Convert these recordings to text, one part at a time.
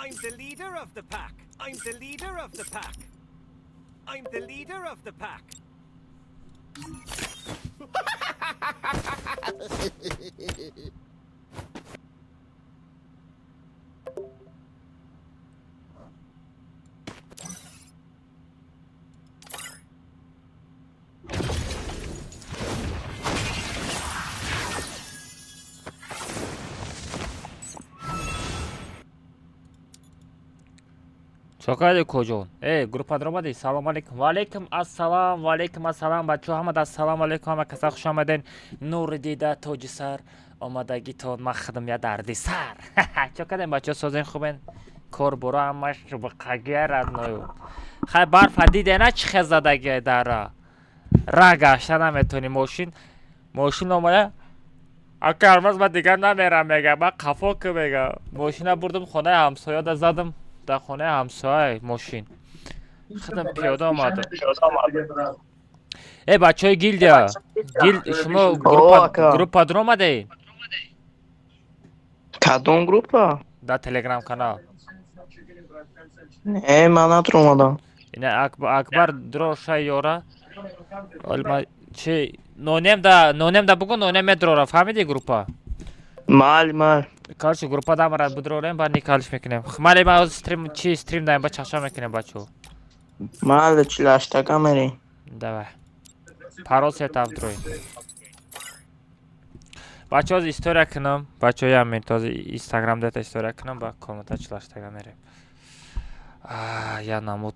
I'm the leader of the pack. I'm the leader of the pack. I'm the leader of the pack. Чокади коҷон? Э, группа даромадӣ? Салом алейкум. Ва алейкум ассалом, ва алейкум ассалом. Бачаҳо, ҳамада ассалому алейкум, ҳама каса хуш омаден. Нури дида, тоҷи сар, омадагитон ман худам я дарди сар. Чокадем, бачаҳо, созен, хубен? Кор боро ҳамаш қагия, родной. Хай, барфа диде на, чӣ хел задагия дара. Ра гашта наметонӣ, мошин. Мошин омада. Ака Алмаз, ман дигар намерам, мега. Ман қафо ки, мега. Мошина бурдум хонаи ҳамсояда задам. Дар хонаи ҳамсоя мошин. Худам пиёда омадам. Э, бачаҳои гилдия. Гил шумо группа Ака. Группа даромадед? Кадом группа? Дар Телеграм канал. Не, ман надромадам. Ина Акбар дроша ёра. Олма чи нонем да, нонем да, бугу нонем медрора, фаҳмиди, группа? Мал, мал. Короче, группа дамара будрорем, баъд никалиш мекунем. Мали, ман ҳозир стрим чи стрим даем, ба чахча мекунем, бачаҳо. Мал, чилаштага мерем. Давай. Парол сетав дрои. Бачаҳо, ҳозир история кунам. Бачаҳо, як минут, ҳозир Инстаграм дата история кунам, ба комната чилаштага мерем. А, я намуд.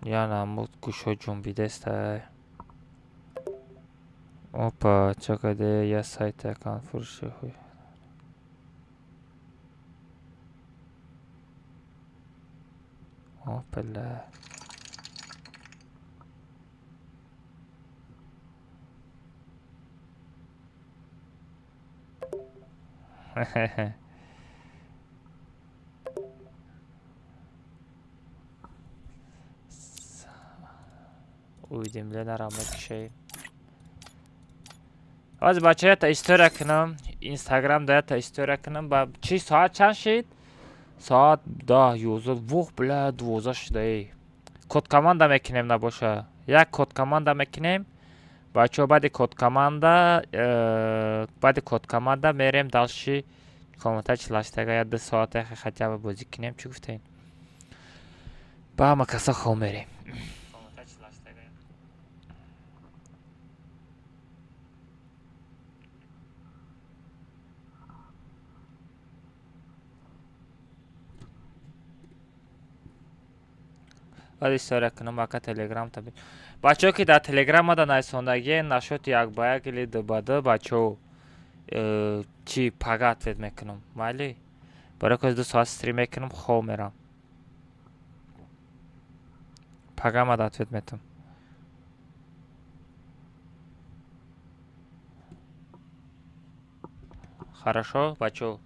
Я намуд гӯшо ҷунбидеста. Опа, чакаде, я сайт аккаунт фурӯши. Опа. Хе-хе. Уведомления мекушем. Ҳозир, бачаҳо, ята история кунам, Инстаграм да ята история кунам, ба чи соат чанд шид? Соат 10, 11, вух, бля, 12 шуда, эй. Код команда мекунем набоша. Як код команда мекунем. Бачаҳо, баъди код команда, баъди код команда мерем дальше комната чилаштага, я 2 соата хотя бы бозӣ кунем, чӣ гуфтем? Ба ҳама каса хоб мерем. Баъд история кунам, ака, Телеграм таби. Бачаҳо, ки дар Телеграм мада найсондагие, нашоти як ба як или ду ба ду, бачаҳо, чи пага ответ мекунам. Майли? Барои ки 2 соат стрим мекунам, хоб мерам. Пага мада ответ метам. Хорошо, бачаҳо.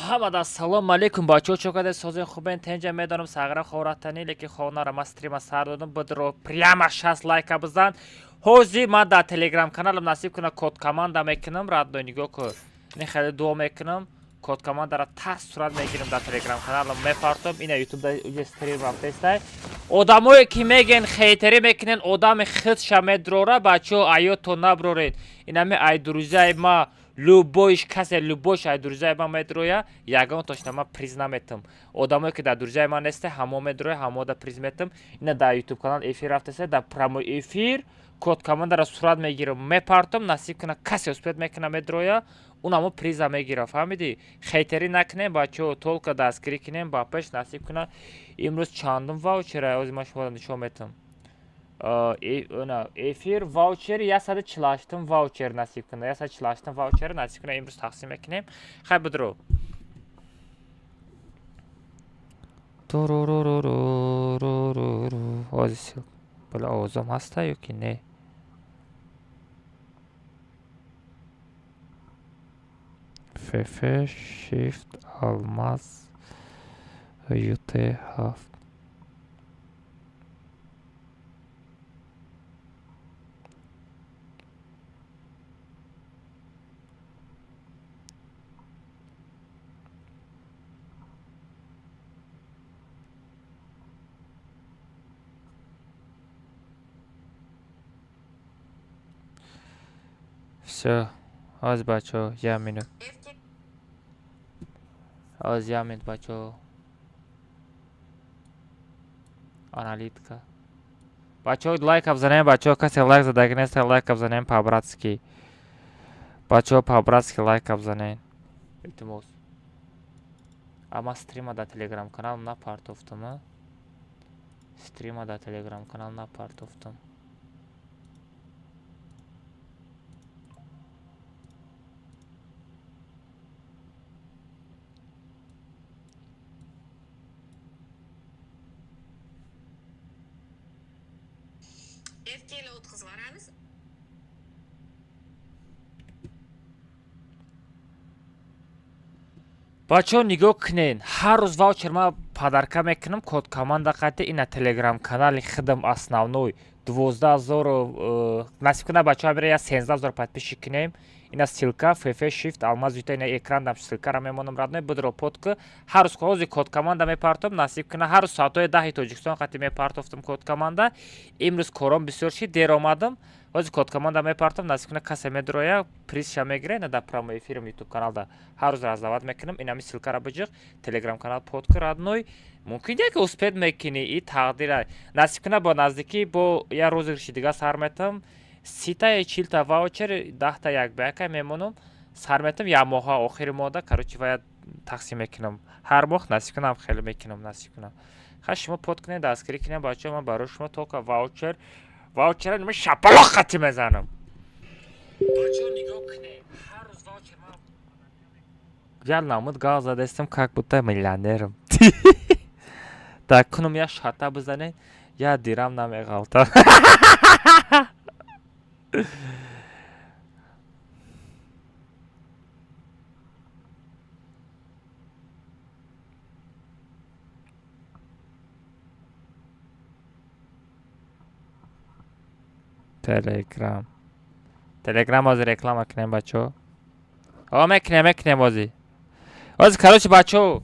Ҳамада ассалому алейкум, бачаҳо, чо каде, созен, хубен, тенҷа? Медонам, сағра хоратани, лекин хонара ман стрима сар додам. Бидро, прямо 60 лайка бизан. Ҳозир ман дар Телеграм каналам, насиб куна, код команда мекунам, родной, нигоҳ кун. Ин хеле дуо мекунам, код командара тас сурат мегирам, дар Телеграм каналам мепартом. Ина Ютуб да уҷа стрим рафтестай. Одамое ки меген хейтерӣ мекунен, одами худша медрора, бачаҳо, аёто наброред. Инами ай друзья и ма, любой ш касе, любой ш ай друзья и ма медроя, ягон тошна ман приз наметам. Одамое ки дар друзья и ман несте, ҳамо медроя, ҳамода приз метам. Ина дар Ютуб канал эфир рафтеста, дар прямой эфир код командара сурат мегирам, мепартом. Насиб куна, касе успеть мекуна, медроя, он ҳамо приза мегира, фаҳмидӣ? Хейтерӣ накунем, бачаҳо, только дастгирӣ кунем ба пеш. Насиб куна, имрӯз чандум ваучера, ҳозир ман шуморо нишон метам. Эфир ваучери 148-ум ваучер, насиб куна, 148-ум ваучер, насиб куна, имрӯз тақсим мекунем. Хай, бидро. Туруруруруруру. Ҳозир бала, овозам ҳаста ё ки не? Фф Shift Алмаз ют ҳафт. Всё, ҳозир, бачаҳо, як минут, ҳозир, як минут, бачаҳо. Аналитика, бачаҳо, лайка бизанем. Бачаҳо, касе лайк задаги нест, лайка бизанем по-братски. Бачаҳо, по-братски лайка бизанем, илтимос. Ама стрима дар телеграм канал напартофтам, а стрима дар телеграм канал напартофтам. Erkaklar o'tkazib yuboramiz. Бачаҳо, нигоҳ кунед, ҳар рӯз ваучер ман подарка мекунам, код команда қати. Ина телеграм канали хидм основной, 12 000, насиб кунад, бачаҳо, мера я 13 000 подписчик кунем. Ина ссылка фф shift алмаз юта, ина экран дам ссылкара мемонам, родной, будро подка. Ҳар рӯз ҳози код команда мепартом, насиб кунад, ҳар рӯз соатҳои 10-и Тоҷикистон қати мепартофтам код команда. Имрӯз кором бисёр шид, дер омадам. Ҳозир код команда мепартом, насиб кунад, касе медуроя, призша мегира. Ина дар прямой эфирам ютуб каналда ҳар рӯз раздавать мекунам. Инами ссылкара биҷиқ, телеграм канал подка, родной. Мумкин яке успеть мекунӣ, и тақдира. Насиб кунад, бо наздикӣ бо як розыгрыши дига сар метам, 30-та ё 40-та ваучер, 10-та як ба яка мемонам, сар метам як моҳа, охири моҳда, короче, вая тақсим мекунам ҳар моҳ. Насиб кунам, хеле мекунам, насиб кунам. Ха, шумо под кунед, дастгирӣ кунед, бачаҳо. Ман барои шумо только ваучер, ваучера нима шапалоқ қати мезанам. Бачаҳо, нигоҳ кунед, ҳар рӯз ваучер ман як намуд гал задастам, как будто миллионерам. Так кунум, як шата бизанед, як дирам намеғалта. Телеграм, телеграм ҳозир реклама кунем, бачаҳо. О, мекунем, мекунем ҳозир, ҳозир. Короче, бачаҳо,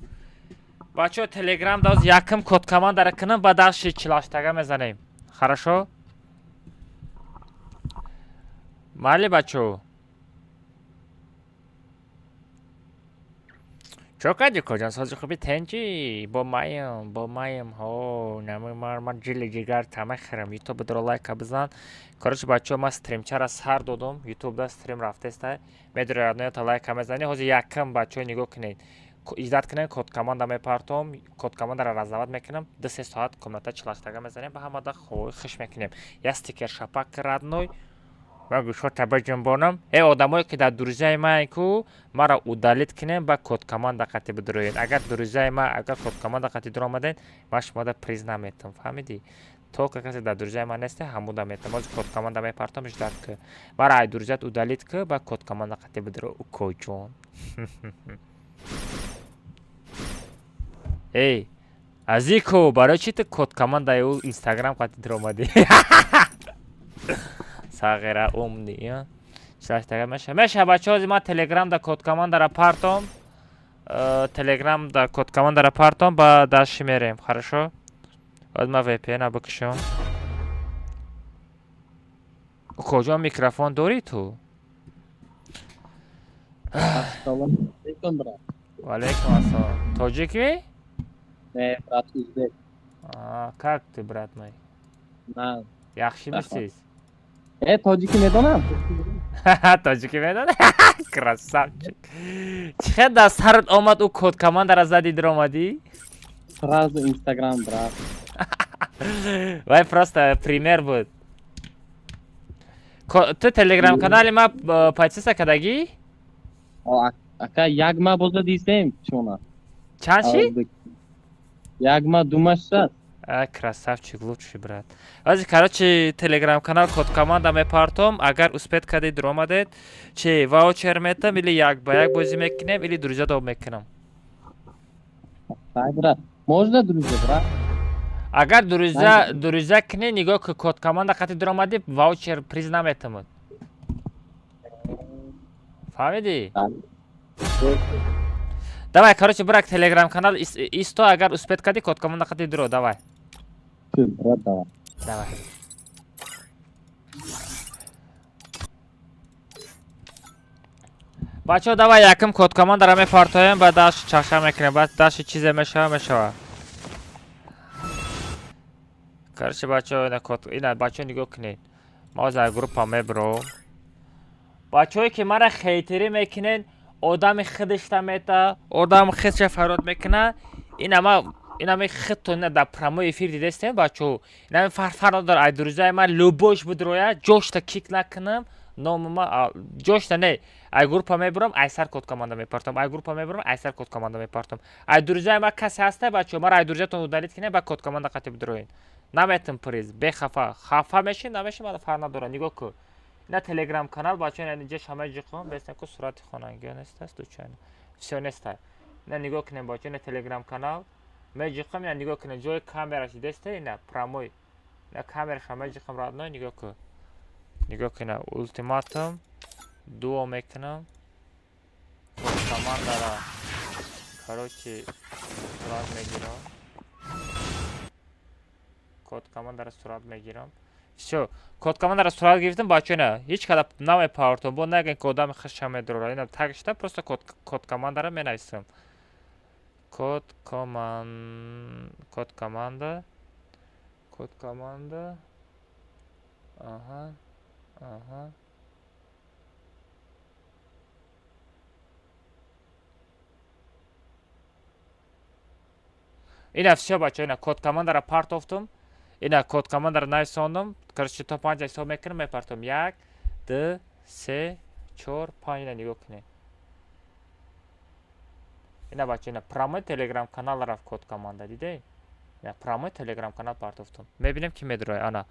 бачаҳо, телеграм да ҳозир якм код командара кунам, ба дашти 48-тага мезанем. Хорошо, майли, бачаҳо. Чо кардӣ, коҷон? Сози хуби, тенҷи? Бо маем, бо маем. Ҳо, нами ман ҷили ҷигар тамахӯрам. Ютуб дро лайка бизан. Короче, бачаҳо, ман стримчара сар додум, ютубда стрим рафтеста, медори, родноята лайка мезанӣ. Ҳозир якм, бачаҳо, нигоҳ кунед, издат кунед, код команда мепартом, код командара раздавать мекунам, 2-3 соат комната 48-тага мезанем, ба ҳамада хуш мекунем. Як стикер шапак, родной, ман гӯшҳо биҷунбонам. Э, одамое ки дар друзьяи ман ку, маро удалить кунем, ба код команда қати бидуроед. Агар друзьяи ман, агар код команда қати дуромадед, ман шумода приз наметам, фаҳмидӣ? То касе дар друзьяи ман несте, ҳамуда метам. Ҳозир код команда мепартом, ждать ки маро ай друзьят удалить ки, ба код команда қати бидуро. Укоҷон, эй азико, барои чи ту код командаи ӯ инстаграм қати дуромадӣ? Сағира умни 48-тага меша, меша, бачаҳо. Ҳозир ман телеграм да код командара партом, телеграм да код командара партом, ба дашти мерем. Хорошо, ҳозир ман vpn бикушам. Куҷо микрофон дорӣ ту? Ассалому алейкум, брат. Валейкум ассалом. Тоҷикӣ? Не, брат, узбек. Как ты, брат мой? На. Яхшимисиз? Э, тоҷикӣ медонам. Тоҷикӣ медонӣ? Красавчик. Чӣ хел дар сарат омад, ӯ код командара задӣ, дуромадӣ? Сразу Инстаграм, брат. Вай просто пример буд. Ту телеграм канали ма подписка кардагӣ? Ака, як ма боза дисем чона. Чанд ши? Як ма дума шад. А, красавчик, лучший брат. Ҳозир, короче, телеграм канал код команда мепартом, агар успеть кардед, дуромадед, чи ваучер метам, или як ба як бозӣ мекунем, или друзья доб мекунам. Ай, брат, можно друзья, брат? Агар друзья, друзья кунӣ, нигоҳ ки, код команда қати дуромадӣ, ваучер приз наметамад. Фаҳмидӣ? Давай, короче, брат, телеграм канал исто, агар успеть кардӣ, код команда қати дуро, давай. Брат, давай. Давай. Бачаҳо, давай якм код командара мепартоем, баъд даши чахчах мекунем, баъд даши чизе мешава, мешава. Короче, бачаҳо, ина код, ина бачаҳо нигоҳ кунед. Ма ҳозир аз группа мебурам. Бачаҳое ки мара хейтерӣ мекунен, одами худашта мета, одами худша фарёд мекуна. Ина ма инами худтон ина дар прямой эфир дидестем, бачаҳо. Инами фарқ надорад, ай друзьяи ман любойш будроя, ҷошта кик накунам, номи ма ҷошта не, ай группа мебурам, ай сар код команда мепартам, ай группа мебурам, ай сар код команда мепартам. Ай друзьяи ма касе ҳаста, бачаҳо, мара ай друзьятон удалить кунед, ба код команда қатӣ бидроен. Наметам приз, бехафа. Хафа мешин, намешин, мана фарқ надорад. Нигоҳ кун. Ина телеграм канал, бачаҳо, ина инҷа шамаи ҷиқон, бестен ку сурати хонангиҳо нест, случайно. Всё неста. Ина нигоҳ кунед, бачаҳо, ина телеграм канал. Меҷиқам, ина нигоҳ кунед, ҷои камераш дидесте, ина прямой. Ина камераша меҷиқам, родной, нигоҳ кун. Нигоҳ кун, ина ултиматум дуо мекунам. Код командара короче сурат мегирам. Код командара сурат мегирам. Всё, код командара сурат гирифтам, бачаҳо, ина ҳеҷ када намепартом, бо нагӯен ки одами худша медурора. Ина тагшта просто код командара менависам. Код коман код команда код команда аҳа аҳа ина всё, бачаҳо, ина код командара партофтум, ина код командара нависондум. Короче, то панҷ ҳисоб мекунам, мепартом. Як, ду, се, чор, панҷ. Ина нигоҳ кунед, ина бача, ина прямой телеграм канал рафт код команда, дидед? Ина прямой телеграм канал партофтум, мебинем ки медурояд. Ана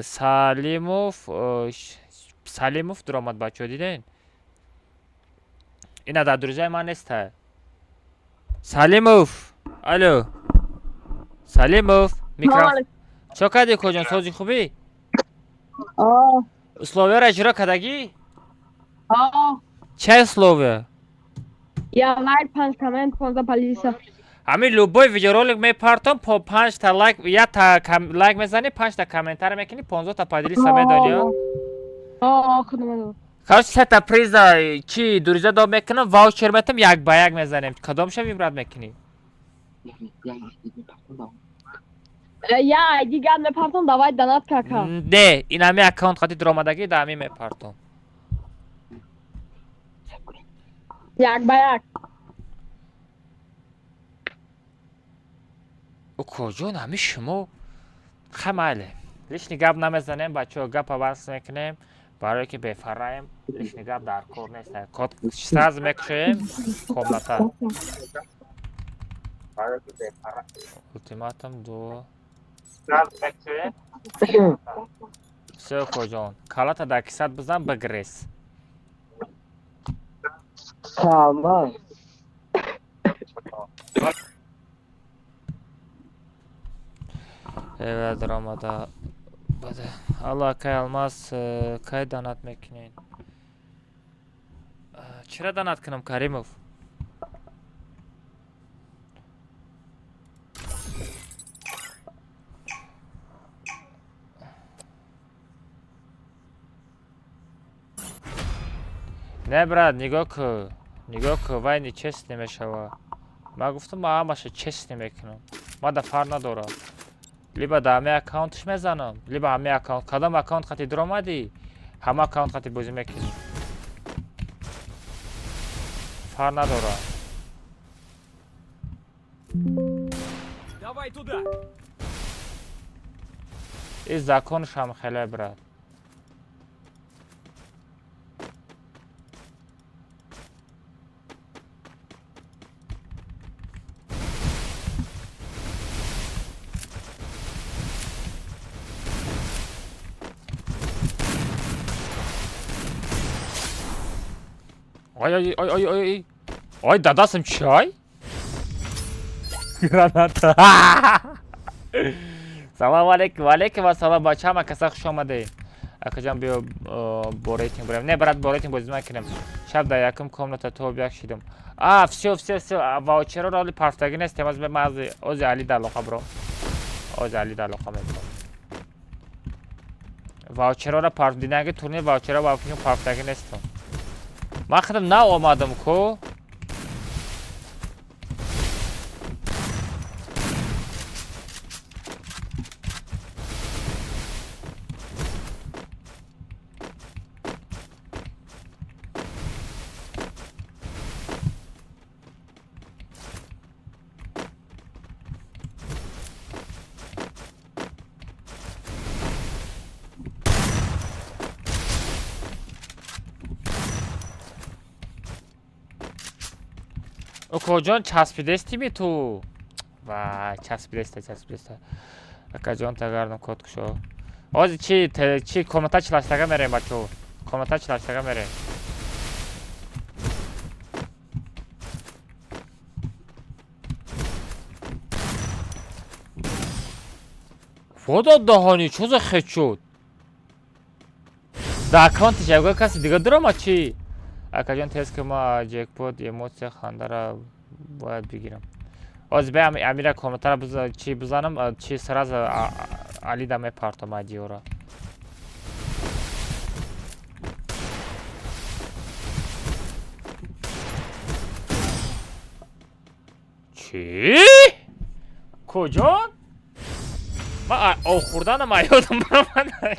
Салимов, Салимов дуромад, бачаҳо, дидед? Ина дар друзьяи ман неста. Салимов, алло, Салимов, микрофон чо кардӣ, коҷон, сози хубӣ? Условияро иҷро кардагӣ? Ча условия? Я лайк, панҷ коммент, 15 поделиться. Ҳамин любой видеоролик мепартом, по панҷта лайк, якта лайк мезанӣ, панҷта комментарий мекунӣ, 15та поделиться, медонӣ? Худо. Короче, сета приза чи друзья доб мекунам, ваучер метам, як ба як мезанем. Кадомша выбрать мекунӣ? Я айди гап мепартом, давай донат кака. Не, ин ҳами аккаунт қати дуромадагӣ, да ҳами мепартом. Як ба як. Укоҷон, ҳами шумо хай, майли, лишний гап намезанем, бачаҳо, гапа бас мекунем, барое ки бефараем, лишний гап дар кор нест. Код сразу мекушоем комната. Ултиматум ду. Всё, коҷон, калата дар кисат бизан, бигрез. Салман. Эва даромада баде. Алло, акай Алмаз, кай донат мекунед? Чира донат кунам, Каримов? Не, брат, нигоҳ кун, нигоҳ кун, вай нечестный мешава. Ман гуфтам, ман ҳамаша честный мекунам. Ман да фарқ надорам. Либо да ҳамаи аккаунтш мезанам, либо ҳамаи аккаунт, кадом аккаунт қати дуромадӣ, ҳама аккаунт қати бозӣ мекунӣ. Фарқ надорад. Давай туда. И законшам хеле, брат. Ой, ой, ой, ой, ой, ой, дадасым чай? Граната. Салом алейкум, алейкум ассалом, бача, ҳама каса хуш омадед. Акаҷон, биё бо рейтинг бурем. Не, брат, бо рейтинг бозӣ накунем. Шаб дар якум комната то як шидам. А, всё, всё, всё, ваучерро роли партагӣ нестем, аз ман ози Али дар алоқа бро. Ози Али дар алоқа мебром. Ваучерро парт динаги турнир ваучерро ба фикр партагӣ нестам. Ман худам нав омадам ку. Укоҷон, часпидестими ту? Вай, часпидеста, часпидеста. Акаҷон, тагардам код кушо. Ҳозир чи чи комната чилаштага мерем, бачо? Комната чилаштага мерем. Водо даҳони, чо за хет шуд? Да аккаунтиш ягон каси дига дурома чи? Акаҷон, тез ки ма ҷекпот эмоция хандара бояд бигирам. Ҳозир бе амира комнатара чи бизанам, чи сразу алида мепартом айдиёра. Чӣ? Куҷон? Ман об хӯрданам ёдам баромад.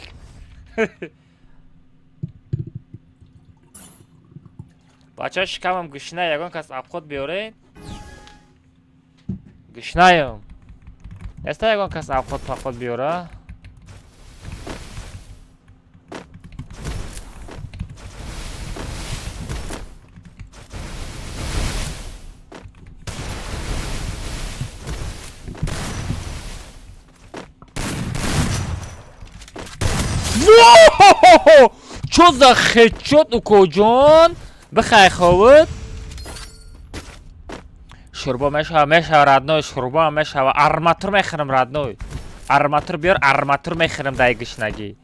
Бачаҳо, шикамам гушна, ягон кас обход биёред? Гушнаем. Неста ягон кас обход паход биёра? Чо за хедшот, укоҷон? Бихай ховуд. Шурбо мешава, мешава, родной, шурбо мешава. Арматур мехӯрам, родной. Арматур биёр, арматур мехӯрам дай гушнагӣ.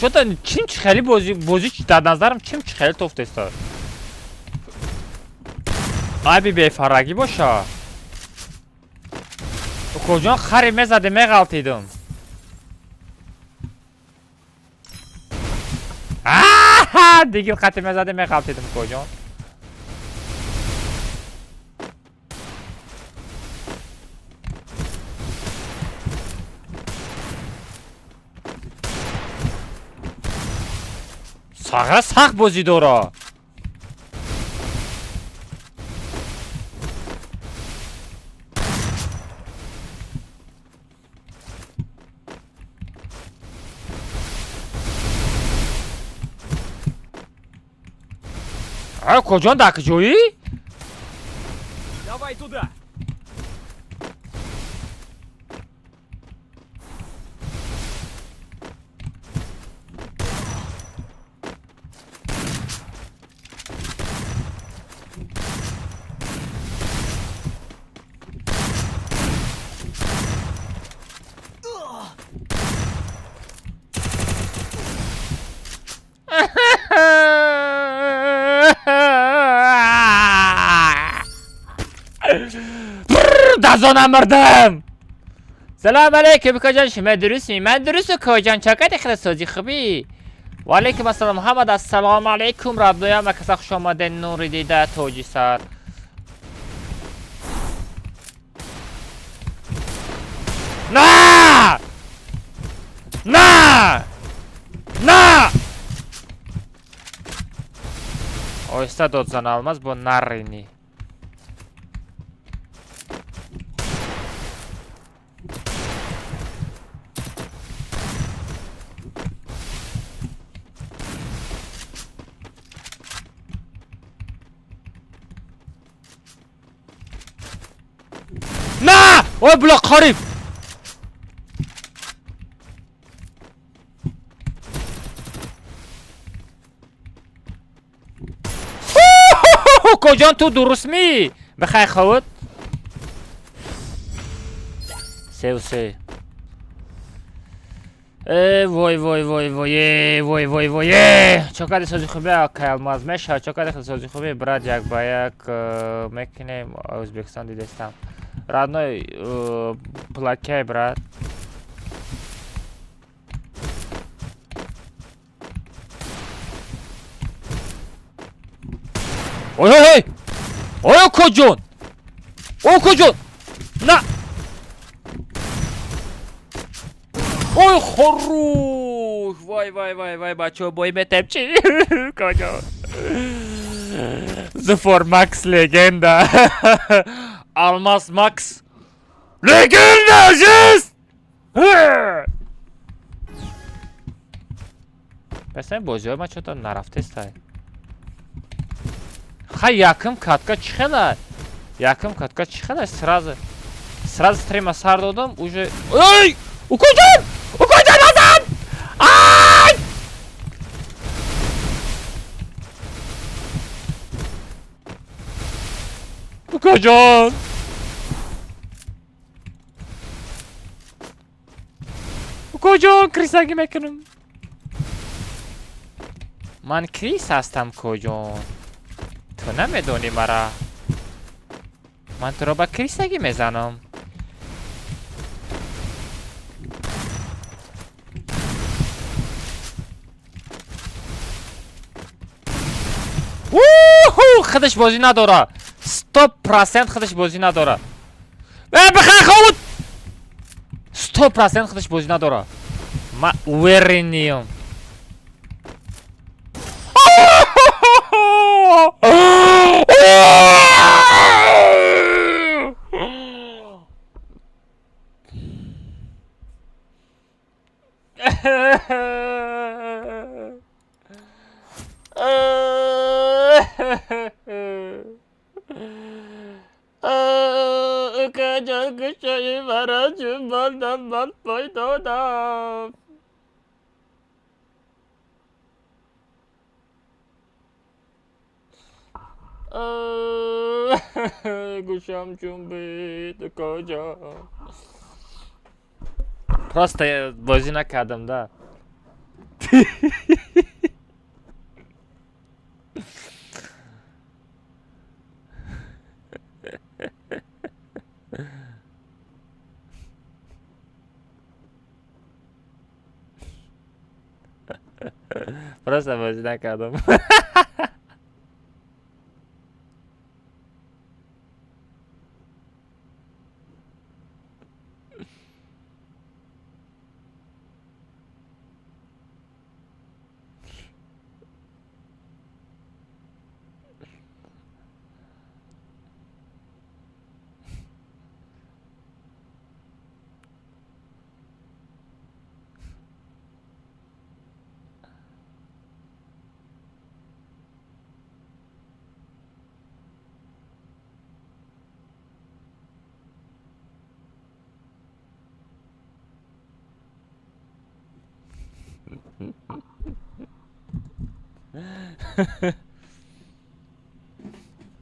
Чота чим чи хеле бозӣ бозӣ дар назарам чим чи хеле тофтеста. Айби бефарагӣ боша. Укоҷон, хари мезаде меғалтидум. Дигил қати мезаде меғалтидум, укоҷон. Сағра сахт бозӣ дора. А куҷон, дар куҷоӣ? Давай туда! Дазона мурдам. Салом алейкум, куҷон, шумо дурустми? Ман дурусту, куҷон, чакати хеле хубӣ. Ва алейкум ассалом, Муҳаммад, ассалому алейкум, родноям, каса хуш омадед, нури дида, тоҷи сар. На! На! На! Оҳиста дод зан, алмаз бо нарини. На! Ой, бля, қариб! Укоҷон, ту дурустмӣ? Бихай ховуд. 3-3. Э, вой, вой, вой, вой, э, вой, вой, вой, э! Чо кади сози хуби, акай Алмаз мешава, чо кади сози хуби, брат, як ба як мекунем, Ӯзбекистон дидестам. Родной, плакай, брат. Ой, ой, ой! Ой, укоҷон! Укоҷон! На! Ой, хорош! Вай, вай, вай, вай, бачо, бой метем чи? Коҷон. Зуфор Макс легенда. Алмаз Макс. Легенда, жест! Песен бозиҳои ман чото нарафтестай. Хай, якм катка чӣ хела? Якм катка чӣ хела? Сразу. Сразу стрима сар додам, уже. Ой! Укоҷон! Укоҷон назан! Ай! Укоҷон! Укоҷон, крисагӣ мекунам. Ман крис ҳастам, коҷон. Ту намедонӣ мара. Ман туро ба крисагӣ мезанам. Уху! Худаш бозӣ надора. 100% худаш бозӣ надора. Э, бихай ховуд! 100% худаш бозӣ надора. Ман уверен ниям. Укаҷон, гӯшаи мара ҷунбондам, ман пой додам. Гӯшам ҷунбид, укаҷон. Просто бозӣ накардам, да. Просто бозӣ накардам.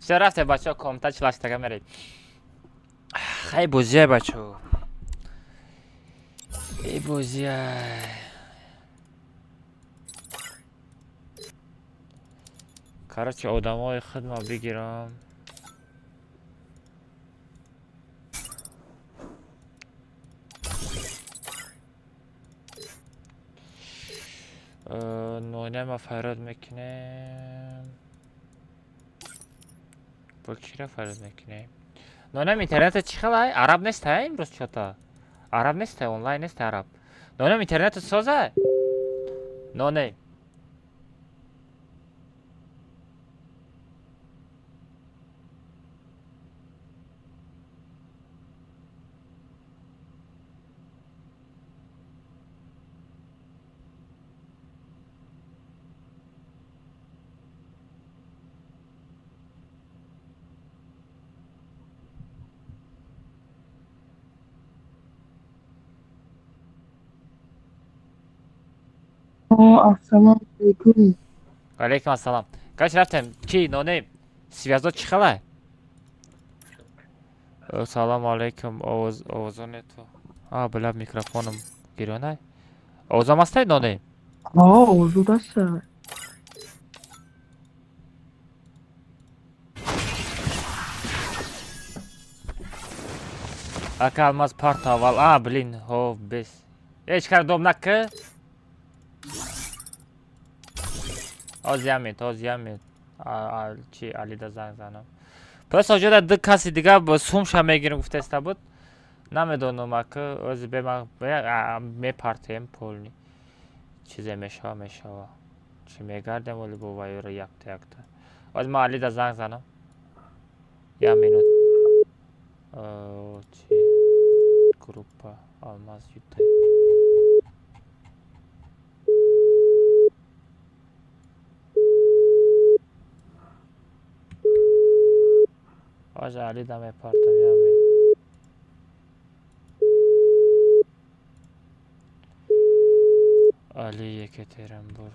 Всё, рафте, бачаҳо, комната чилаштага меред. Хай, бозия, бачаҳо. Эй, бозия. Короче, одамои худма бигирам. Нонема фарёд мекунем. Бо кира фарёд мекунем? Нонем, интернета чӣ хелай? Араб нестай имрӯз чота? Араб нестай, онлайн нестай араб. Нонем, интернета созай? Ноне. Ассалому алайкум. Алейкум ассалам. Короче, рафтем. Ки, нонем? Связо чӣ хелай? Салому алейкум, овоз овозоне ту. А, бля, микрофоном гирёнай. Овозам ҳастай, нонем? Ҳо, овозуд аста. Ака Алмаз парта аввал. А, блин, ҳо, бес. Ҳеч кар доб нака. Ҳоз як минут, ҳоз як минут. Чи Алида занг занам. Просто ҷода ду каси дига бо сумша мегирим гуфтаиста буд. Намедонам ака, ози бе ма мепартем полни. Чизе мешава, мешава. Чи мегардем оли бо вайёра якта якта. Ози ма Алида занг занам. Як минут. Чи группа Алмаз Ютай. Ози Алида мепартам, як минут. Али Екатеринбург.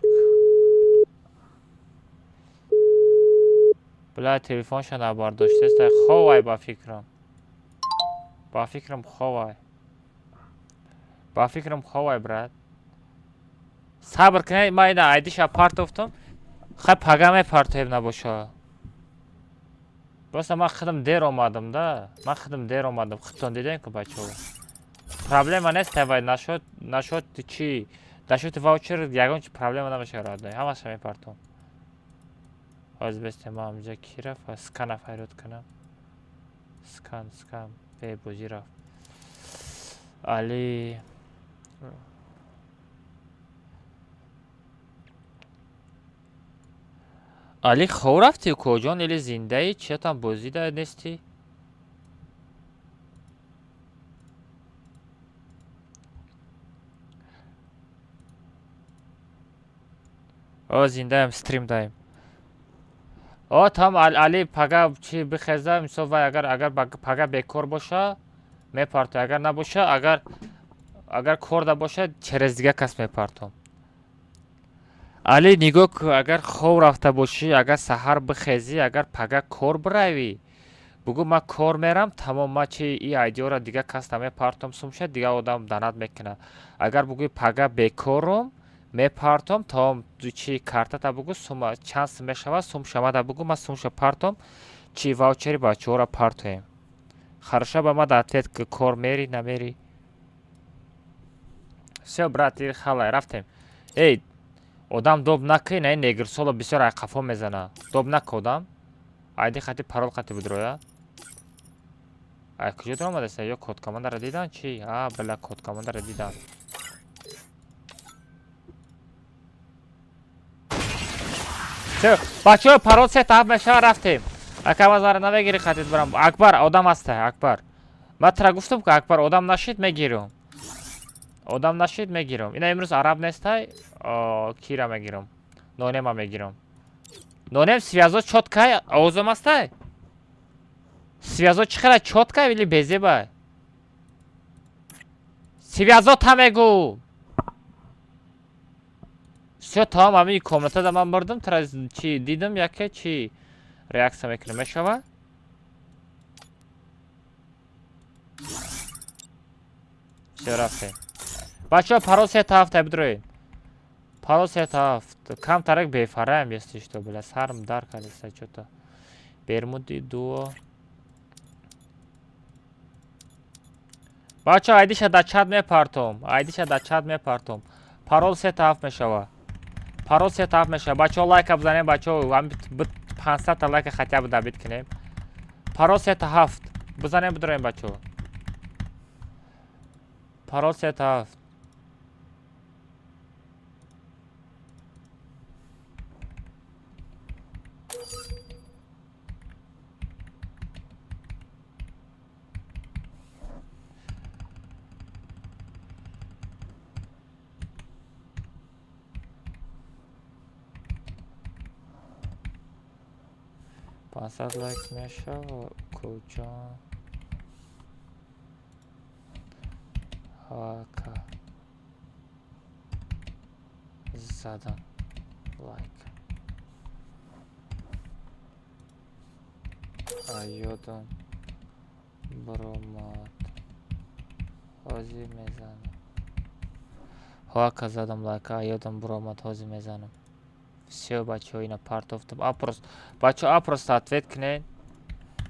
Бля, телефонша набардоштеста. Ховай ба фикрам. Ба фикрам ховай. Ба фикрам ховай, брат. Сабр кунед, ман ина айдиша партофтам. Хай пага мепартоем набоша. Просто ман худам дер омадам да. Ман худам дер омадам. Худтон дидем ку бачаҳо. Проблема нест вай нашуд, нашуд чи? Нашуд ваучер ягон чи проблема намешавад родной. Ҳамаша мепартом. Ҳозир бестем ман ҳамҷа ки рафт? Скана файрод кунам. Скан, скан, бе бозӣ рафт. Али Али хов рафтӣ куҷон или зиндаӣ? Чиятам бозида нестӣ? О, зиндаем, стрим даем. О, там Али пага чи бихеза, мисол вай агар пага бекор боша, мепартоя, агар набоша, агар корда боша, через дига кас мепартом. Али нигоҳ ку, агар хов рафта бошӣ, агар саҳар бихезӣ, агар пага кор биравӣ, бугӯ ман кор мерам, тамом ман чи и айдиёра дига кас намепартом сумша, дига одам данат мекунад. Агар бугӯи пага бекорум, мепартом, тамом чи картата бугӯ, сума чанд сум мешавад, сумша мада бугӯ, ман сумша партом, чи ваучери бачаҳоро партоем. Хорошо, ба ман ответ ки кор мери, намери. Всё, брат, халай, рафтем. Эй, одам доб накӣ, на ин негрсоло бисёр ай қафо мезана. Доб нака одам. Айди хати парол хати будроя. Ай куҷо даромадаста? Ё код командаро дидан чи? А, бля, код командаро дидан. Всё, бачаҳо, парол се таҳаб мешава, рафтем. Ака мазара намегири хатит барам. Акбар, одам ҳаста, Акбар. Ман тра гуфтам ки Акбар одам нашид мегирам. Одам нашид мегирам. Ина имрӯз араб нестай, кира мегирам. Нонема мегирам. Нонем связо чёткай, овозом ҳастай? Связо чӣ хела чёткай или безебай? Связо та мегӯ. Всё, тамом, ҳамин комнатада ман бурдам, тра чи дидам, яке чи реаксия мекунам, мешава? Всё, рафтем. Бачаҳо, парол се та ҳафт бидроед. Парол се та ҳафт. Камтарак бефараем, если что, бля, сарм дар кардеста чё-то. Бермуди дуо. Бачаҳо, айдиша дар чат мепартом. Айдиша дар чат мепартом. Парол се та ҳафт мешава. Парол се та ҳафт мешава. Бачаҳо, лайка бизанем, бачаҳо, ҳамин 500 та лайка хотя бы добить кунем. Парол се та ҳафт. Бизанем, бидроем, бачаҳо. Парол се та ҳафт. 500 лайк мешава, куҷо? Ҳака задан лайк. Аёдам буромад, ҳозир мезанам. Ҳо, ака, задам лайка. Аёдам буромад, ҳозир мезанам. Всё, бачаҳо, ина партофтам опрос. Бачаҳо, опроста ответ кунед.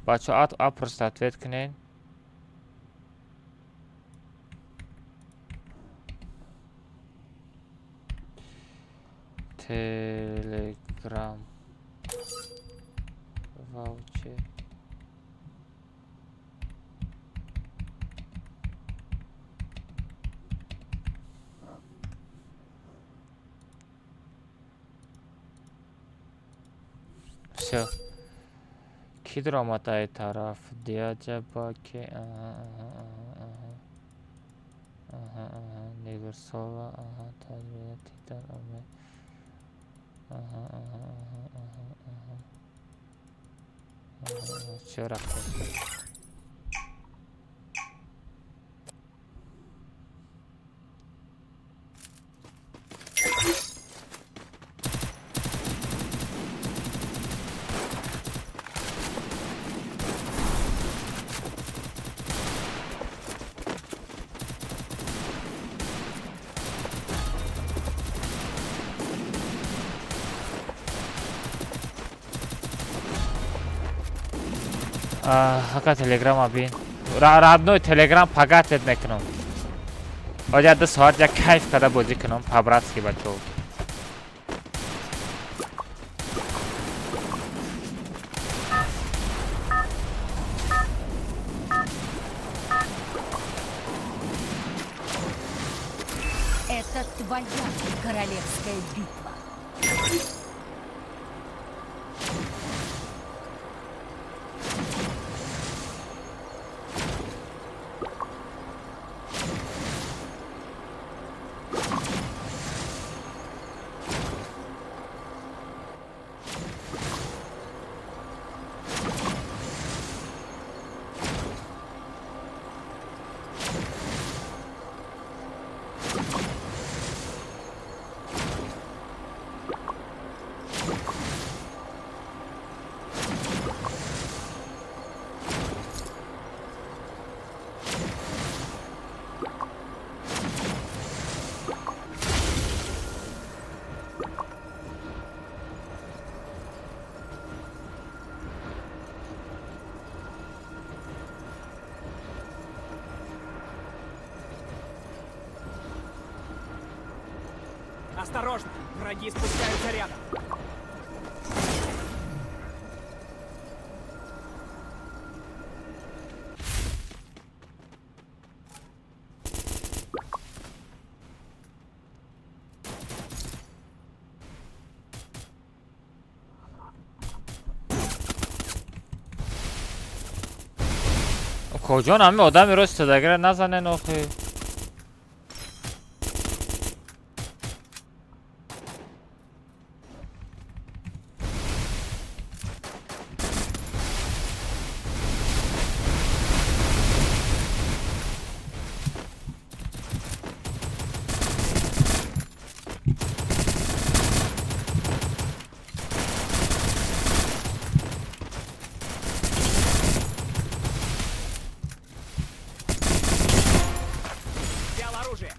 Бачаҳо, опроста ответ кунед. Телеграм ваучер. Всё, ки дуромад ай тараф дяджа баки? Аҳа, Нигорсова. Аҳа, таҷриба титан омед. Аҳа. Всё, рафтем. Ака, телеграма бин, родной, телеграм пага ответ мекунам. Оҷа 2 соат як кайф карда бозӣ кунам по-братски, бачаҳо. Это твоя королевская битва. Осторожно, враги спускаются рядом. Куҷон ҳами одами рост дагира назанен охи. Взял оружие.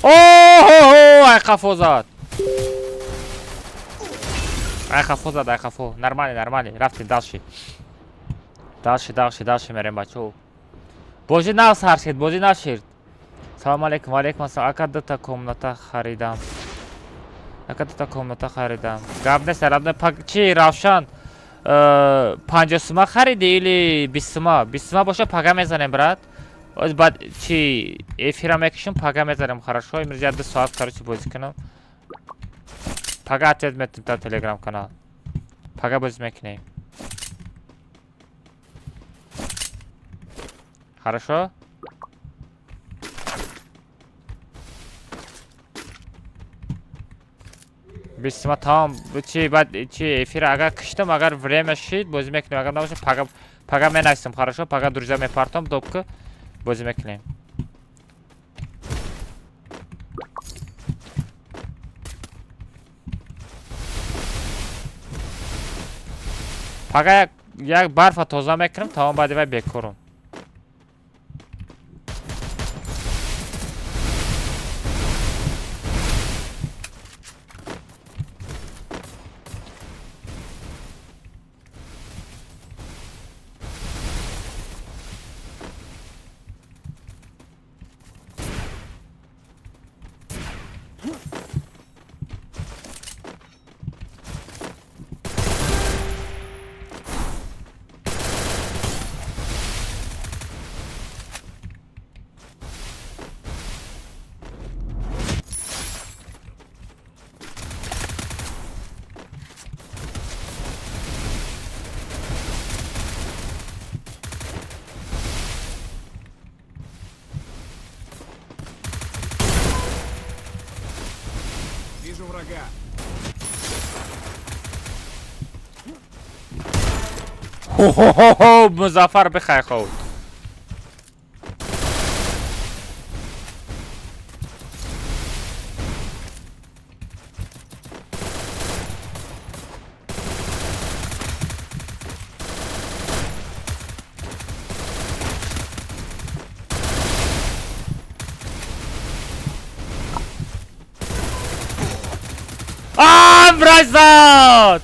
Оҳо, ай қафо зад, ай қафо зад, ай қафо. Нормально, нормально, рафтем дальше, дальше, дальше, дальше мерем, бачаҳо. Бозӣ нав сар шид, бозӣ нашид. Салому алейкум. Ваалейкум ассалом. Ака, дута комната харидам. Ака, дута комната харидам. Гап нест, родной. Чи, Равшан, 50 сума хариди или 20 сума? 20 сума боша, пага мезанем, брат. Оз баъд чи эфира мекушем, пага мезанем, хорошо? Имрӯз як 2 соат, короче, бозӣ кунам, пага ответ метем та телеграм канал, пага бозӣ мекунем, хорошо? 20 сума, тамом. Чи баъд чи эфира агар киштам, агар время шид, бозӣ мекунем, агар набоша, пага, пага менависам, хорошо? Пага друзья мепартом, допка бозӣ мекунем. Пага як барфа тоза мекунам, тамом, баъди вай бекорам. Вижу врага. Хо-хо-хо, Музаффар бихай хов. Амразад!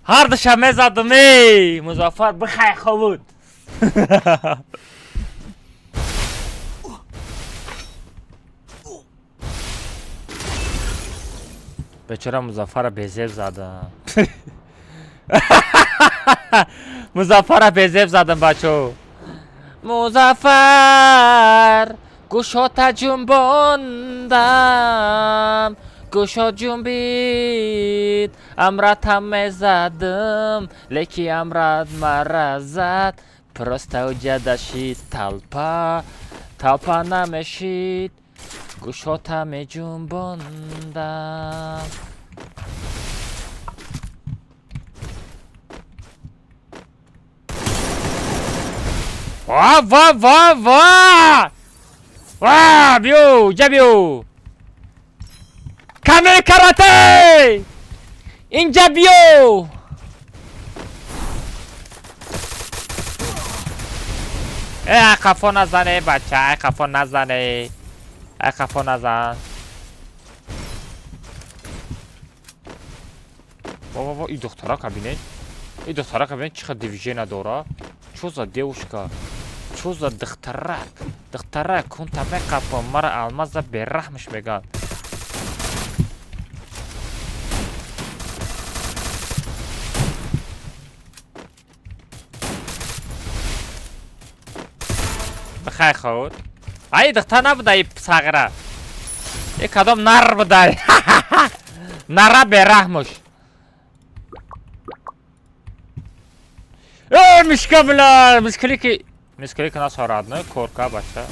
Ҳардуша мезадам, эй! Музаффар бихай ховуд. Бечора Музаффара безеб задам. Музаффара безеб задам, бачо. Музаффар, гӯшота ҷунбондам. Гӯшо ҷунбид, амратам мезадам, леки амрат мара зад. Просто уҷадашид талпа, талпа намешид, гӯшота меҷунбондам. Ва, ва, ва, ва! Ва, биё, ҷа биё! Камер карате! Инҷа биё! Э, қафо назане, бача, ай қафо назане. Ай қафо назан. Ва, ва, ва, и духтара кабинет. И духтара кабинет чӣ қадр движение дора? Чё за девушка? Чё за духтарак? Духтарак кунта меқапам, мара алмаза бераҳмш меган. Бихай худ. Ай духтар набуда, и сағира. И кадом нар будай. Нара бераҳмуш. Э, мишка била, мискилики. Мискилики насорадны, корка бача.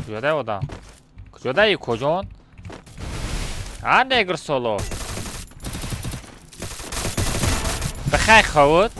Куҷодай одам? Куҷодаи куҷон? А негр соло. Бихай худ.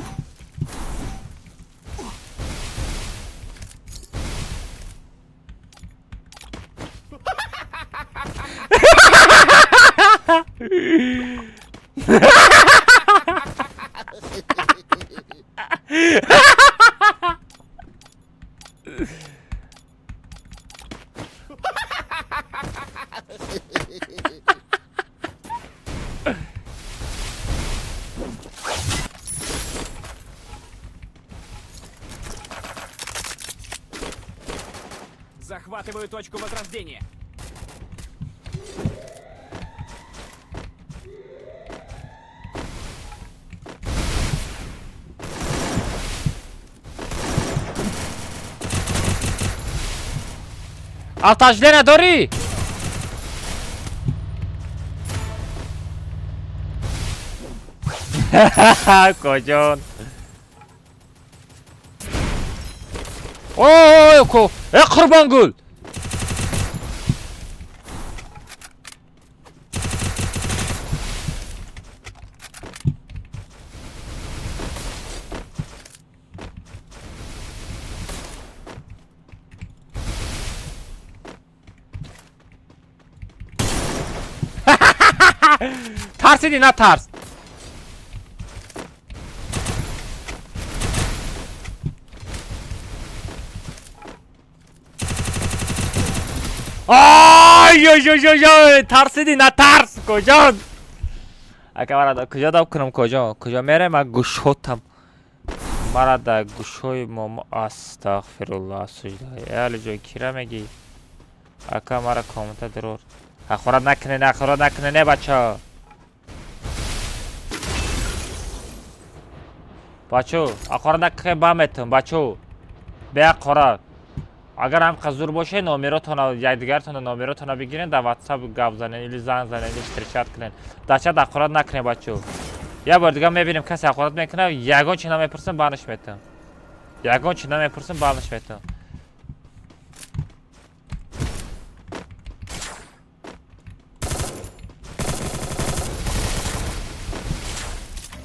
Захватываю точку возрождения. Автожлена дорӣ? Коҷон. Ой, ко. Э, Қурбонгул. Тарсиди, натарс. Ай ой ой ой ой, тарсидӣ, натарс, куҷон? Ака, мара куҷо доб кунам, куҷо? Куҷо мерем? Ман гӯшотам. Мара да гӯшои момо, астағфируллоҳ, суҷда. Э, Алиҷон, кира мегӣ? Ака, мара комната дурор. Ҳақорат накунед, ҳақорат накунед, не бачаҳо. Бачо, ҳақорат накунед, ба метум, бачо. Беҳақорат. Агар ҳам зур боше, номеротона, якдигаратона номеротона бигирен, дар WhatsApp гап занен или занг занен, или встречать кунен. Дар чат ҳақорат накунед, бачо. Як бор дигар мебинем, касе ҳақорат мекунад, ягон чи намепурсам, банш метам. Ягон чи намепурсам, банш метам.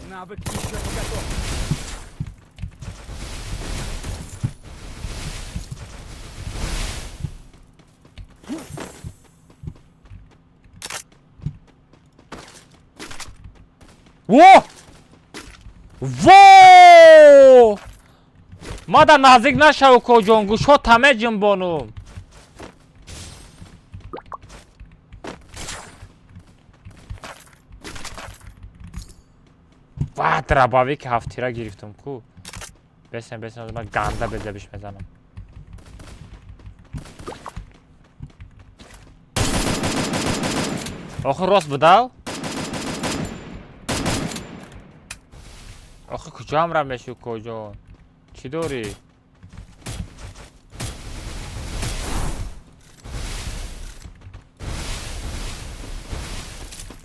Навык еще не готов. Во! Во! Ма дар наздик нашав, коҷон, гӯшҳо тамеҷунбонум. Ва дробовик ҳафтира гирифтам ку. Бесен, бесен, ман ганда безебиш мезанам. Охир рост будав? Охи куҷо ҳамра мешӣ, коҷон? Чӣ дорӣ?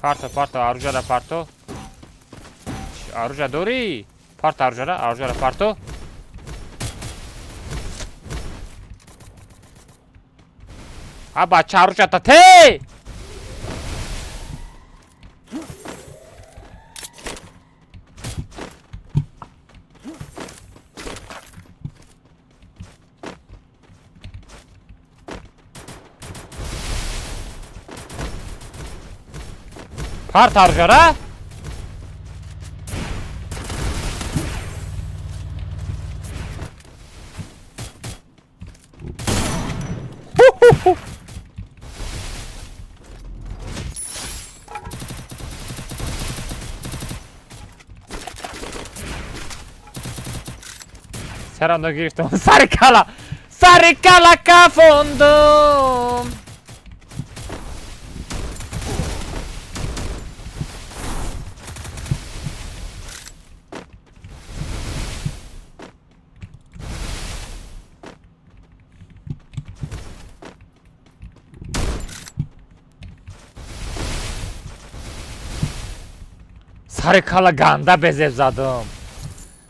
Парто, парто, оружие ра парто. Оружие дорӣ? Парто оружие ра, оружие ра парто. А бача, оружие та те! Парт оружие ра? Ху-ху-ху. Сарано гирифтам. Сари кала! Сари кала кафондум! Сари кала ганда безеб задум.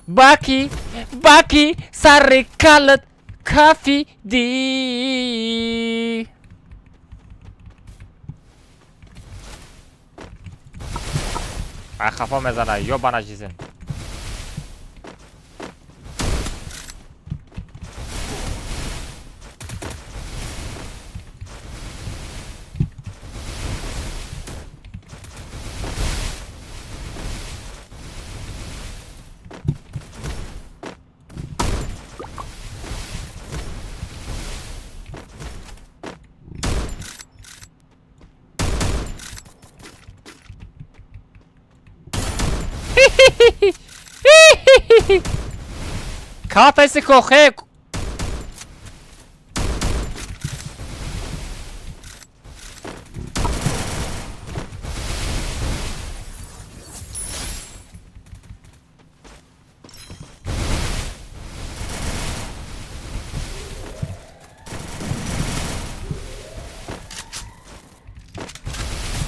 Баки, баки, сари калат кафидӣ. Ай хафо мезана, ёбана жизнь. Катайся кохе.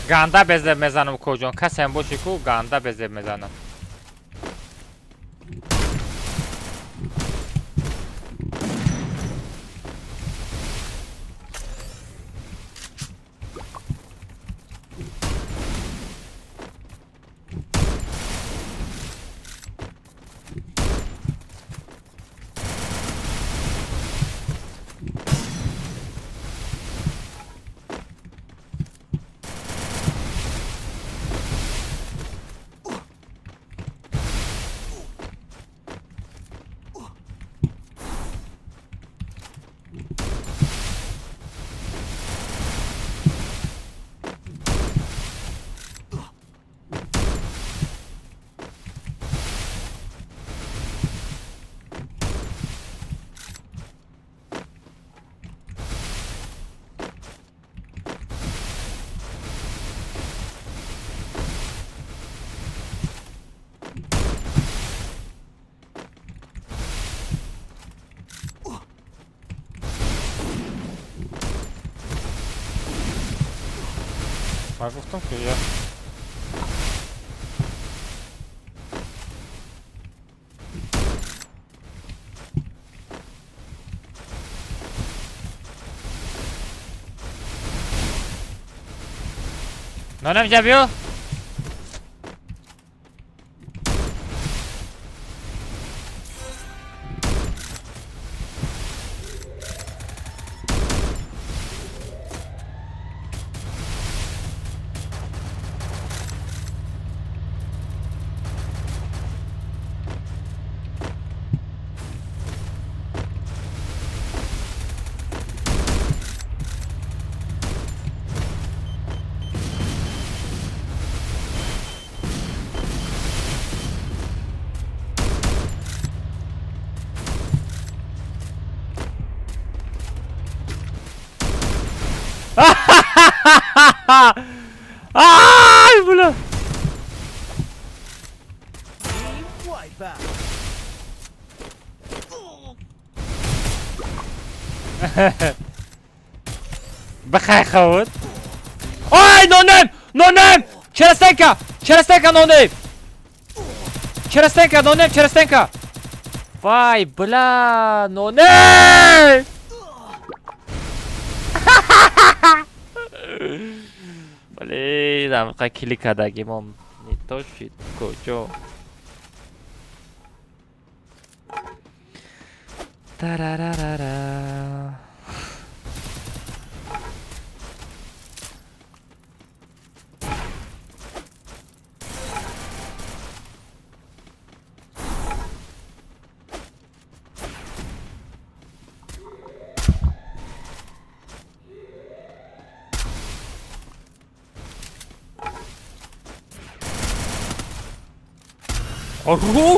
Ганда безеб мезанам, коҷон. Касем боши ку, ганда безеб мезанам. Ман гуфтам ки я. Нонам ҷа биё. Ай, бля! Team wipeout. Бихай хавуд. Ой, нонем! Нонем! Через стенка! Через стенка, нонем! Через стенка, нонем, через стенка! Вай, бля, нонем! Блин, амқа кили кардагимон не то шид, куҷо? Тарарарара.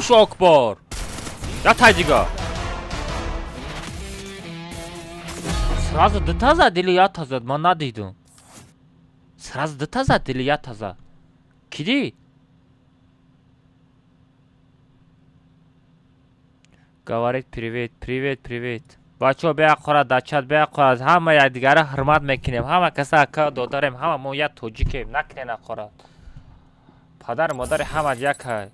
Хорош, Акбар! Я тайдига. Сразу дута зад или я зад? Ман надидум. Сразу дута зад или я зад? Ки дид? Говорит привет, привет, привет. Бачаҳо, беақорат дар чат, беақорат, ҳама якдигарро ҳурмат мекунем, ҳама каса ака додарем, ҳама мо як тоҷикем, накунен ақорат. Падару модари ҳама якай.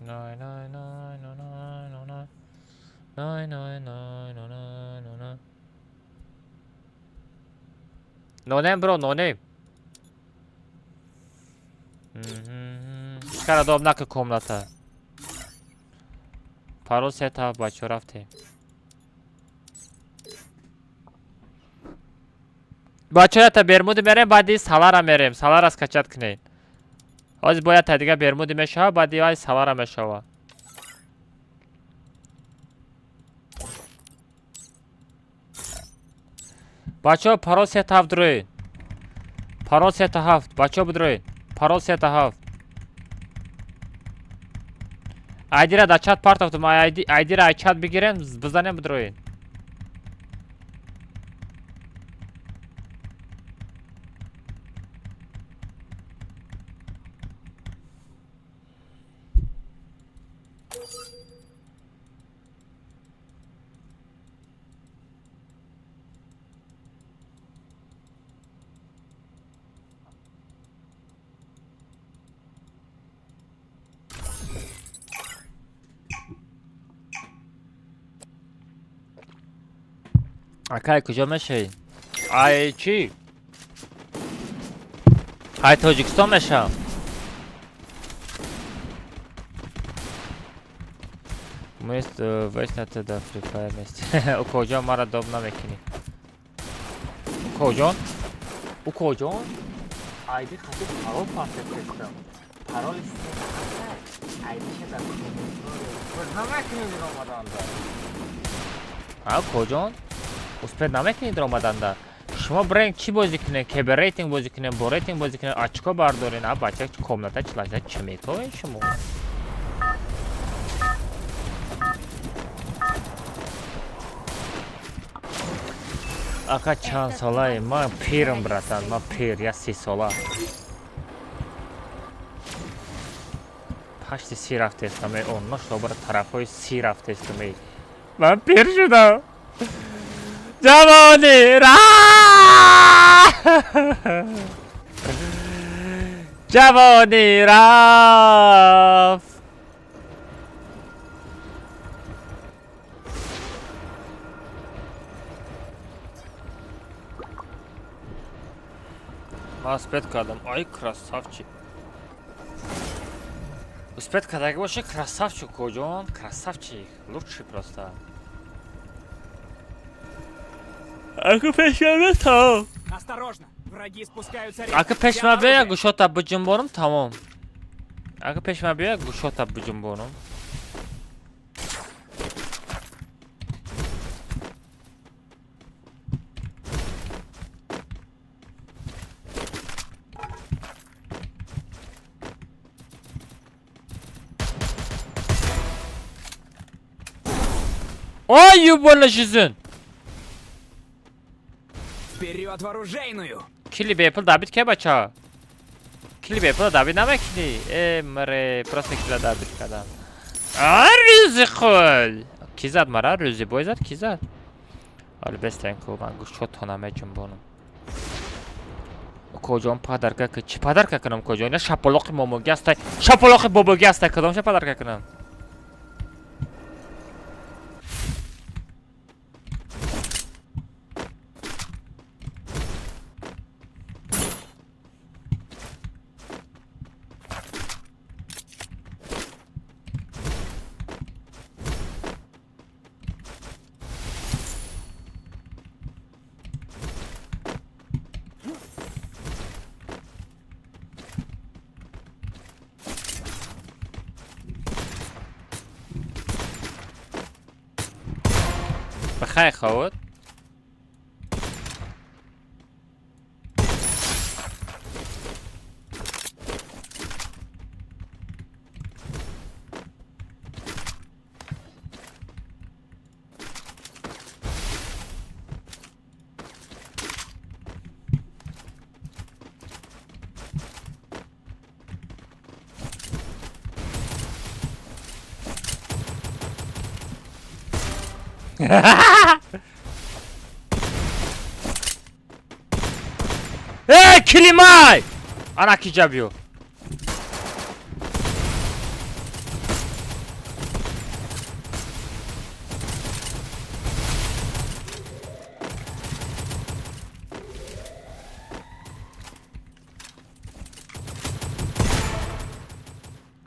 Най най най най най най най най най най най най. Нонем, бро, нонем. Кара доб нака комната. Парол сета, бачо, рафтем. Бачо, ята бермуди мерем, баъди салара мерем. Салара скачать кунед. Ҳозир бояд та дига бермуди мешава, баъди вай салара мешава. Бачаҳо, парол 37 дуроед. Парол 37, бачаҳо, бидроед. Парол 37. Айдира дар чат партофтум, айдира ай чат бигирем, бизанем, бидроед. Акай, куҷо мешавӣ? Ай чӣ? Ай Тоҷикистон мешавам. Мист весната да Free Fire нест. Укоҷон, мара доб намекунӣ. Укоҷон? Укоҷон? Айди хати парол партефтестам. Пароли айдиша дар комментарио намекунӣ омаданда. А, укоҷон? Успеть намекунед омаданда. Шумо бирен чӣ бозӣ кунед? Кебер рейтинг бозӣ кунед, бо рейтинг бозӣ кунед, очко бардорен. А бача комната чилашда чӣ метовед шумо? Ака, чанд солае? Ман пирам, братан, ман пир, я 30 сола. 8:30 рафтестам, эй, онно шобара тарафҳои 30 рафтестам, эй. Ман пир шудам. Ҷавонӣ рафт! Ҷавонӣ рафт! Ман успеть кардам. Ай, красавчик. Успеть кардаги боша, красавчик, коҷон, красавчик. Лучший просто. Аку пешма тамом. Осторожно! Враги спускаются Аку пешма бия, гӯшота биҷунбонам, тамом. Аку пешма бия, гӯшота биҷунбонам. Ой, ёбана жизнь! Вперед в оружейную! Кили бепул добить ке, бача? Кили бепул добить намекини? Э, мре, просто кила добить кардам. А, рӯзи хул! Ки зад мара? Рӯзи бой зад, ки зад? Ҳоли бестен ку, ман гӯшотона меҷунбонам. Коҷон подарка ки чӣ подарка кунам, коҷон? Ина шапалоқи момоги астай, шапалоқи бобоги астай, кадомша подарка кунам? Бихайр, ховуд. Э, килимай! Ана киҷа биё.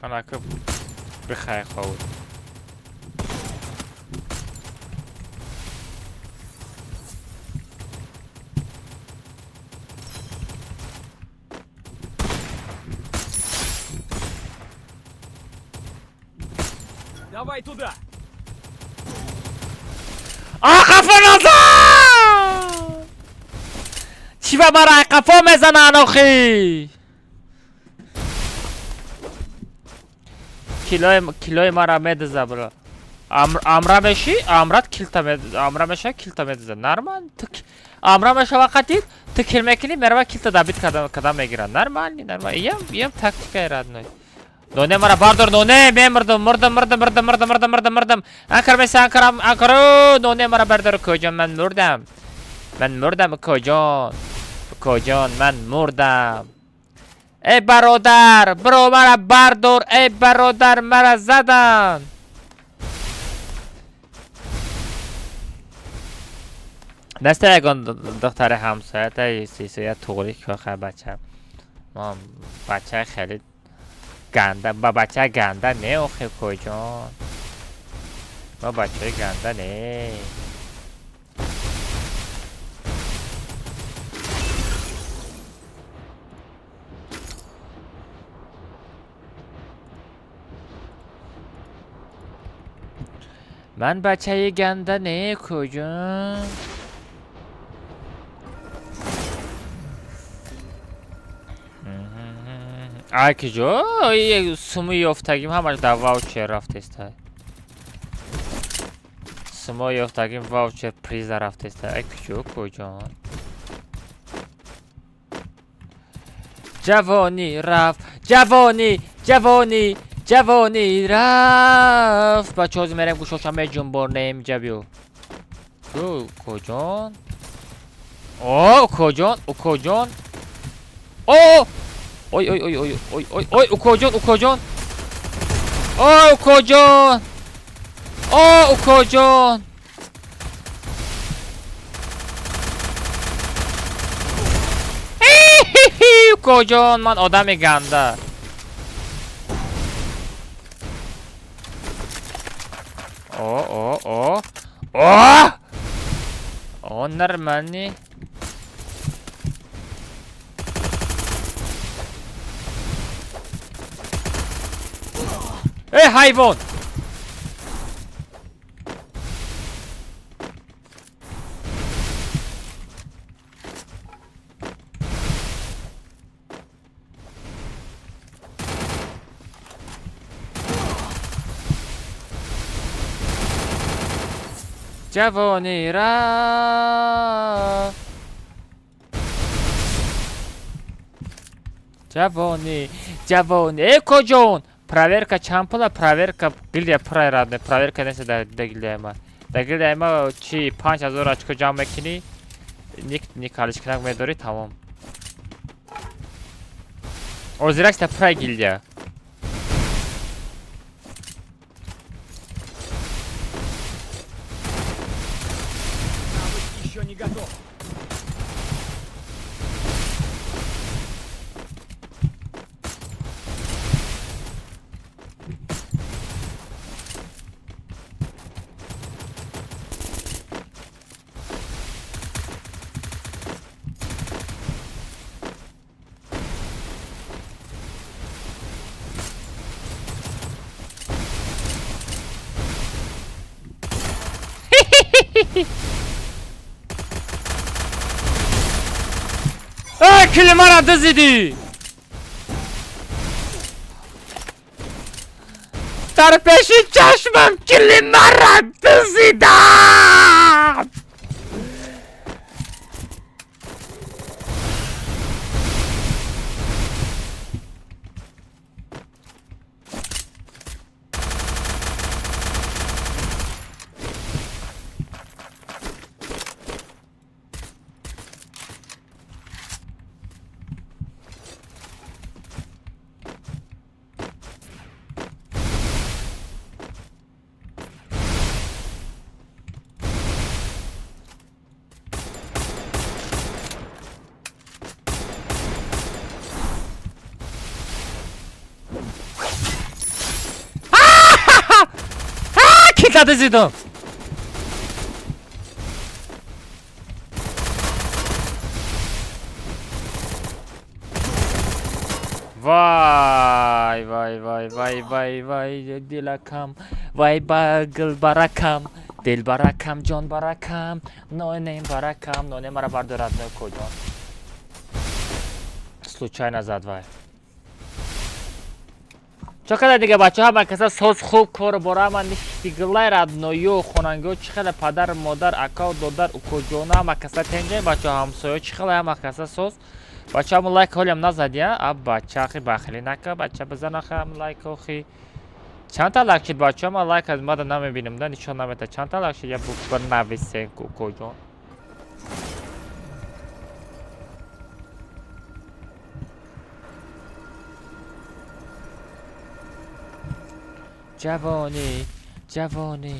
Ана ки бихай, ховуд. Давай туда! А, қафо назан! Чӣ ба мара қафо мезананд охи? Килои мара медиза, бро. Амра меши, амрат килта мед, амра меша, килта медиза. Нормально. Ту амра меша вақати ту кил мекунӣ, мерава килта добить када мегиранд. Нормально, нормально. Иям тактикаи родной. Ноне мара бардор, ноне, мемурдам, мурдам, мурдам, мурдам, мурдам, мурдам, мурдам, мурдам. Анкар меса, анкар, анкар, ноне мара бардор, коҷон, ман мурдам. Ман мурдам, коҷон. Коҷон, ман мурдам. Эй бародар, бро мара бардор, эй бародар, мара задан. Даста ягон духтари ҳамсоята сисоя туғри коха бача. Мо бача хеле ганда, ба бача ганда не охи коҷон. Мо бачаи ганда не. Ман бачаи ганда не, коҷон. Ай киҷо? Суми ёфтагим ҳамаш дар ваучер рафтеста. Сумо ёфтагим ваучер приза рафтеста. Ай киҷо, коҷон? Ҷавонӣ рафт, ҷавонӣ, ҷавонӣ, Ҷавонӣ рафт. Бачаҳо, ҳозир мерем, гӯшоша меҷунбонем. Ҷабиё, укоҷон, о укоҷон, укоҷон, о ой, ой, ой, ой, ой, ой, ой, укоҷон, укоҷон, о укоҷон, о укоҷон. Укоҷон, ман одами ганда. О, о, о, о, о, нормальный. Эй, ҳайвон! Ҷавонӣ рафт, ҷавонӣ, ҷавонӣ. Э, коҷон, проверка чанд пула? Проверка гильдия пурай, родной, проверка нест да гильдияи ма. Да гильдияи ма чи 5000 очко ҷамъ мекунӣ, ник никалишкинак медорӣ, тамом. Озиракста пурай гильдия. Навык еще не готов. Э, килимара дизидӣ, дар пеши чашмам килимара дизидам. Кита дизидам. Вай, вай, вай, вай, вай, вай, дилакам, вай, ба гулбаракам, дилбаракам, ҷонбаракам, нонем баракам, нонем мара бардорад, куҷон. Случайно зад вай. Чо када дига, бачаҳо, ҳама каса соз, хуб, кор бора ҳама ништиглай, родной ё хонангиҳо чӣ хеле, падар, модар, акау, додар, укоҷона, ҳама каса тенҷай, бачаҳо, ҳамсоё чӣ хеле, ҳама каса соз. Бачаҳо, ҳамун лайк ҳолиам назадия? А бача, ахи, бахилӣ нака, бача, бизан ахи ҳам лайк охи. Чандта лайк шид, бачаҳо? Ман лайк аз мада намебинам да, нишон намета. Чандта лайк шид? Я бинависен, укоҷон. Ҷавонӣ, ҷавонӣ.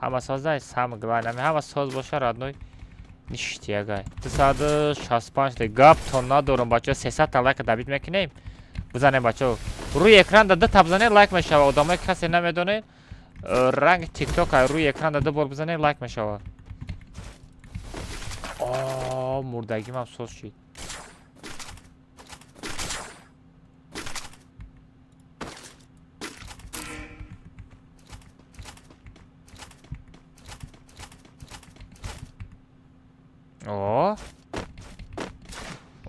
Ҳама созай, сам главное, ҳама соз боша, родной, ништиягай. 265 гаптон надорам, бачаҳо, 300 та лайка добить мекунем. Бизанем, бачаҳо. Рӯи экран да дута бизанед, лайк мешава. Одамое касе намедонед, ранги тикток рӯи экран да ду бор бизанед, лайк мешава. О, мурдагимам соз шид. О,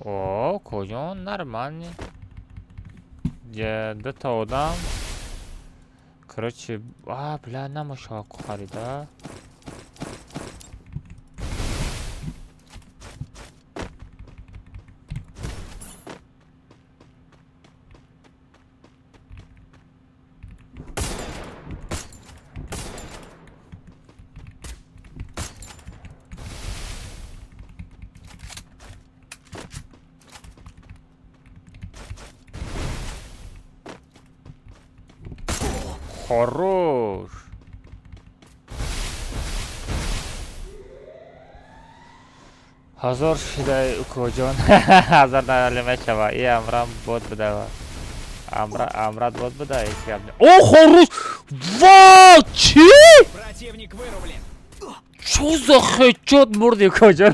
о, куҷон, нормальный. Дута одам. Короче, а, бля, намошава харида. Хорош. Ҳазор шидай укоҷон. Ҳазор наали мешава. И амрам бод бидава. Амра амрат бод буда ҳеҷ гап не. О, хорош! Ва, чӣ? Противник вырублен. Чё за хедшот мурди укоҷон?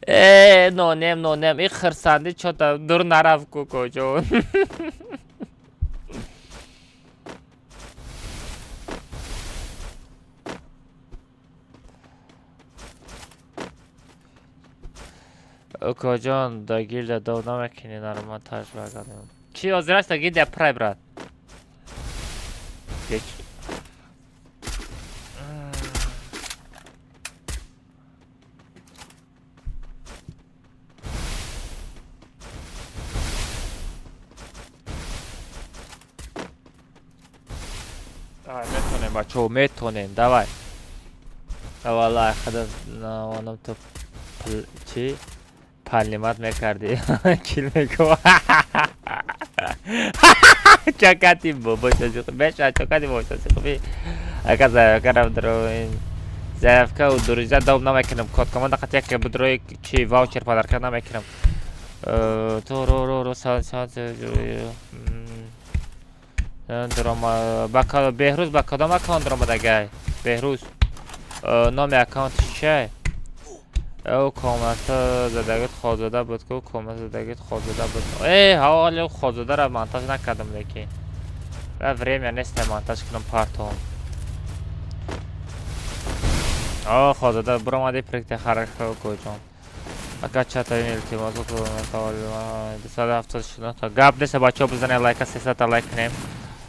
Э, нонем, нонем. И хирсандӣ чота дур нарафт кукоҷон. Укоҷон, да гилда дов намекунӣ нарман таҷриба кардем. Чӣ ҳозир аст гилда прай брат? Ҳеҷ. Давай, метонем, бачаҳо, метонем, давай. Валлай, хада навонам ту чӣ? Парлимат мекардӣ. Кил мекун. Чакати бобо шози беша чакати бобо шози хуби. Ака заявка рафт ин заявка у друзья доб намекунам. Код команда қат як бидрои чи ваучер подарка намекунам. Ту ро ро ро сан сан дрома ба Беҳрӯз ба кадом аккаунт дромадагай? Беҳрӯз номи аккаунтиш чиай? Ӯ комната задагит Хозода буд ку комната задагит Хозода буд. Э, ҳоли Хозодаро монтаж накардам лекин. Ва время нест монтаж кунам партом. О, Хозода биромади прикте хорошо куҷон. Ака чата ин илтимос 279 та гап нест бачаҳо бизанед лайка 300 та лайк кунем.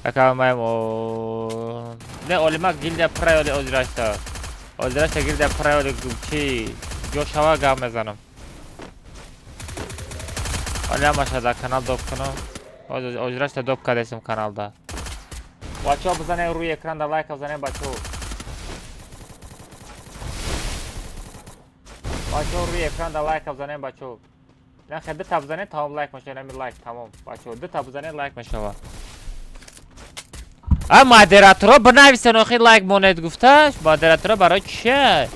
Ака маем о не олима гилдия прай оли озирашта. Озирашта гилдия прай оли чи ҷо шава гап мезанам. Оли ҳамаша дар канал доб кунам. Озирашта доб кардесим каналда. Бачаҳо бизанед рӯи экранда лайка бизанед бачаҳо. Бачаҳо рӯи экранда лайка бизанед бачаҳо. Нахе ду та бизанед тамом лайк мешава, ҳамин лайк тамом. Бачаҳо ду та бизанед лайк мешава. А модераторо бинависен охи лайк монед гуфташ. Модераторо барои чия?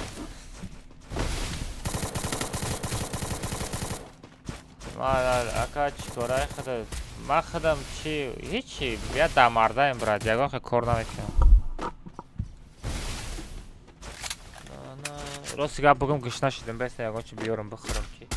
Ака чӣ кора худа? Ман худам чи ҳечи я дамардаем брат, ягон хе кор намекунам. Рости гап бигӯм гушна шудем, беста ягон чи биёрам бихӯрам чи.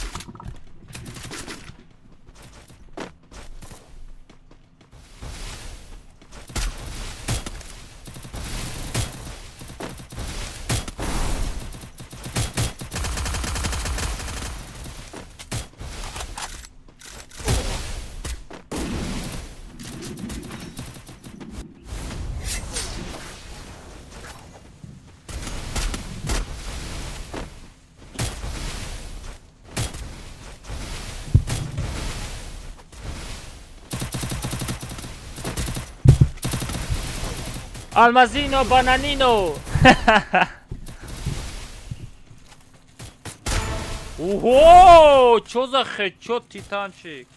Almazino bananino. Ого, чё за хедшот титанчик?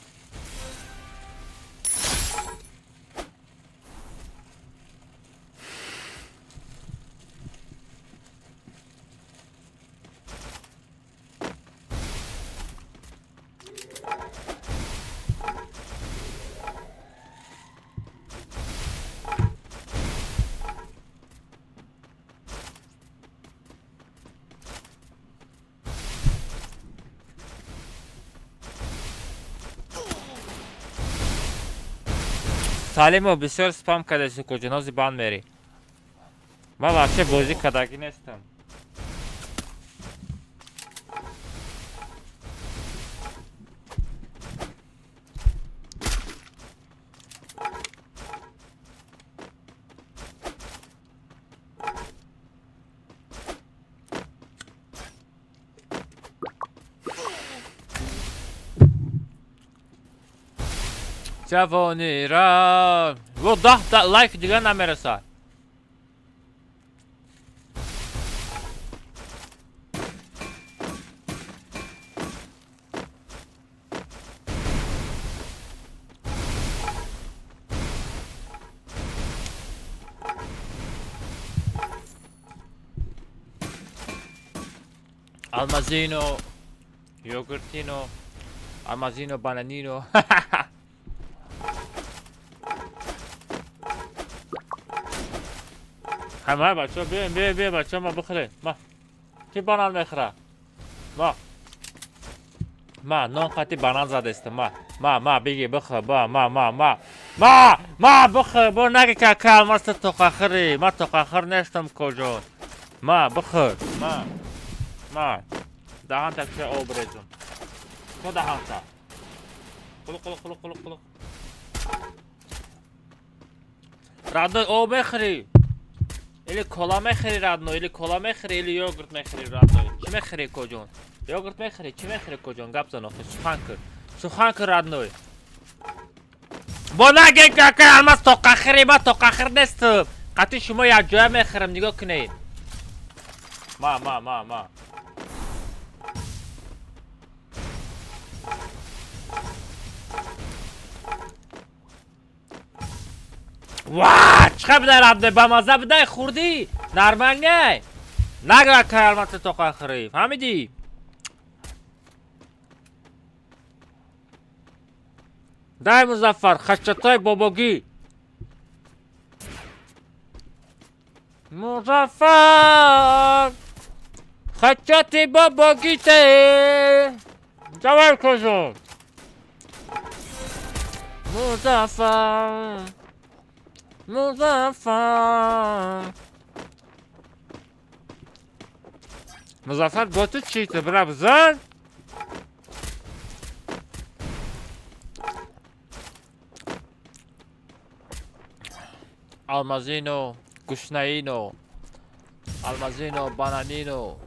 Салимо бисёр спам кардеси куҷонози банд мери. Ман вообще бозӣ кардагӣ нестам. Ҷавонира во 10 та лайк дигар намерасад. Алмазино, йогуртино, алмазино, бананино. Ҳама бачаҳо биёем, биёем, биёем, бачаҳо, ма бихӯрем. Ма. Ки банан мехӯра? Ма. Ма, нон қати банан задестам, ма. Ма, ма, биги, бихӯр, ба, ма, ма, ма. Ма, ма, бихӯр, бо наги кака алмаз ту тоқахӯрӣ. Ма тоқахӯр нестам, куҷо. Ма, бихӯр, ма. Ма. Даҳанта куша об резум. Ко даҳанта. Қулуқ, қулуқ, қулуқ, қулуқ, қулуқ. Родной, об мехӯрӣ? Или кола мехӯрӣ, родной, или кола мехӯрӣ, или йогурт мехӯрӣ, родной. Чӣ мехӯрӣ, коҷон? Йогурт мехӯрӣ, чӣ мехӯрӣ, коҷон? Гап зан охи, сухан кун. Сухан кун, родной. Бо наге кака алмаз тоқахӯрӣ, ма тоқахӯр нестам. Қати шумо якҷоя мехӯрам, нигоҳ кунед. Ма, ма, ма, ма. Ва, чӣ қадар будай, родной, бамаза будай, хӯрдӣ? Нормальный? Нага кака алмаз ту тоқахӯрӣ, фаҳмидӣ? Дай, Музаффар, хашчатои бобогӣ. Музаффар! Хачати бобогите! Давай, кожон! Музаффар! Музаффар! Музаффар, бо ту чӣ ту бира бизан? Алмазино, гушнаино, алмазино, бананино.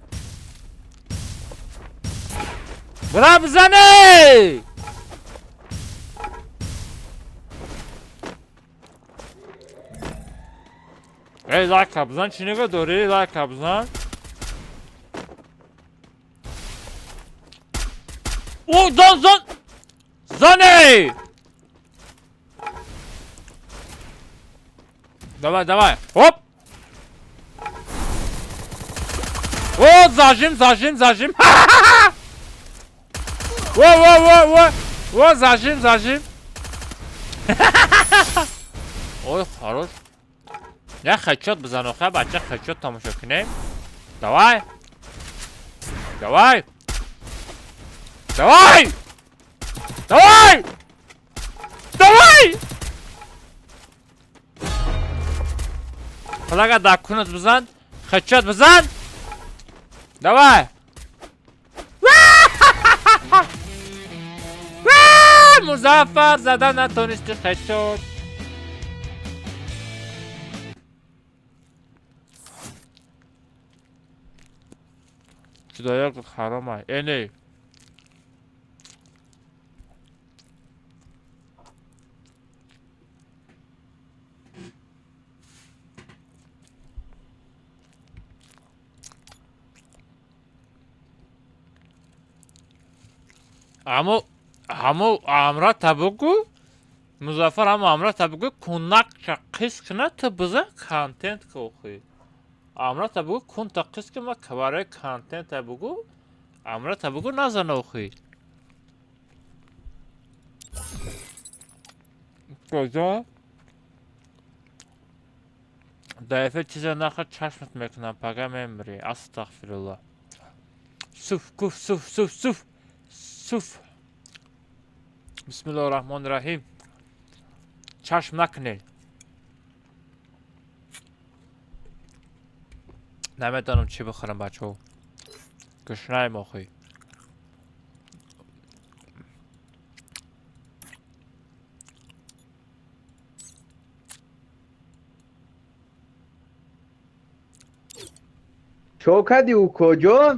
Бира бизане! Эй, лайка бизан, чӣ нигоҳ дорӣ? Лайка бизан. О, зан, зан! Зане! Давай, давай. Оп! О, зажим, зажим, зажим. Во, во, во, во. Во, зажим, зажим. Ой, хорош. Я хедшот бизан, охе, бача, хедшот тамошо кунем. Давай. Давай. Давай! Давай! Давай! Флага дар кунат бизан, хедшот бизан. Давай! Музаффар, зада натонисти хедшот. Чудояк ҳаромай. Эне. Амо ҳамо амра табугу Музаффар, ҳамо амра табугу кунакча қис куна, ту бизан контент кохӣ. Амра табугу кунта қис ки ма барои контент табугу амра табугу назан охӣ. Куҷо? Даифа чиза нахӯр, чашмат мекунам, пага мемирӣ. Астағфируллоҳ. Суф, куф, суф, суф, суф. Суф. Бисмиллоҳи раҳмони раҳим. Чашм накунед. Намедонам чӣ бихӯрам, бачаҳо. Гушнаем охӣ. Чо кардӣ, укоҷон?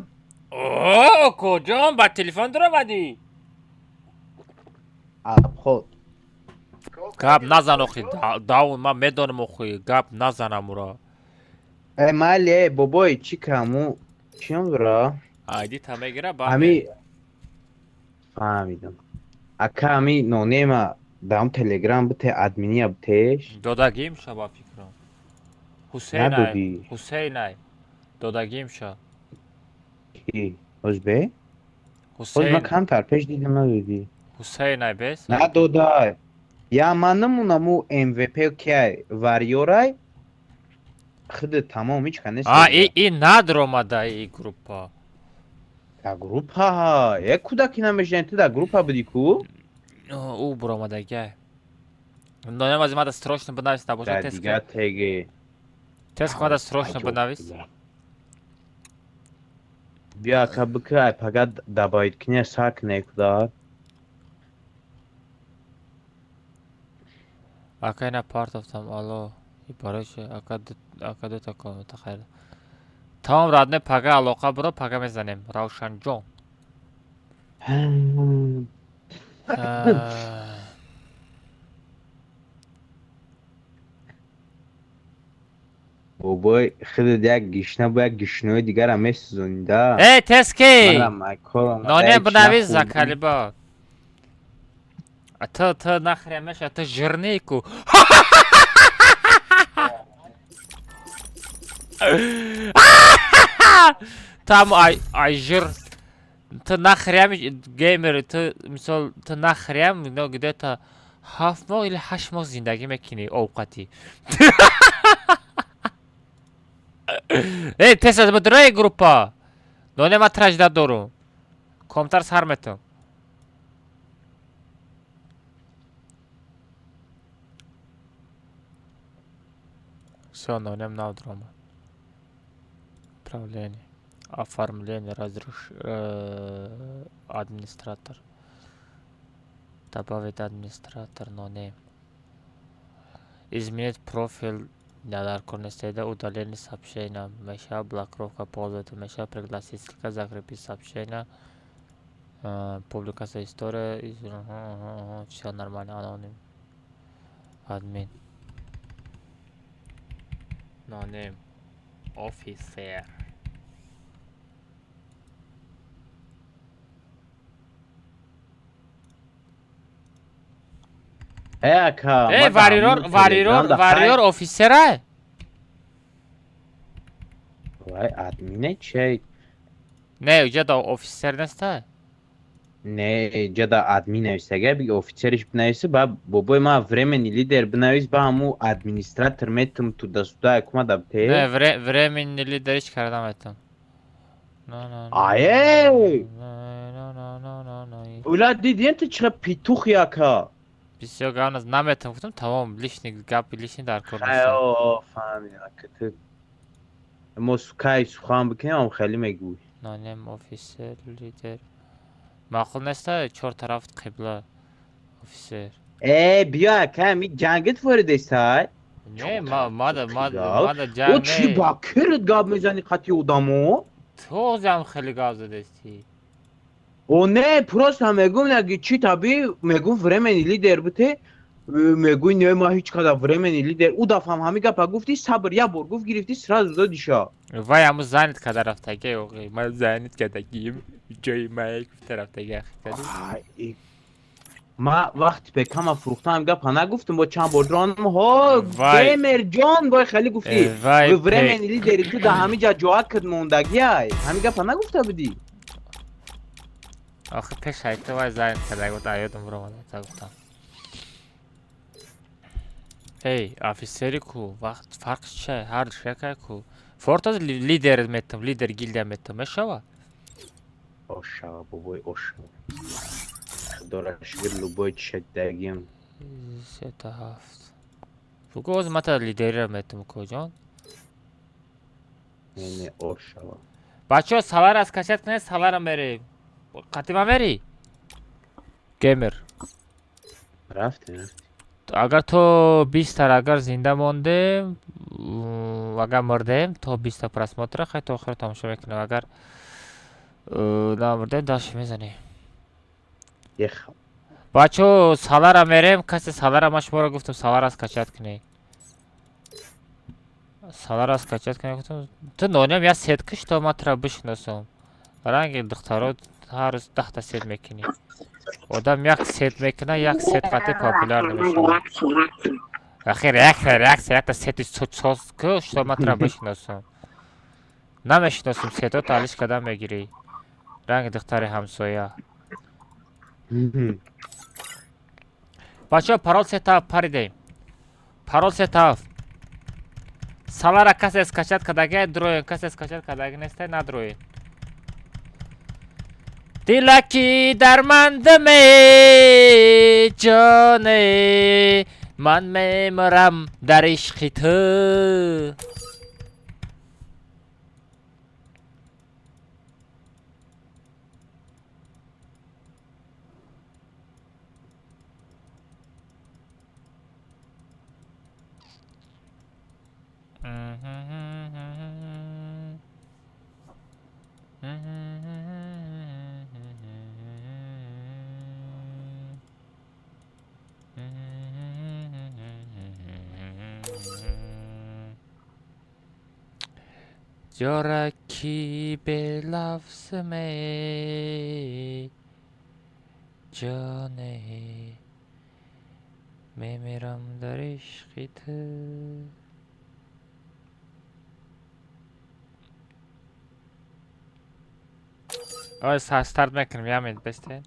О, куҷон ба телефон дуромадӣ? Абход. Гап назан охи, даун, ман медонам охи, гап назанам уро. Э, майли, э, бобой, чӣ каму? Чиём дора? Айди та мегира ба. Ами фаҳмидам. Ака, ами нонема даам телеграм бите, админия битеш. Додагим ша ба фикрам. Ҳусейнай, Надодӣ. Ҳусейнай. Додагим ша. Ки? Ҳозбе? Ҳоз ман Ҳусейн. Камтар пеш дидам, надодӣ. Ҳусейн ай бес. Надодай. Я ман намунаму МВП киай варёрай. Хиди тамом ҳеч ка нест. А, и надромада и группа. Да группа, як кӯдаки намешинӣ, ту дар группа будӣ ку? Ӯ буромадагай. Нонем аз мада срочно бинавис набошад Дар тест. дигар теге. Тест мада срочно бинавис. Биё ака бикӣ, ай пага добавить кунӣ сар кунӣ куда. Ака ина партофтам, алло. И барои чи ака ака дута комната хайр. Тамом родной, пага алоқа буро, пага мезанем. Равшанҷон. А, Бобой, худат як гишна бо як гишнои дигара месӯзонида. Эй, тески! Манам майкор. Ноне бинавис закалиба. А ту нахря меша, ту жирный ку. Там ай жир. Ту нахря геймер, ту мисол ту нахря, но где-то 7 моҳ или 8 моҳ зиндагӣ мекунӣ овқатӣ. Эй, тез аз бидрои группа. Ноне ма тражда дорум. Комтар сар метум. Всё, нонем нав дрома. Управление. Оформление, администратор. Добавить администратор, нонем. Изменить профиль дар нест, удаление сообщения, меша блокировка пользователя, меша пригласить, ссылка, закрепить сообщение, публикация история, всё нормально, аноним. Админ. Нонем. Офицер. Э, ака. Э, варьёр, варьёр, варьёр офицера? Вай, админе чей? Не, уҷа офицер неста? Не, ҷада админ нависага, биги офицериш бинависи, ба бобои ма временный лидер бинавис, ба ҳаму администратор метум туда-сюда якума да бте. Не, временный лидер ҳеч карда наметам. Ае! Ула дидиен ту чиқа петухи ака. Бисёр гап наметам, гуфтам, тамом, лишний гап, лишний дар кор нест. Хайо, фаҳмидам ака ту. Мо сукай сухан бикунем, хеле мегӯй. Нонем офицер, лидер. Маъқул неста чор тараф қибла офицер. Э, биё ака, ми ҷангит воридестай? Не, ма мада мада мада О ҷанг чӣ не. ба кирит гап мезани қати одамо? Ту ҳам хеле гап задести. О не, просто мегум наги чӣ таби, мегум временный лидер буте, мегӯй не, ма ҳеч када временный лидер. Ӯ дафъам ҳами гапа гуфти, сабр як бор гуфт, гирифти, сразу додиша. Вай ҳаму занят када рафтаги, оғи. Ма занят кадагим. Ҷои ма гуфта рафтаги ахи. Ай, ма вақти пекама фурӯхтам гапа нагуфтам, бо чанд бор дронам ҳо Вай. геймер ҷон бой хеле гуфтӣ. Э, вай Временный лидери ту да ҳами ҷа ҷоа кид мондагиай. Ҳами гапа нагуфта будӣ? Охи пеш айта вай занят када гуфт, аёдам буромада, та гуфтам. Эй, офицери ку, вақт фарқ чия? Ҳар шакай ку. Фортаз лидер метам, лидер гильдия метам, мешава? Ошава, бобой, ошава. Худоро шукр, любой чишадагим. Сета ҳафт. Бугу оз мата лидерира метам коҷон. Не, не, ошава. Бачаҳо салара скачать кунед, салара мерем. Қатима мери? Геймер. Рафтем, рафтем. Агар то 20-тар агар зинда мондем, агар мурдем, то 20-та просмотра хай то охиро тамошо мекунем. Агар намурдем, дальше мезанем. Ех. Бачаҳо салара мерем, касе салара ман шуморо гуфтам салара скачать кунед. Салара скачать кунед гуфтам. Ту нонем я сет киш то ман тура бишиносам. Ранги духтаро ҳар рӯз 10-та сет мекунӣ. Одам як сет мекуна, як сет қатъи популяр намешавад. Ахи реакция, реакция, якта сети соз ку, что ман тура бишиносам. Намешиносам, сетото алиш када мегирӣ. Ранги духтари ҳамсоя. Бачаҳо, парол сета паридем. Парол сета. Салара касе скачать кадаги дроен, касе скачать кадаги нестай надроен. Дилаки дармандаме ҷоне, ман мемирам дар ишқи ту. Ҷораки белафзме ҷоне, мемирам дар ишқи ту. Ой, старт мекунем, як минут бестен.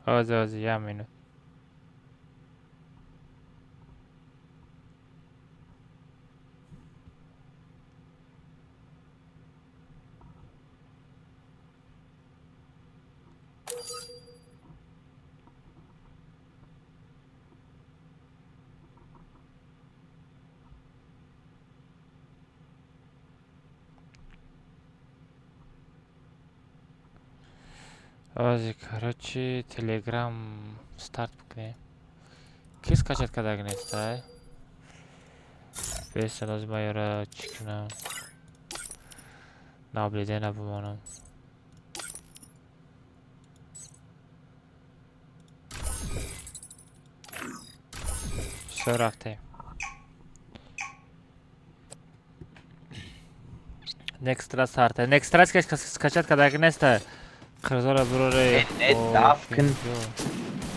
Ози, ози, як минут. Ози, короче, Телеграм старт бикунем. Ки скачать кардаги нестай? Беста, лозим ма ёра чӣ кунам? Наблюдение бимонам. Всё, рафтем. Next старта. Next скачать кардаги нестай. Қирзора бироре. Не, даф кун.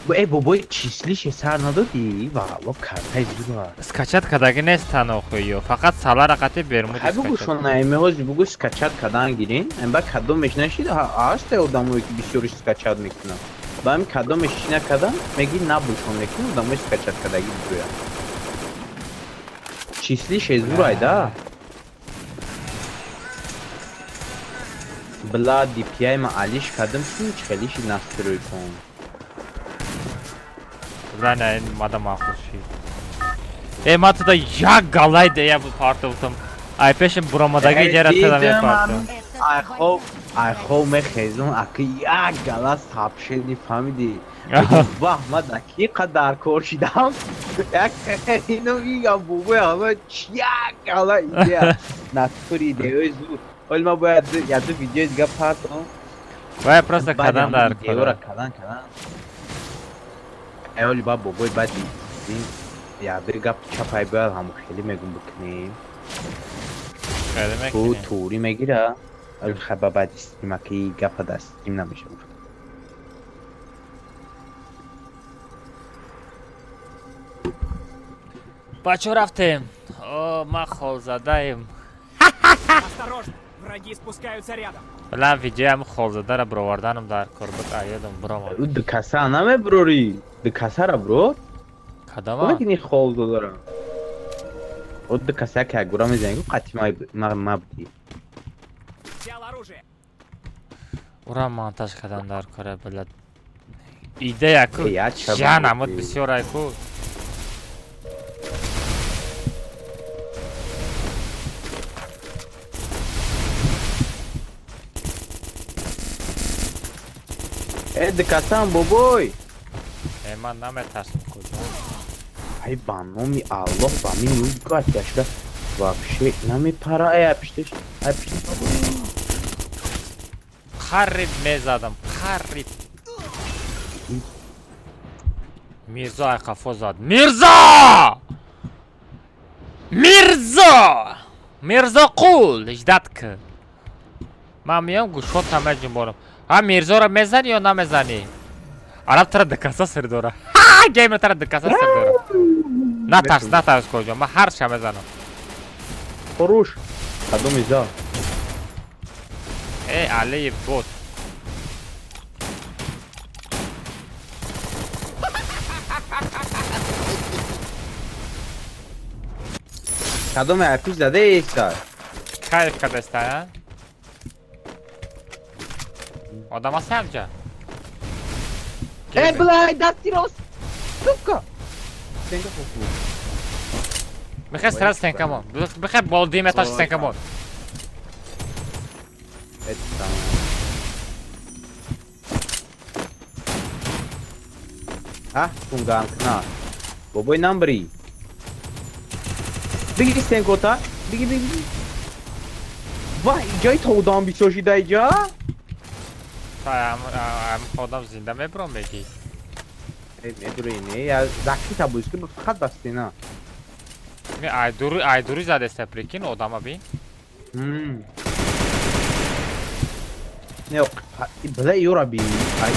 Э, бобой, числише сар надодӣ? Валло, картаи зура. Скачать кардаги нестан охӯ ё. Фақат салара қати бермуди Хай, бугу скачать. шона эмеҳози бугу скачать кардан гирин. Эмба кадомеш нашид, ҳаста одамое ки бисёриш скачать мекунанд. Ба ҳамин кадомеш чӣ накардан, меги набушон мекунӣ одамои скачать кардаги бугӯянд. Числише зурай да. Бла DPI ма алиш кардам, чун хелиши настрой кун. Бля, ин мада маъқул шид. Э, ма туда як галай дея партовтам. Ай пешим буромадаги ҷара туда мепартам. Это Ай хоб, твоя ай хоб мехезум, аки як гала сабшени фаҳмидӣ. Ваҳ, ма даки қадар кор шидам. Як ино мигам бобои ҳама чи як гала идея. Натури идеяи зуд. Ҳоли ма бояд яду видеои дига партом. Вай просто Баъди кадан ҳамон дар идеяро кора. Кадан кадан. Ай ҳоли ба бобои баъди ин яду гап чапай бояд ҳамон хеле мегум бикунем. Хеле Ту мекунем. тури мегира. Ҳоли хаба баъди стримаки гапа дар стрим намеша гуфт. Бачо, рафтем. О, ма холзадаем. Осторожно, враги спускаются рядом. Бла, видеоям холзадара бироварданам дар кор буд, а ёдам биромад. Ӯ дукаса намеброрӣ. Дукасара бро. Кадома? Мекунӣ хол додара. Ӯ дукаса як ягура мезанӣ, қати ма будӣ. Взял оружие. Ура монтаж кардан дар кора, била. Идея ку. Э, я ча Жан буд. амуд бисёр ай ку. Э, дукасам бобой. Э, ман наметарсам куҷо. Ай, ба номи Аллоҳ, ба мин югатяшда вообще намепара. Ай, пиштеш. Ай, пиштеш. Қариб мезадам, қариб. Мирзо ай қафо зад. Мирзо! Мирзо! Мирзо қул, ждать ки. Ман меём гӯшота меҷунбонам. Ҳа, Мирзоро мезанӣ ё намезанӣ? Араб тара дикаса сир дора. Ҳа, геймер тара дикаса сир дора. Натарс, натарс, коҷо. Ман ҳар ша мезанам. Хорош. Кадом иза? Э, алеи бот. Кадоме айпиш заде эса. Кайф кадаста, а? Одам аст ҳамҷа? Э, блай, дасти рост. Сука. Стенка хуб. Бихай сразу стенкамон. Бихай бол дим этаж стенкамон. А, кунганкна. Бобой намбри. Биги стенкота. Биги биги. Вай, ҷои тоудам бисёр шида иҷа. Ам одам зинда мебурам меги. Мебури не, я закрита буд, ки фақат ба стена. Ме айдури айдури задеста прикинь одама бин. Не, бла юра бин. Ай,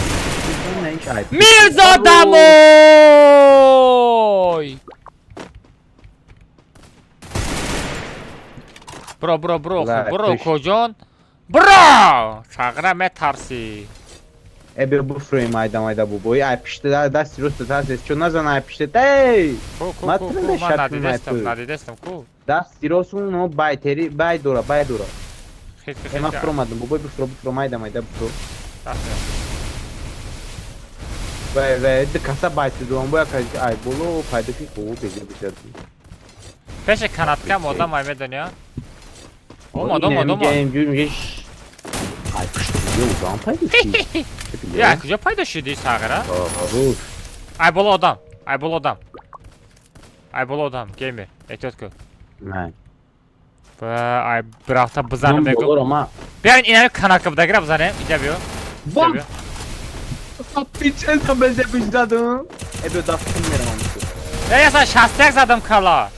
Мирзо домой! Бро, бро, бро, бро, коҷон? Бро! Чағра метарсӣ. Э, бё буфрои майда майда бубой. Ай пишта дасти рост тарсес. Чо назан ай пишта. Эй! Ку ку ку ку ман надидестам, надидестам ку. Дасти рост но бай тери, бай дора, бай дора. Э, ман фуромадам. Бубой буфро, буфро майда майда буфро. Вай, вай, д каса бай тудам боя кай ай боло пайда ки ку безе бишад. Пеше канаткам одам ай медони, а? Омад, омад, омад. Ай пишта одам пайда шуд. Я куҷо пайдо шуди сағира? Ай боло одам, ай боло одам. Ай боло одам, геймер, эҳтиёт кун. Не. Ба ай бирафта бизанам мегум. Биёин инами канатка будагира бизанем, инҷа биё. Ва! Пичезам безе бизадам. Э биё дафтум меравам. Э, яса 61 задам кала.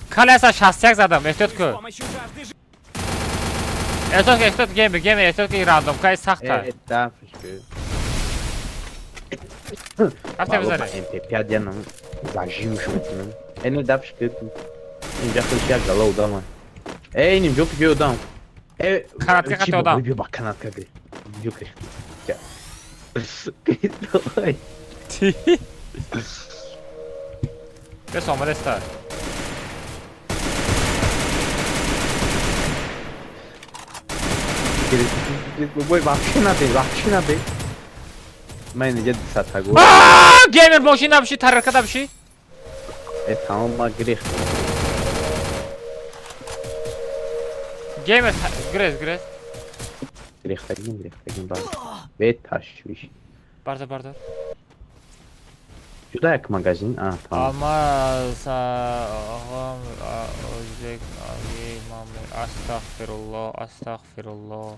Кала яса 61 задам, эҳтиёт кун. Эҳтиёт кун, эҳтиёт геймер, геймер, эҳтиёт кун, рандом кай сахта. Э, дафш кун. Рафта бизанем. MP5 янам зажим шуд. Э, не дафш кун. Инҷа хуш як гала одам. Э, иним ҷо куҷо одам. Э, канатка қати одам. Биё ба канатка би. Биё ки. Бес омадаста. Бобой вообще набе, вообще набе. Ман инҷа дусадта гол. Геймер мошин набиши, тарелка набиши. Э, тамом ма гирехт. Геймер грез, грез. Гирехтагим, гирехтагим ба. Бе ташвиш. Бардор, бардор. Ҷуда як магазин, а, тамом. Алмаз, оғам, ӯзбек, астағфируллоҳ, астағфируллоҳ.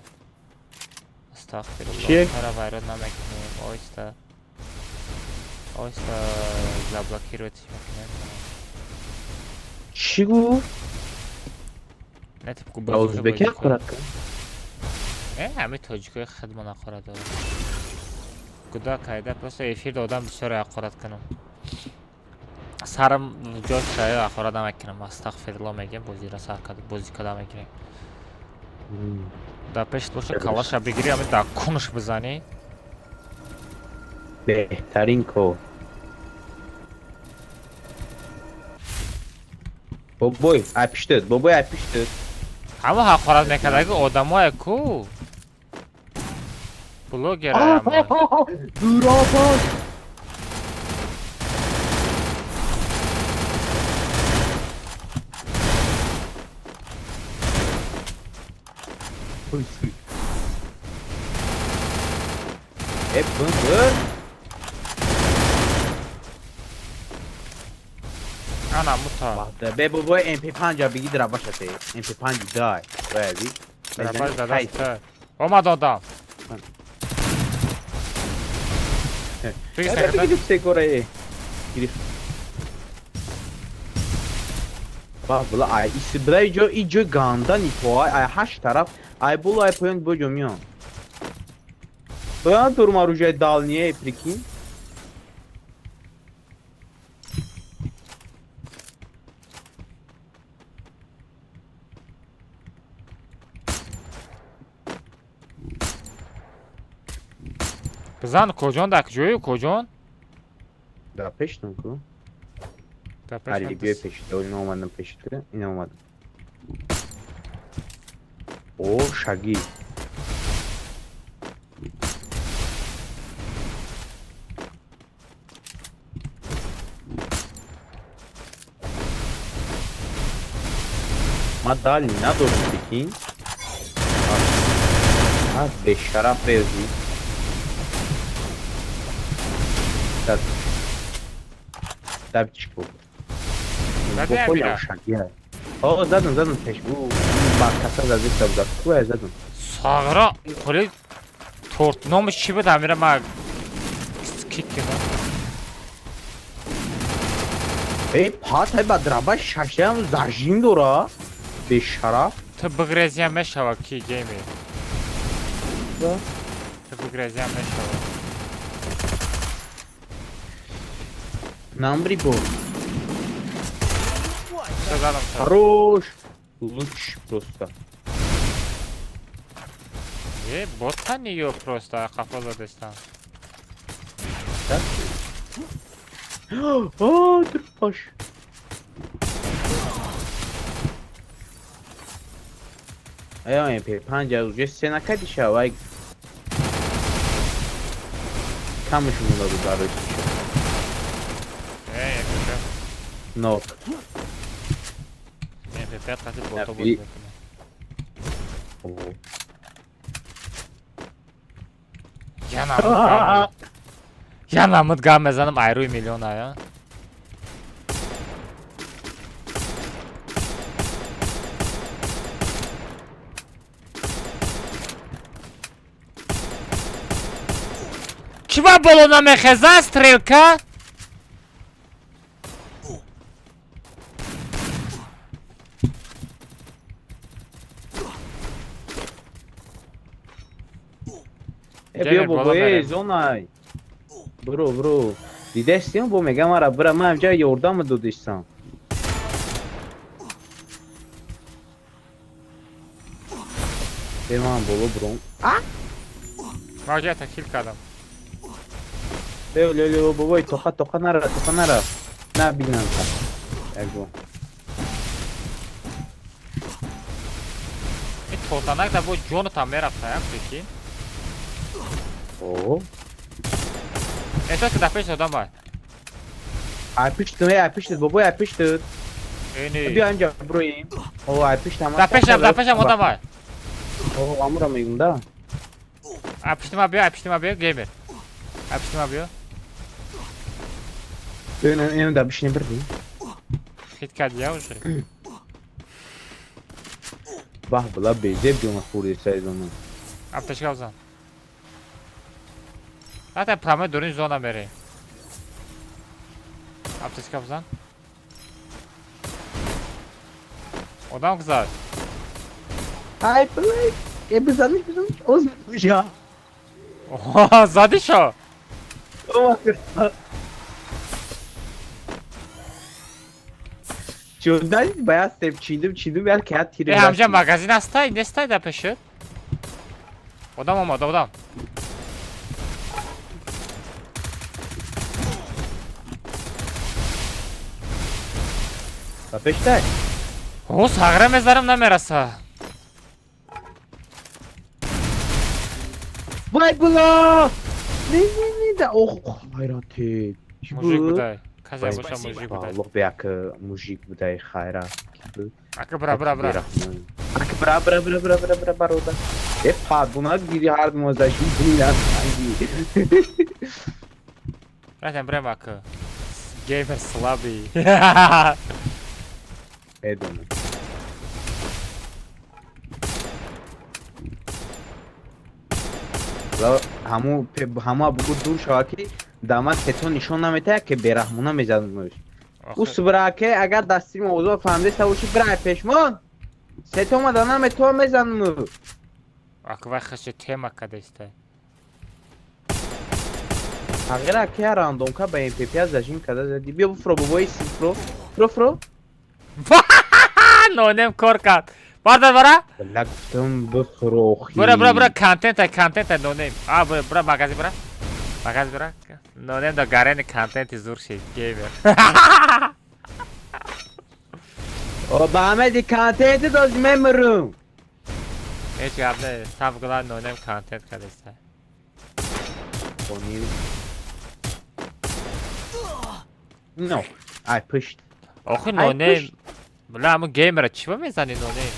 Астағфируллоҳ. Тара вайрон намекунем. Оҳиста. Оҳиста заблокировать мекунем. Чӣ гуфт? Не тип Ба ӯзбекӣ ҳақорат кард? Э, ҳамин тоҷикои хидмон ҳақорат дорад. Гуда кайда просто эфир додам бисёр ҳақорат кунам. Сарам ҷо шая ҳақорат намекунам. Астағфируллоҳ мегем, бозира сар кард, бозӣ када мегирем. Дар пешт боша калаша бигирӣ, ҳамин дар кунш бизанӣ. Беҳтарин кор. Бобой, ай пиштед, бобой ай пиштед. Ҳамо ҳақорат мекардаги одамое ку. Блогер ҳамо. Дуробош. Э, бир. Ана мута. Бе бобой MP5 биги драбашате. MP5 дай. Вай би. Драбаш задаст. Омад одам. Биги Э, биги секора. Гирифт. Ба бла ай ис бла иҷо иҷо ганда нито ай ай ҳашт тараф ай боло ай поён боҷо миён. Бла дурма ружай далние прикинь. Бизан, коҷон, дар куҷою, коҷон? Да пештон ку. Дар Али пешам. биёй пеши ту, ина омадам пеши ту, ина омадам. О, шаги. Ма дальний надорам, прикинь. А, бешараф рези. Так. Тапчику. Зади Бо Амира. шаги. О, задам, задам пеш. У, ба каса задиста буда. Куя задам. Сағра хеле торт номаш чӣ буд, Амира, ма кик кардам. Эй, пат, ай ба драба шашам зажим дора. Бешараф. Ту бигрезиям мешава ки геймер. Да. Ту бигрезиям мешава. Намбри бо. Чӣ задам та? Хорош. Луч просто. Е, ботани ё просто қафо задестам. Так. О, трупаш. Ай, МП5 уже се накадиша, вай. Камаш монда буд барои чӣ. Е, МП5. Нок. МП5 қати бото Не, бозӣ мекунад. О. Я намуд гап мезанам. Я намуд гап мезанам, айрӯи миллион ая. Кӣ ба боло намехеза стрелка? Э, Ҷамил, биё боло бобо, э, мерем. зонай. Бро, бро. Дидестим, бо мегам ара бра, ман ҷа ёрдам додистам. Бе ман боло бром. Ман ҷа такил кардам. Ле, ле, ле, бобой, тоқа, тоқа нара, тоқа нара. На бинам та. Ягон. Ин тотанак да бо ҷонатам мерафта, я прикинь. О. Эҳсос ки дар пеши одам бай. Ай пишт, ай пишт, бобой, ай пишт. Эни. Биё инҷа броим. О, ай пишт ҳама. Дар пешам одам бай. О, амура мегум да. А пишти ма биё, а пишти ма биё, геймер. А пишти ма биё. Ин ин да бишин бирди. Хит карди я уже. Баҳ била безеб ҷона хӯрди сайзона. Аптечка бизан. Ата прямо дурин зона мерем. Аптечка бизан. Одам гузашт. Ай блин, э бизаниш бизаниш оз я. Оҳ, зади шо. Чундан баяд степ чидим чидим як кат тири. Э, ҳамҷа магазин ҳастай, нестай дар пешит? Одам омад, одам. Ба пештай. О, сағра мезарам намераса. Вай була! Не не не да ох хайрати. Чӣ Мужик буд? будай. Казе Вай, боша мужик будай. Аллоҳ бияк мужик будай хайра. Ки буд? Ака бра бра бра. Ак бра бра бра бра бра бра барода. Э падбунак диди ҳар мозаши динан санги. Братан, брем ака. Геймер слабый. Медонам. Ҳаму ҳама бугу дур шава ки дама сето нишон наметаҳад ки бераҳмона мезанад. Ӯ субраке агар дасти мавзӯъ фаҳмида бошӣ бирай пешмон. Сето омада наметоа мезанам. Ака вай хаши тема кадаиста. Тағйира ки рандомка ба МПП зажим када зади. Биё буфро бобои сифро. Фро фро. Нонем кор кард. Бардар бара? Бла гуфтам бифро. Бара бара бара контента контента нонем. А бара бара магазин бара. Показ бира. Нонем да гарени контенти зур шид геймер. О, ба ҳамади контенти дози мемирум. Ҳеҷ гап не, сам гла нонем контент кардеста. No, I pushed. Охи Ай, нонем. пушт. Бла ҳамун геймера чӣ ба мезани нонем?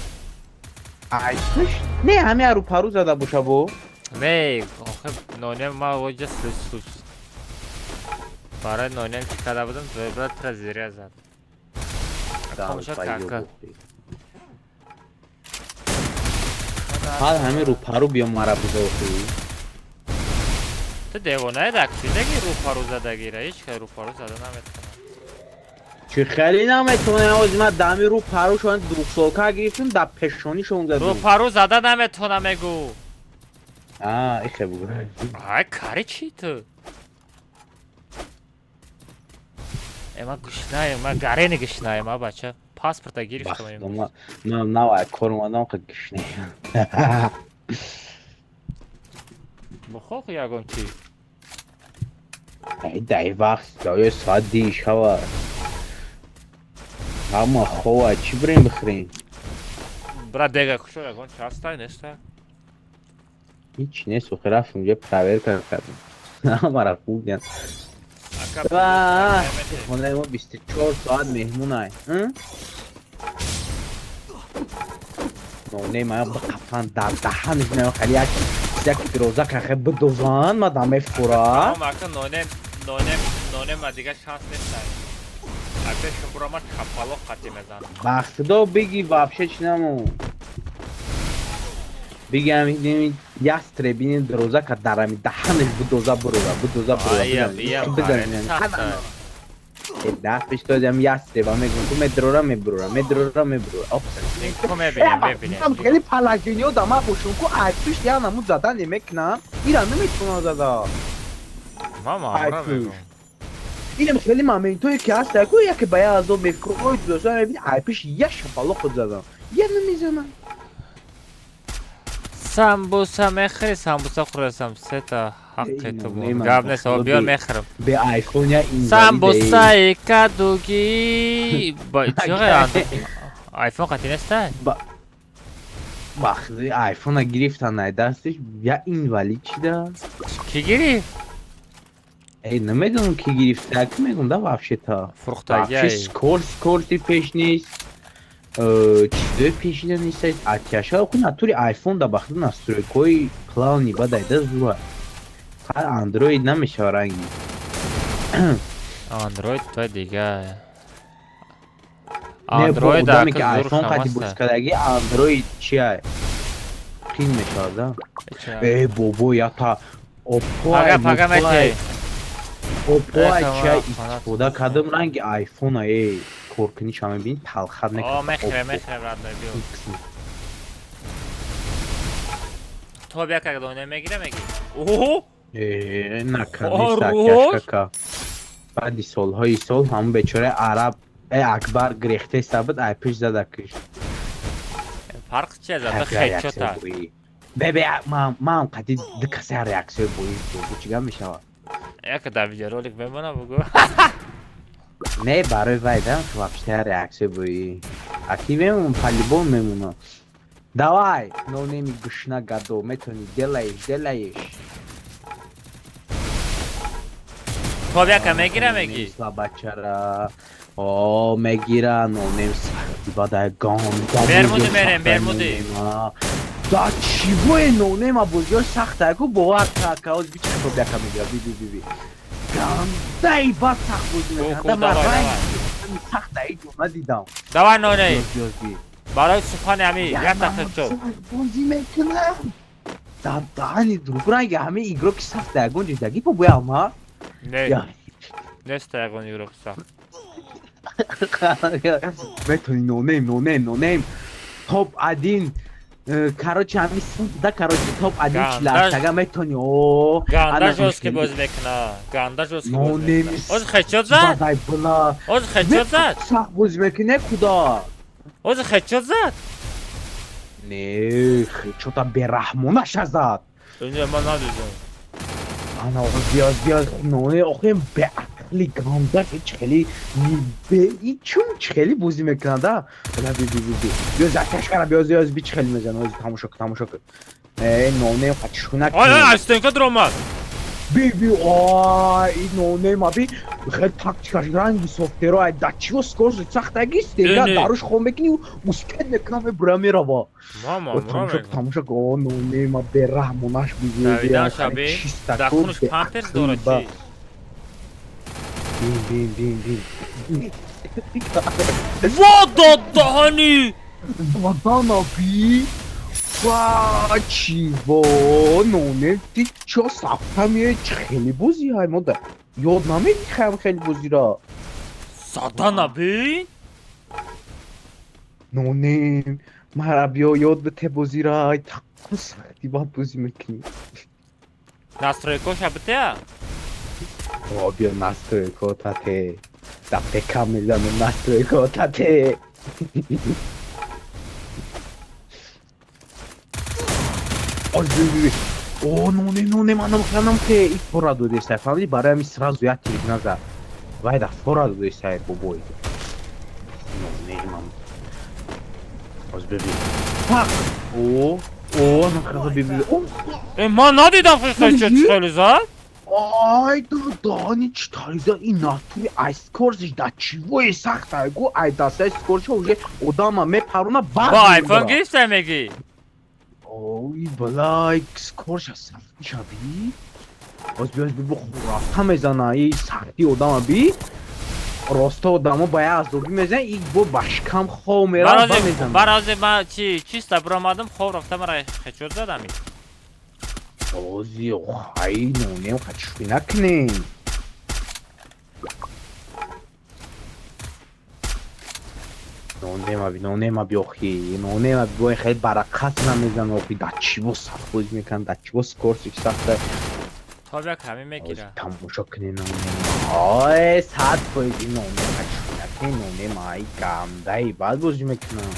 I pushed. Не, ҳами ару пару зада боша бо. Не, охи нонем ма оҷа случ. Барои нонем чӣ карда будам, бла тра зиря зад. Тамошо кака. Ҳал ҳами ру пару биё мара биза охи. Ту девонае дак чидаги рӯпарӯ задагира, ҳеҷ кай рӯпарӯ зада наметавонад. Чӣ хеле наметавонам, ози ман дами ру парушон двухсолка гирифтам, да пешонишон задам. Рӯпарӯ зада наметавонам мегӯ. А, ихе бугу. Ай, кари чӣ ту? Э, ман гушнаем, ман гарени гушнаем, а бача. Паспорта гирифтам. Бахт, ман навай кор омадам, ха гушнаем. Бухох ягон чӣ. Ай, дай вақт, ё соат ди шава. Ҳама хова, чӣ бирем бихӯрем? Бра дега кушо ягон чи ҳастай, нестай? Ҳеч нест, охи рафтем ҷо проверка кардем. Ҳамара хуб диян. Ака, Ва, хонаи мо 24 соат меҳмонай. Ноне мая биқафан дар даҳанаш мая хали як як фироза кахе бидозан ма да мефура. Тамом, ака нонем, нонем, нонем ма дига шанс нестай. Ака шумбура ма чапало қати мезанам. Бахтидо биги вообще чӣ намон. Биги ҳамин ястребини дироза ка дарами даҳанаш бидоза бурора, бидоза бурора. Ая, бия, Бидоза. сахта. Даҳ пеш додам ястреба мегӯм ку медирора мебурора, медирора мебурора. Офсай. Ку мебинем, мебинем. Ам хеле положение дама бошум ку ай пушт я намуд зада намекунам. Ира наметавонам зада. Ма мамра Ай, пуш. мегӯм. Инам хеле моментое ки ҳаст ку яке ба я азоб мефкрой дӯстон мебини ай пушт я шапало худ задам. Я намезанам. Самбуса мехӯри, самбуса хӯрасам, сета ҳаққи ту Не, буд. ман Гап нест, бахудо биё мехӯрам. Бе айфон я инвалид. Самбусаи кадугӣ. Ба чӣ айфон қатӣ нестай? Бахти айфона гирифтан ай дастиш я инвалид чида. Кӣ гирифт? Эй, намедонам ки гирифта, ки мегум да вообще-то. Фурӯхтагиай. Вообще скорости пеш нест. Чизои пешида нест, атяша охи натури айфон да бахти настройкаҳои плавни бадайда зура. Ҳар андроид намешава ранги. Андроид той дига. Не, бо Андроид одаме ки ака зур айфон қади шамаста. бозкадаги андроид чия? Қин мешавад, да? Э, бобо, ята оппоай, Пага пага моппоай, мети. оппоай Э, чия тамом, истифода кардам ранги айфона, э, коркуниша мебини талхат О, мекунад. мехӯрем, Оппо. мехӯрем, родной, биё. X. То бия как дона мегира меги. Оҳо! Э, наконец-то Хорош. акашкака. Баъди солҳои сол ҳамун бечораи араб э Акбар гирехтеста буд, ай пеш зада киш. Фарқ чи зада хечота. Бебе, ман қади ду каса реаксияи бои бо чӣ гап мешавад? Як да видеоролик мемонам бугу. Не, барои вай да, вообще реаксияи бои. Аки мемон, по-любому мемонам. Давай, но неми гушна гадо, метони делаешь, делаешь. То бия мегира меги. Слабачара. О, мегира, но нем сахти бадай ганда. Бермуди мерем, бермуди. Да чего е но нема бозиё сахта, ку бовар ка, оз би чӣ бяка мегира, би би би би. Гандаи бад сахт бозӣ Ку, мекунад. ку, Да ман давай, ранг давай. сахта ҳеҷ надидам. Давай ноне. Ёз, ёз, би. Барои сухани ами як та хечот. Бозӣ мекунам. Да даҳани друг ранги ҳамаи игроки сахта ягон ҷидаги бо буяма. Не, Я. неста ягон игрок сахт. Метони нонейм, нонейм, нонейм. Топ один. Короче, ҳами да, короче, топ один Ганда- чилаштага метони. О, Ганда ана жёсткий бозӣ мекуна. Ганда жёсткий бозӣ Нонейм. мекуна. Оз хечот зад? Бадай бла. Оз хечот зад? Сахт бозӣ мекунӣ куда? Оз хечот зад? Не, чота бераҳмонаша зад. Инҷа ман надидам. Ана биёз биёз ноне охе беақли ганда ҳеч хеле и чун хеле бозӣ мекунада. Била би би би би. Биёз аташ кара биёз биёз би хеле мезана. Оз тамошо кун тамошо кун. Э ноне қачшунак. Ой ой астенка дромад. Би би ой и ноне ма би хеле тактикаш ранги софтеро ай да чио скорс сахтагист дега даруш хом мекунӣ успеть мекунам мебура мерава. Мама тамошо кун тамошо кун о ноне ма бераҳмонаш би Давидан шаби дар хунаш памперс дорад чи? Бин бин бин бин. Во даҳани! Вадана би ва чиво ноне ти чо сахта меои чи хеле бозӣ ҳай мода ёд намедиҳам хеле бозиро. Задана бин? Ноне мара биё ёд бите бозиро ай таққа сахти бад бозӣ мекунӣ. Настройкоша битеа? О биё настройко тате. Дафтека мезанам настройко тате. Ой би би. О ноне ноне манам ханам ке и фора додесай фаҳмидӣ барои ҳамин сразу як тирик назад. Вай да фора додесай бобой. Ноне ман. Оз бибин. Пак. О о нахаза би би. О Э ман надидам хеле зад. Ай да дани читариза и натури ай скорзиш да чивои сахта гу ай дастай скорша уже одама мепаруна баъд Бо айфон гирифта мегӣ? Ой балай скорша сахти шаби. Оз биёз би рафта мезана и сахти одама би. Роста одамо ба як азобӣ мезана и бо ба шикам хов мерава ба мезана. Барози ман чи чиста биромадам хов рафта мара хечот задам. Ози охай нонем хачшӯй накунем. Нонема би нонема би охи нонема би бо хеле барақат намезана охи да чиво сахт бозӣ мекунам да чиво скорсиш сахта. Тоб як ҳамин мегира. Тамошо кунем нонема. Ой 100% нонем хачшӯй накунем нонема ай гандаи бад бозӣ мекунам.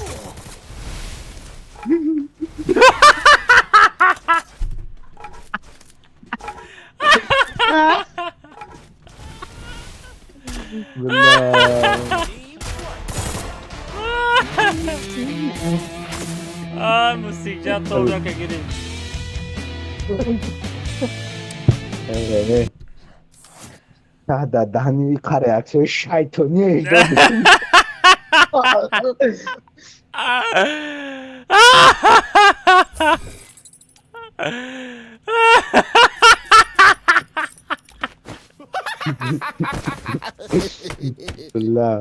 Бля. Ай мусикҷан тоб яка гирифт. Да даҳани қа реаксияи шайтонӣ Бля.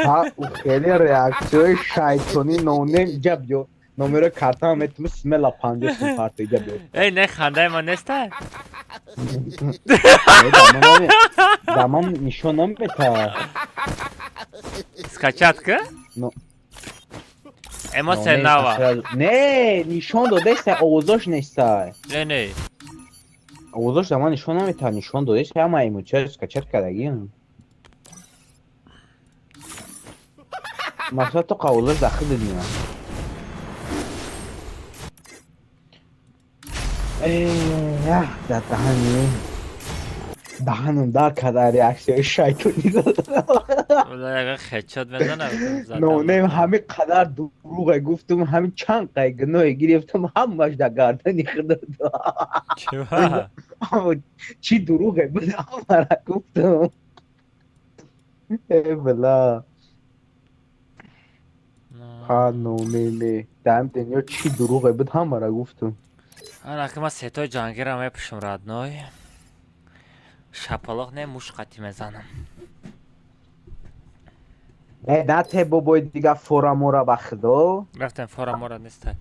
Ҳа хеле реаксияи шайтонӣ нонем иҷа биё номеро картама метуми смела 50 сум парто иҷа биё. Эй не хандаи ман неста? Да ман нишон намета. Скачать ка? Эмоция нава. Не, нишон додеста овозош неста. Не не. Овозош да ман нишон намета, нишон додеста ҳама эмоция скачать кардагиам. Масалан то овозош да худат меояд. Э, да даҳани. Даҳанам дар карда реаксияи шайтонӣ дод. Хечот мезанам. Нонем ҳамин қадар дурӯғе гуфтум, ҳамин чанд қай гуноҳе гирифтум, ҳамаш дар гардани худо. Чива? Чӣ дурӯғе буд ҳамара гуфтум. Э била. Ҳа нонеме. Дар ҳамин дунё чӣ дурӯғе буд ҳамара гуфтум. Ана ки ман сетои ҷангиро мепӯшам родной. Шапалоқ не муш қатӣ мезанам. Э нате бобои дига фора мора ба худо. Рафтем фора мора неста.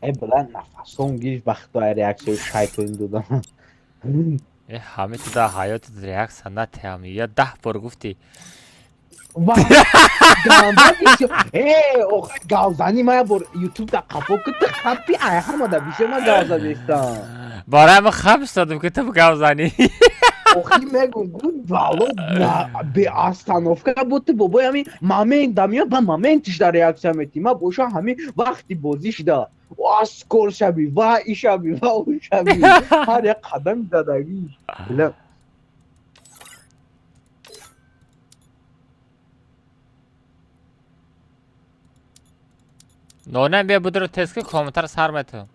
Э била нафасон гирифт ба худо ай реаксияи шайтонӣ додам. Э ҳами ту дар ҳаётат реаксия натеҳам. Я 10 бор гуфтӣ. Э охи гавзанӣ ман як бор ютуб да қафо ки ту хапи ай ҳама да бисёр ман гав задестам. Барои ман хап истодам ки ту гав занӣ. Охи мегум, гум вало бе остановка буд, ту бобои ҳамин момент да меёд, ба моментиш да реаксия метӣ. Ма боша ҳамин вақти бозиш да ва скор шаби, ва ишаби, ва ӯ шаби, ҳар як қадами задагиш. Бля. Нонам бия будро тест ки комментар сар мету.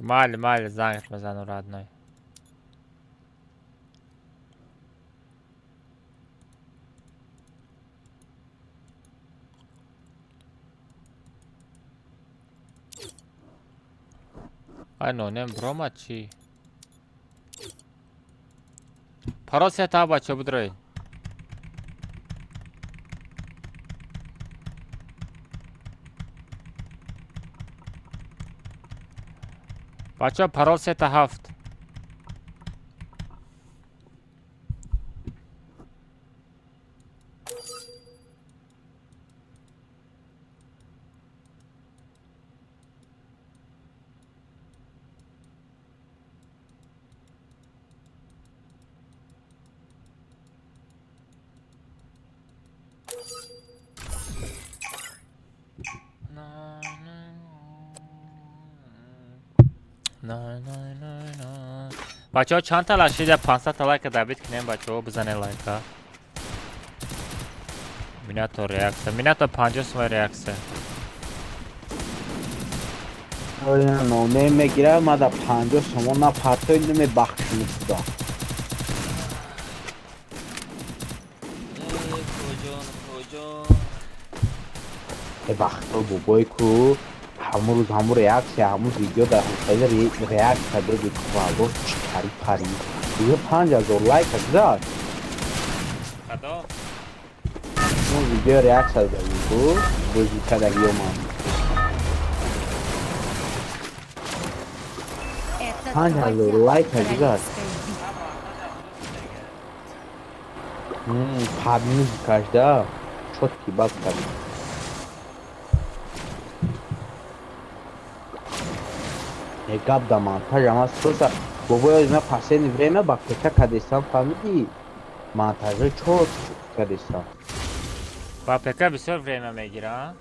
Майли, майли, зангш мезану, родной. Ай, нонем брома чӣ? Парол сета, бачо, будрои. Бачо, парол 3 7. Бачаҳо, чанд та лайк шида? 500 та лайка добить кунем, бачаҳо, бизанед лайка. Минато реаксия, минато 50 сумай реаксия. Ноне мегира, ма да 50 сомон на партой намебахшим худо. Э, вақто бобой ку ҳамун рӯз ҳамун реаксия, ҳамун видео дар хеле реаксия доди, валло чӣ кари пари. Уже 5000 лайка гузашт. Кадом? Он видео реаксия додем ку бозӣ кардагиё ман. Это 5000 твоя лайка гузашт. королевская битва. Под музыкаш да чётки баз кардем. Э, гап да монтаж ама просто бобои ма последнее время ба ПК кадестам, фаҳмидӣ? Монтажа чёт кадестам. Ба ПК бисёр время мегира, а?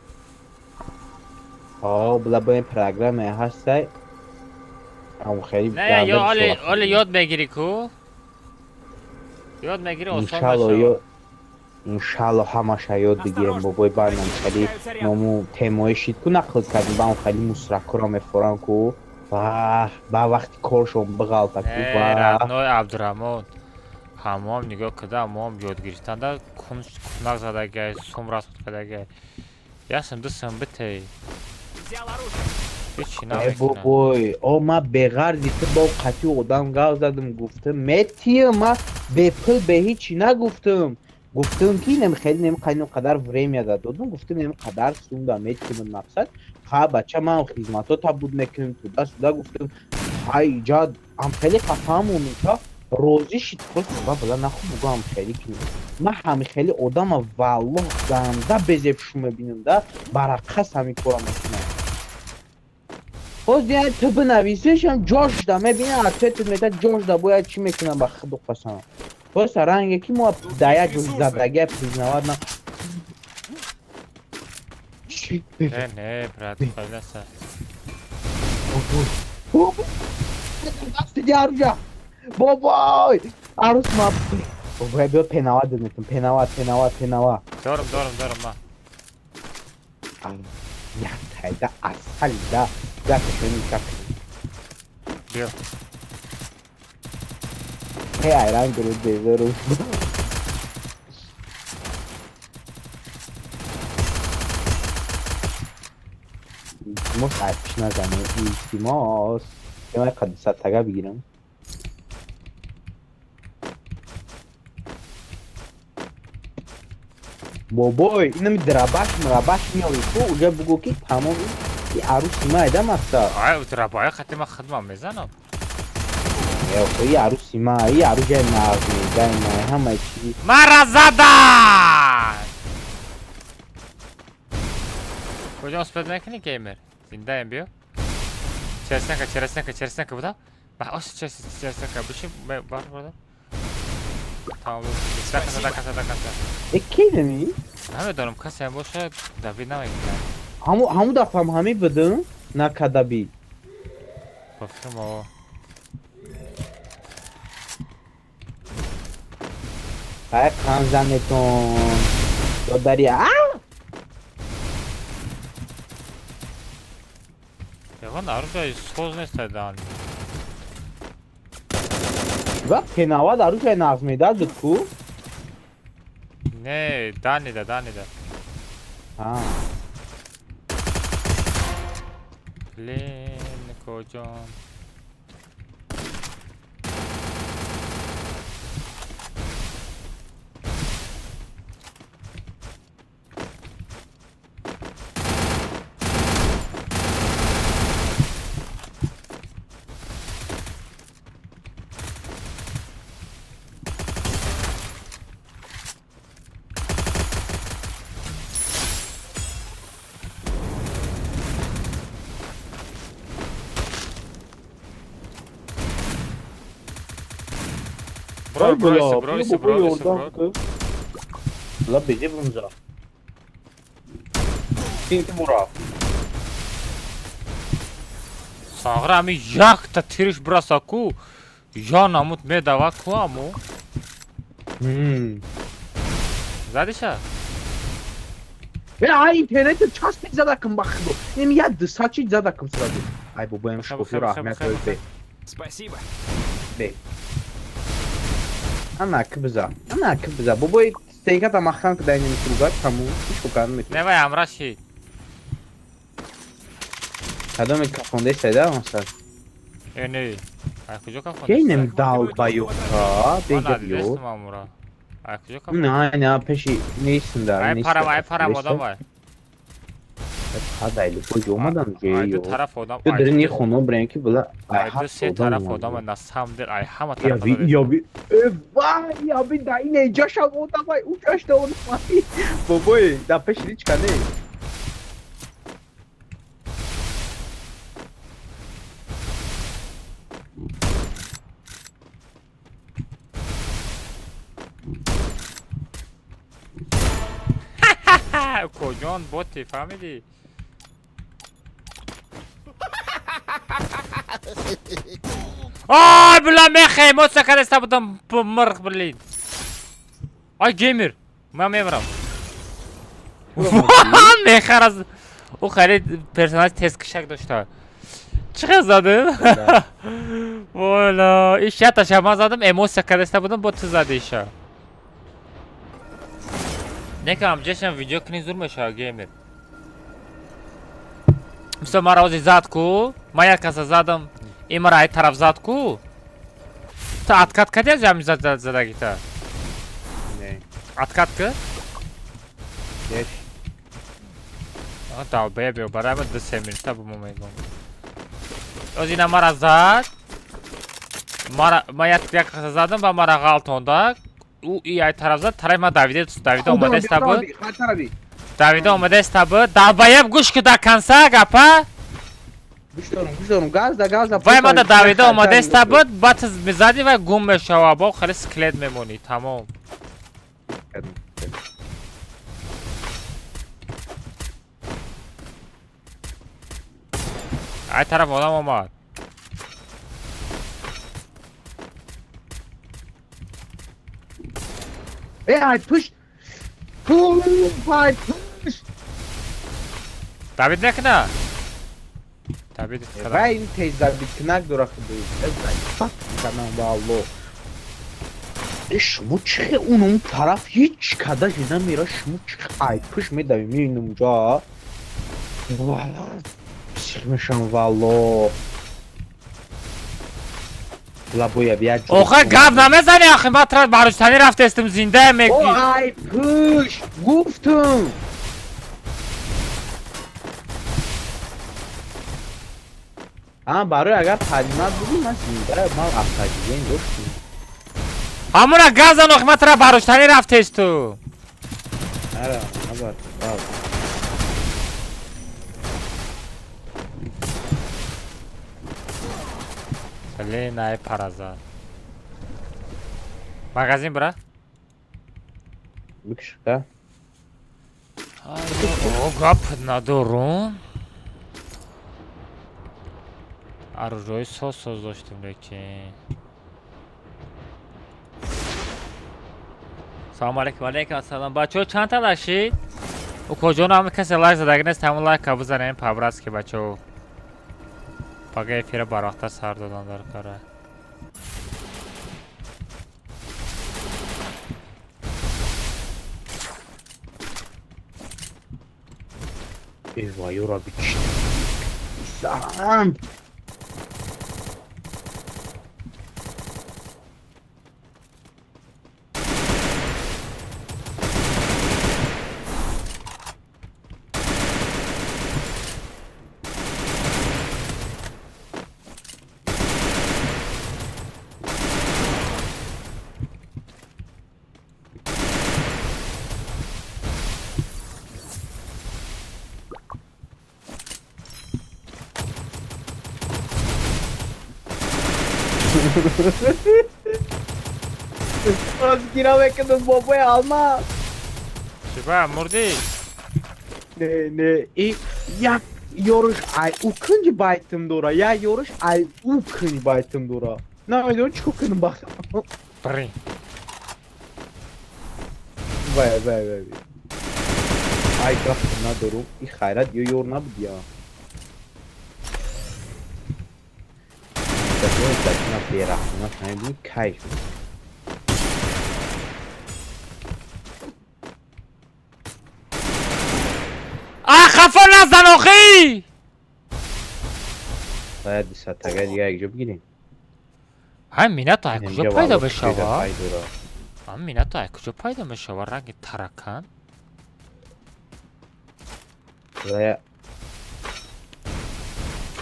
О, бла, бо ин программа ҳастай. Ам хеле Не, ганда ё оли бисёр. Оли ёд мегирӣ ку? Ёд мегирӣ, осон Иншалло. мешавад. Ё, иншалло, ҳамаша ёд бигирем, бобои, барнам хеле ному темои шид ку нақл кардем, ба он хеле мусракуро мефорам ку, ваҳ, ба вақти коршон биғалта ку. Э, ваҳ. Родной Абдураҳмон, ҳамоам нигоҳ куда, ҳамоам ёд гирифтанда кунак задагай, сум расход кардагай. Ясм дусм битей. Взял оружие. Ҳичи Э, намекунам. бобой, о, ма беғарзи ту бо қатъи одам гав задам, гуфтам метиям, ма бепул бе ҳичи нагуфтам, гуфтам ки нем хеле нем қайнам қадар время да додум, гуфтам нем қадар сум да метиям, мақсад ха, бача, ман хизматота буд мекунем туда сюда, гуфтам ҳай иҷа ам хеле қафаҳамонум та розӣ шид, просто ба бала наху бугу ам хеле ки ма ҳами хеле одама валлоҳ ганда безебшу мебинам да барақас ҳами кора мекунам. Боз я ту бинависишам, ҷош да мебинам, ответит мета, ҷош да бояд чӣ мекунам, ба худу қасам. Просто ранге ки мо да як ҷо задагия признавать на. Чӣ? Не, не, брат, хелеса. Бобой! Дасти диарҷа! Бобой! Арус ма. Бобой, биё пенава донетум, пенава, пенава, пенава. Дорам, дорам, дорам ма. Як тайда асали да. Як шени чак. Биё. Ҳей, айран гуру безору. Илтимос, айпиш назане, илтимос. Ман қад садтага бигирам. Бобой, инами драбаш мрабаш меои ту уже бугӯ ки тамом и аруси ма эда мақсад. Ай, драбая хати ма хидмам мезанам. И аруси ма, и ару ҷай нағз мегай ма ҳамаи чизи. Мара задан! Куҷо успеть мекунӣ, геймер? Зиндаем, биё. Через стенка, через стенка, через стенка буда? Ба сейчас сейчас бишин бар бар. Тамом. До конца, до конца, до конца. Э, ки неми? Намедонам, касе ҳам боша, давид намекунад. Ҳаму ҳаму дафъам ҳами будум, накадаби. Ба фикрам о. Ай қанзанетон. Додари а? Ягон оружие соз нест дан. Ва пенава оружие нағз медад буд ку? Не, данида, данида. А. Блин, коҷон. Бро, бро, иси, бро, иси, бро, иси, бро. Ла беди бунза. Тинки мура. Сағра ами якта тириш браса ку. Я намуд медава ку аму. Задиша? Э, ай интернет часпи задакм бахдо. Неми я дсачи задакм сразу. Ай бобоям шкофи раҳмат бе. Спасибо. Бе. Ана кибза. Ана кибза. Бобои стейката махкам кидай неми кругат тамом. Ҳеч кор наметавонӣ. Не вай амраши. Кадоме кафондаи сайда масалан? Э, не. Ай куҷо кафонда? Ки неми долбоёб-ка, бега биё. Ай куҷо кафонда? Не, не, пеши нестам дар. Ай парам, ай парам одам вай. Падай любой омадам ҷе. Ай ду тараф одам. Ду дар хона брем ки била. Ай ду се тараф одам на самом деле ай ҳама тараф. Я би, я би. Э, вай, я би да ине ҷашам одам вай, уҷашда одам вай. Бобой, да пеши ҳеч не. Коҷон боти фаҳмидӣ? Ай, била мехе, эмоция кадаста будам мирх, блин. Ай, геймер, ман мемирам. Мехар аз ӯ хеле персонаж тезкишак дошта. Чӣ хел задем? Вола, иш яташа ман задам, эмоция кадаста будам, бо ту зади иша. Некам ҷешам видео кунӣ зур мешава геймер. Мисол мара ози зад ку, ман як каса задам, ин мара ай тараф зад ку. Ту откат кардӣ аз ҳамин задагита? Не. Откат ки? Еш. Долбоеб биё, барои ман 2-3 минута бо мо мегӯм. Ози ина мара зад. Мара ман як каса задам ва мара ғалтонда. Ӯ и ай тараф зад, тарафи ман давида, давида омадаста буд. Давида омадаста буд. Долбоеб гӯш ки до конца гапа. Гӯш дорам, гӯш дорам. Газда, газда. Вай мада давида омадаста буд, баъд мезади вай гум мешава, бо хеле скелет мемонӣ, тамом. Ай тараф одам омад. Э, ай пушт. Ай пушт. Давид накна. Давид Вай ин тез давид кунак дора худо. Фак канам валло. Э, шумо чӣ он он тараф ҳеч када жина мера, шумо чӣ ай пушт медави мебинам ҷа. Валло. Псих мешам валло. Лабоя бия. Охе гап намезани ахи, ман тра баруштани рафтестим зинда мегӣ. О, ай пушт гуфтум. А барои агар таълимат буди ман зинда ман автоген доштем. Ҳамуна гап зан охи, ман тра баруштани рафтесту. Ара, набар. Блин, ай параза. Магазин бра? Бикш, да? О, гап надорум. Оружие соз соз доштем лекин. Салом алейкум, алейкум ассалом. Бачаҳо чанд та лайк шид? Укоҷон ҳама касе лайк задаги нест, ҳамон лайка бизанем по-братски бачаҳо. Пага эфира барвақта сар додан дар кора. Эй, вайора бикш. Сам. Гира мекунам бобои алмаз. Чиба, мурдӣ? Не, не, и як ёрш ай ӯ кунҷ байтим дора, як ёрш ай ӯ кунҷ байтим дора. Намедонам чӣ кунам бах. Блин. Вай, вай, вай. Ай гап надорум. И хайрат ё ёр набуд я. Дакина бераҳмона шунавидем кайф. А, хафа назан охи! Бояд дусадтага дига якҷо бигирем. Ҳам минато ай куҷо Инҷа пайдо валлоҳ мешава? пай дора. Ҳам минато ай куҷо пайдо мешава? Ранги таракан? Ва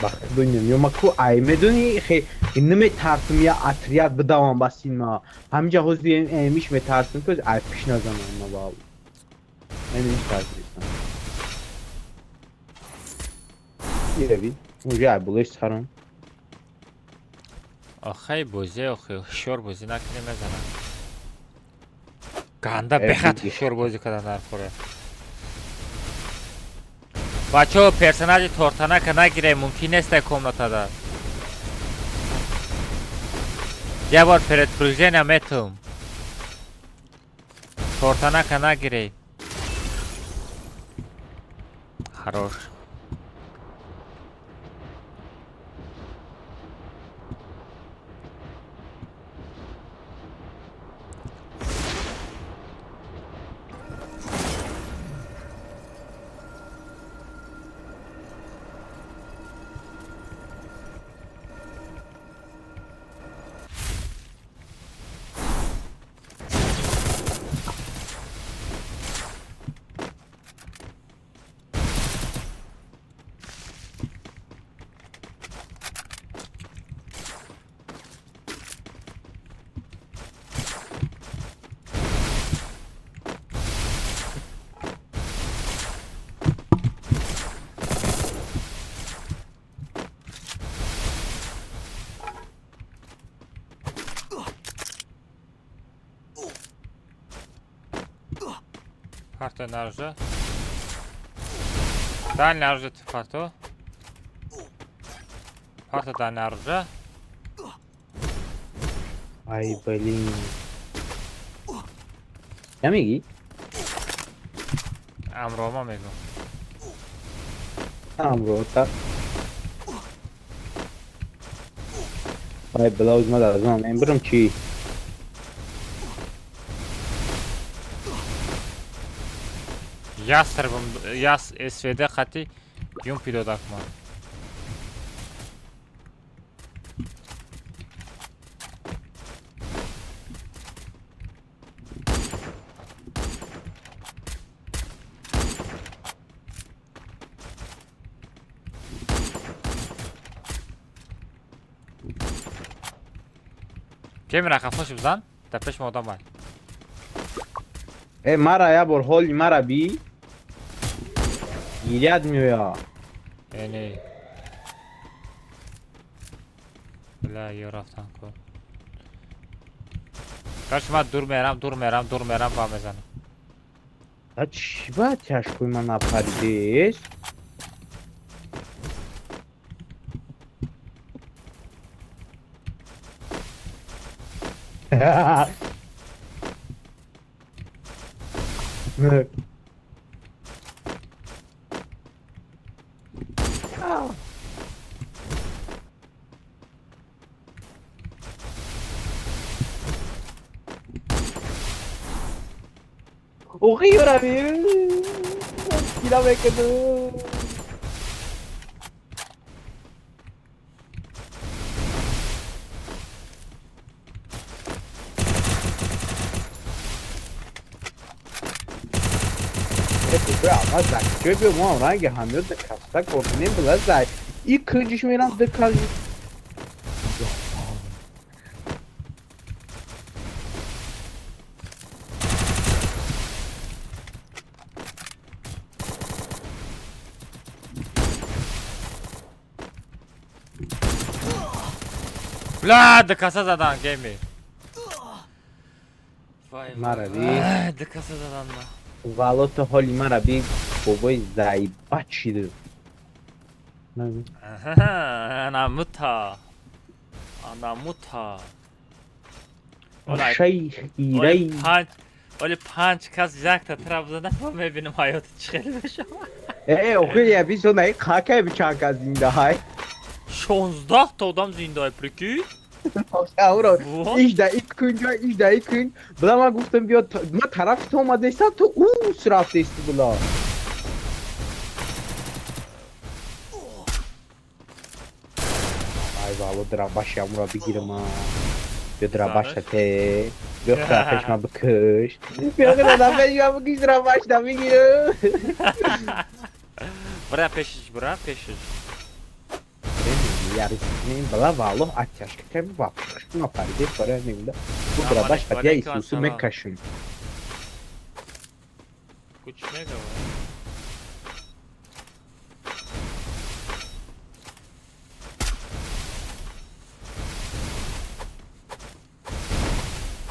бахт дуням ё маку ай медони хе наметарсам я отряд бидавам ба синма. Ҳаминҷа ҳозир эмиш метарсам ки ай пиш назанам ма баб. Мен ҳеҷ тарсистам. Еви, уже ай булеш сарам. Охай бозӣ, охи ҳушёр бозӣ накунӣ мезанам. Ганда Э, бехат биги. ҳушёр бозӣ кардан дар хӯра. Бачаҳо персонажи тортанака нагирем, мумкин нест ай комнатада. Я бор предупреждение метум. Тортанака нагирей. Хорош. Парто наружу. Дай наружу ты парто. Парто дай наружу. Ай блин. Я мегӣ? Амрома мегӯм. Амрота. Ай блауз ма дазам. Мен бирам чӣ? Ястребом, яс СВД хати юм пидодакман. Кемера хафош бизан, дар пеш мо одам ай. Э мара я бор ҳоли мара би. Гиряд меоя. Яъне Бля, ё рафтан ку. Короче, ман дур мерам, дур мерам, дур мерам, ба мезанам. А чӣ ба тяжкои ман напаридес? Охи ёрами кира мекуну. Ранги ҳамё каста кортинем била зай. И кунҷиш мерам диказ. Бля, дикаса задан гейми. Мара би. Дикаса задан ма. Вало то ҳоли мара би бобои заиба чиду. Анамута. Анамута. Шай хирай. Оли панҷ кас якта тараф задан, ма мебинам ҳаёти чӣ хеле мешавад. Э, охи я би зонаи қакай би чанд кас зиндаҳай. 16 та одам зиндаҳай, прикинь? Ауро, ижда и кунҷа, ижда и кунҷ. Била ман гуфтам биё, ман тарафи ту омадаистам, ту ус рафтаисти била. Ай вало драбаши амура бигирам. Биё драбаша те. Биё худа пеш ман бикуш. Биё худа пеш ман бикуш, драбашта бигирам. Бира пешиш, бира пешиш. Ярисин бала валлоҳ оттяжка ками вообще напариде барои мегӯда. Бу драбаш қадия Исусу мекашум. Куч мегава.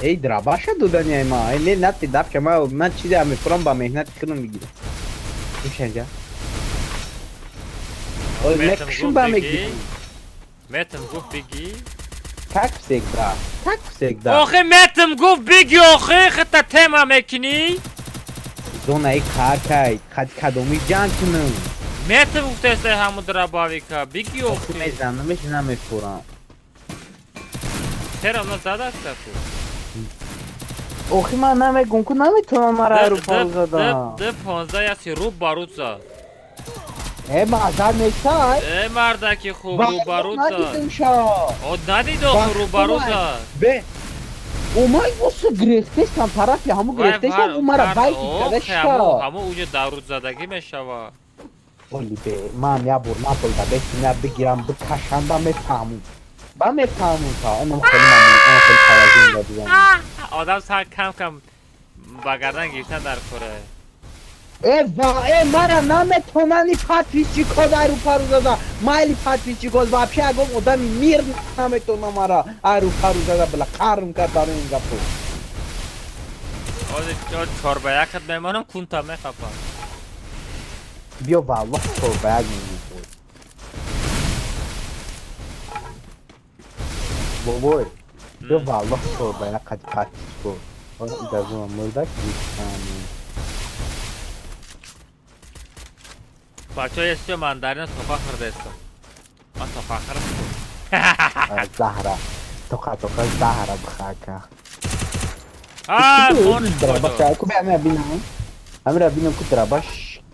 Эй драбаша додани ма. Эй не нати дапча ма ман чизе мефурам ба меҳнати худам мегирам. Мешанҷа. Ой мекушум ба мегирам. Метм гуфт бигӣ. Как всегда. Как всегда. Охи метм гуфт бигӣ, охи хита тема мекунӣ? Зонаи каркай, қад кадоми ҷанг кунам. Метм гуфтаестай ҳамун драбавика, бигӣ охи. Мезанамеш намефурам. Терам на задаста ку. Охи ман намегум ку наметавонам мара аэропорт задам. Д 15 яси рӯ баруд зад. Э мазар нестай? Э мардаки хуб рӯбарӯ зад. Надидам ша. О надид охи рӯбарӯ зад. Бе. Омай осу гирехтестам тарафи ҳаму гирехтестам ӯ мара байки када ша. Ҳаму уҷо дарудзадагӣ мешавад. Оли бе, ман як бор наболда бетина бигирам бикашам ба мефаҳмум. Ба мефаҳмум та онам хеле мамнун, он хеле таваҷҷӯҳ додам. Одам сар кам кам ба гардан гирифтан дар кора. Э ва э мара наметонани подписчико дар рӯпарӯ зада. Майли подписчико вообще ягон одами мир наметона мара рӯпарӯ зада била қарм кард барои ин гапо. Ози чор ба якат мемонам кунта мехапам. Биё валлоҳ чор ба як мемонам. Бобой, биё валлоҳ чор ба як қад подписчико. Иҷоза мурдак Бачаҳо естиё мандарина тоқа хӯрдаестам. Ман тоқа хӯрам ку. Заҳра. Тоқа тоқа заҳра бихака. А, монш драбаш. Ку бе бинам. Амира бинам ку драбаш.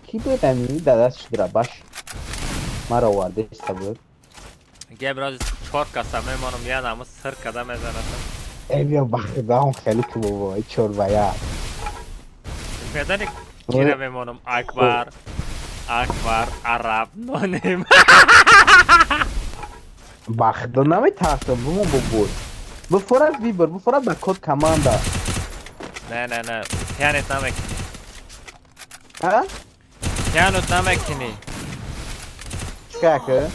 Ки буд ами дадаш драбаш. Мара овардаиста буд. Геб роз чор каса мемонам, я наму сир када мезанатам. Э биё бахида он хеле ку бобо, чор ба як. Медани кира мемонам Акбар. Акбар, араб, ноним. Бахда наметарсам, бумон бобой. Бифорад вибор, бифорад ба код команда. Не, не, не, хиянет намекунӣ. Ҳа? Хиянат намекунӣ. Чикар ка?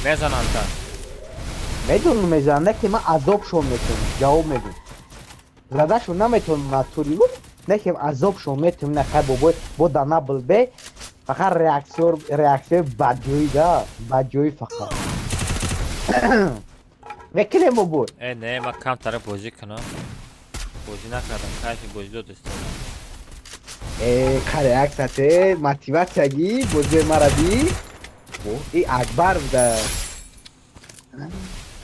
Мезанам та. Медонам мезанам, ки ман азобшон метавонам, ҷавоб медиҳам. Задашон наметавонам натури, не ки азобшон метавонам, на хай бобой, бо дана билбе, фақат реаксияи бадҷоӣ да, бадҷоӣ фақат. Мекунем бобой. Э, не, ман камтара бозӣ кунам. Бозӣ накардам, кайфи бозӣ додистам. Э, ка реаксияте, мотиватсияги, бозии мара ди. И Акбар буда.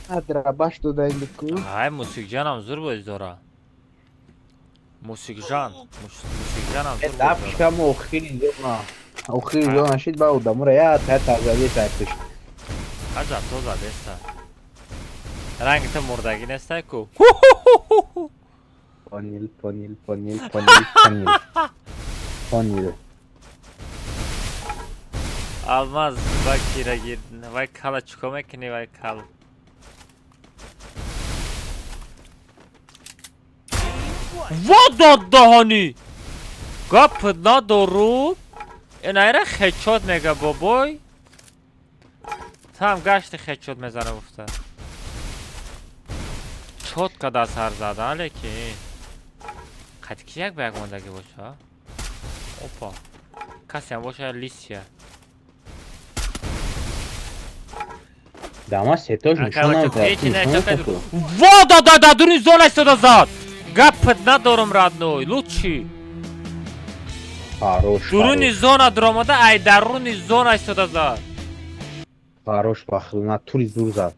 Адрабаш дода ин ку. Ай, Мусиқҷанам зур бозӣ дора. Мусиқҷан, Мусиқҷанам зур бозӣ дора. Дапшам охири зона. Охири зона шид ба одамура я та тазади сайпиш. Аҷаб то задеста. Ранги ту мурдагӣ нестай ку. Понил, понил, понил, понил, понил. Понил. Алмаз ва кирагир, вай кала чико мекунӣ вай кал. Во дод даҳонӣ! Гап надору. Ин айра хечот мега бобой. Там гашти хечот мезана гуфта. Чотка да сар зада, лекин. Қад ки як ба як мондагӣ боша? Опа. Касе ҳам боша лисия. Дама сетош нишон намедиҳад. Во да да да дури зона истода зад. Гап надорум родной, лучший. Хорош. Дуруни зона дуромада, ай даруни зона истода зад. Хорош бахил, натури зур зад.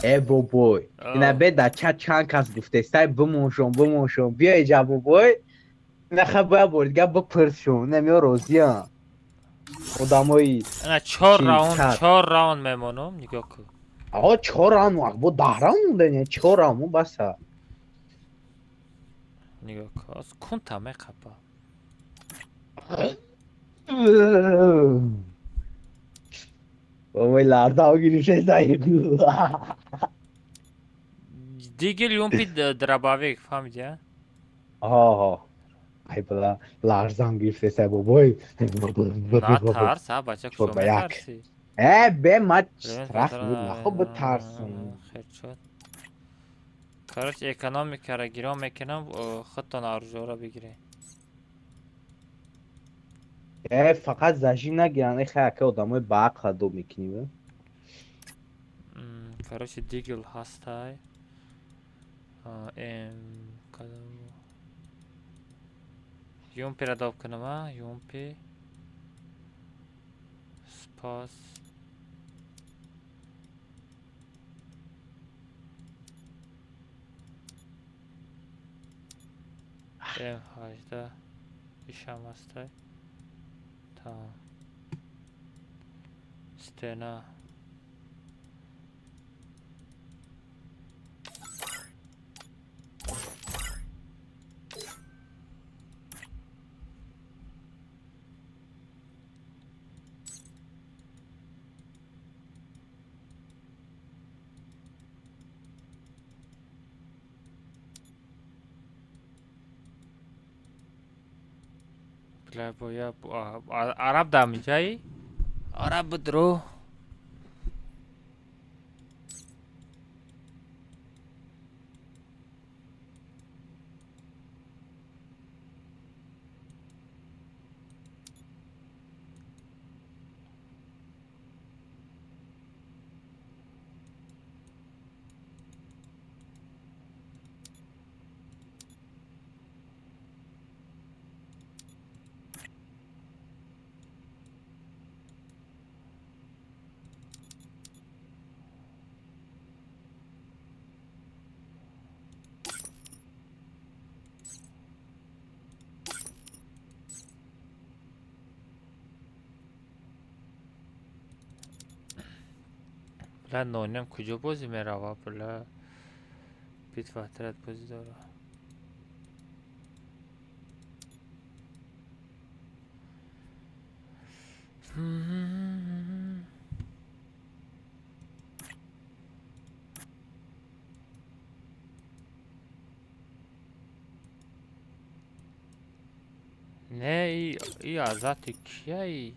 Э бобой, ина бе да чат чанд кас гуфтестай бимоншон, бимоншон, биё иҷа бобой. Наха боя бор дига бипурсшон, намеё розиям. Одамои ина 4 раунд, 4 раунд мемонам, нигоҳ кун. Аҳо 4 раунд, бо 10 раунд монда, не 4 раунд баса. Нигоҳ кун, аз кунта меқапа. Бобой ларза гирифтестай. Дигел юмпи дробовик, фаҳмидӣ, а? Аҳо. Ай бала, ларзам гирифтестай бобой. Натарс, а бача кушо метарсӣ? Э, бе ма страх буд, нахо битарсам. Хедшот. Короче, экономикаро гирон мекунам, худтон оружиёро бигиред. Э, фақат зажим нагиранд, э хай ака одамои ба ақл адо мекунӣ. Короче, дигл ҳастай. М кадом Юмпиро доб кунам, а? Юмпи. Спас. М18 ишам ҳастай. Тамом. Стена. Бля, боя араб дамиҷаи? Араб будро. Бля, нонем куҷо бозӣ мерава, бля? Битва отряд бозӣ дора. Не, и азати кияй?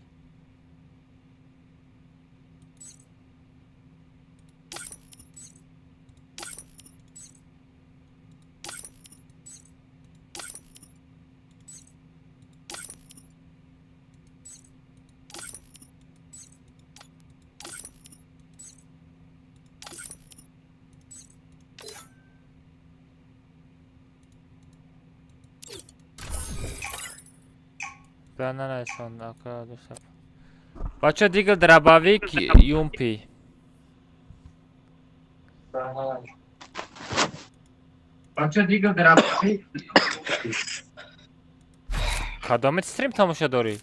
Бача дигл дробовик юмпи. Бача дигл дробовик. Кадомит стрим тамошо дорӣ?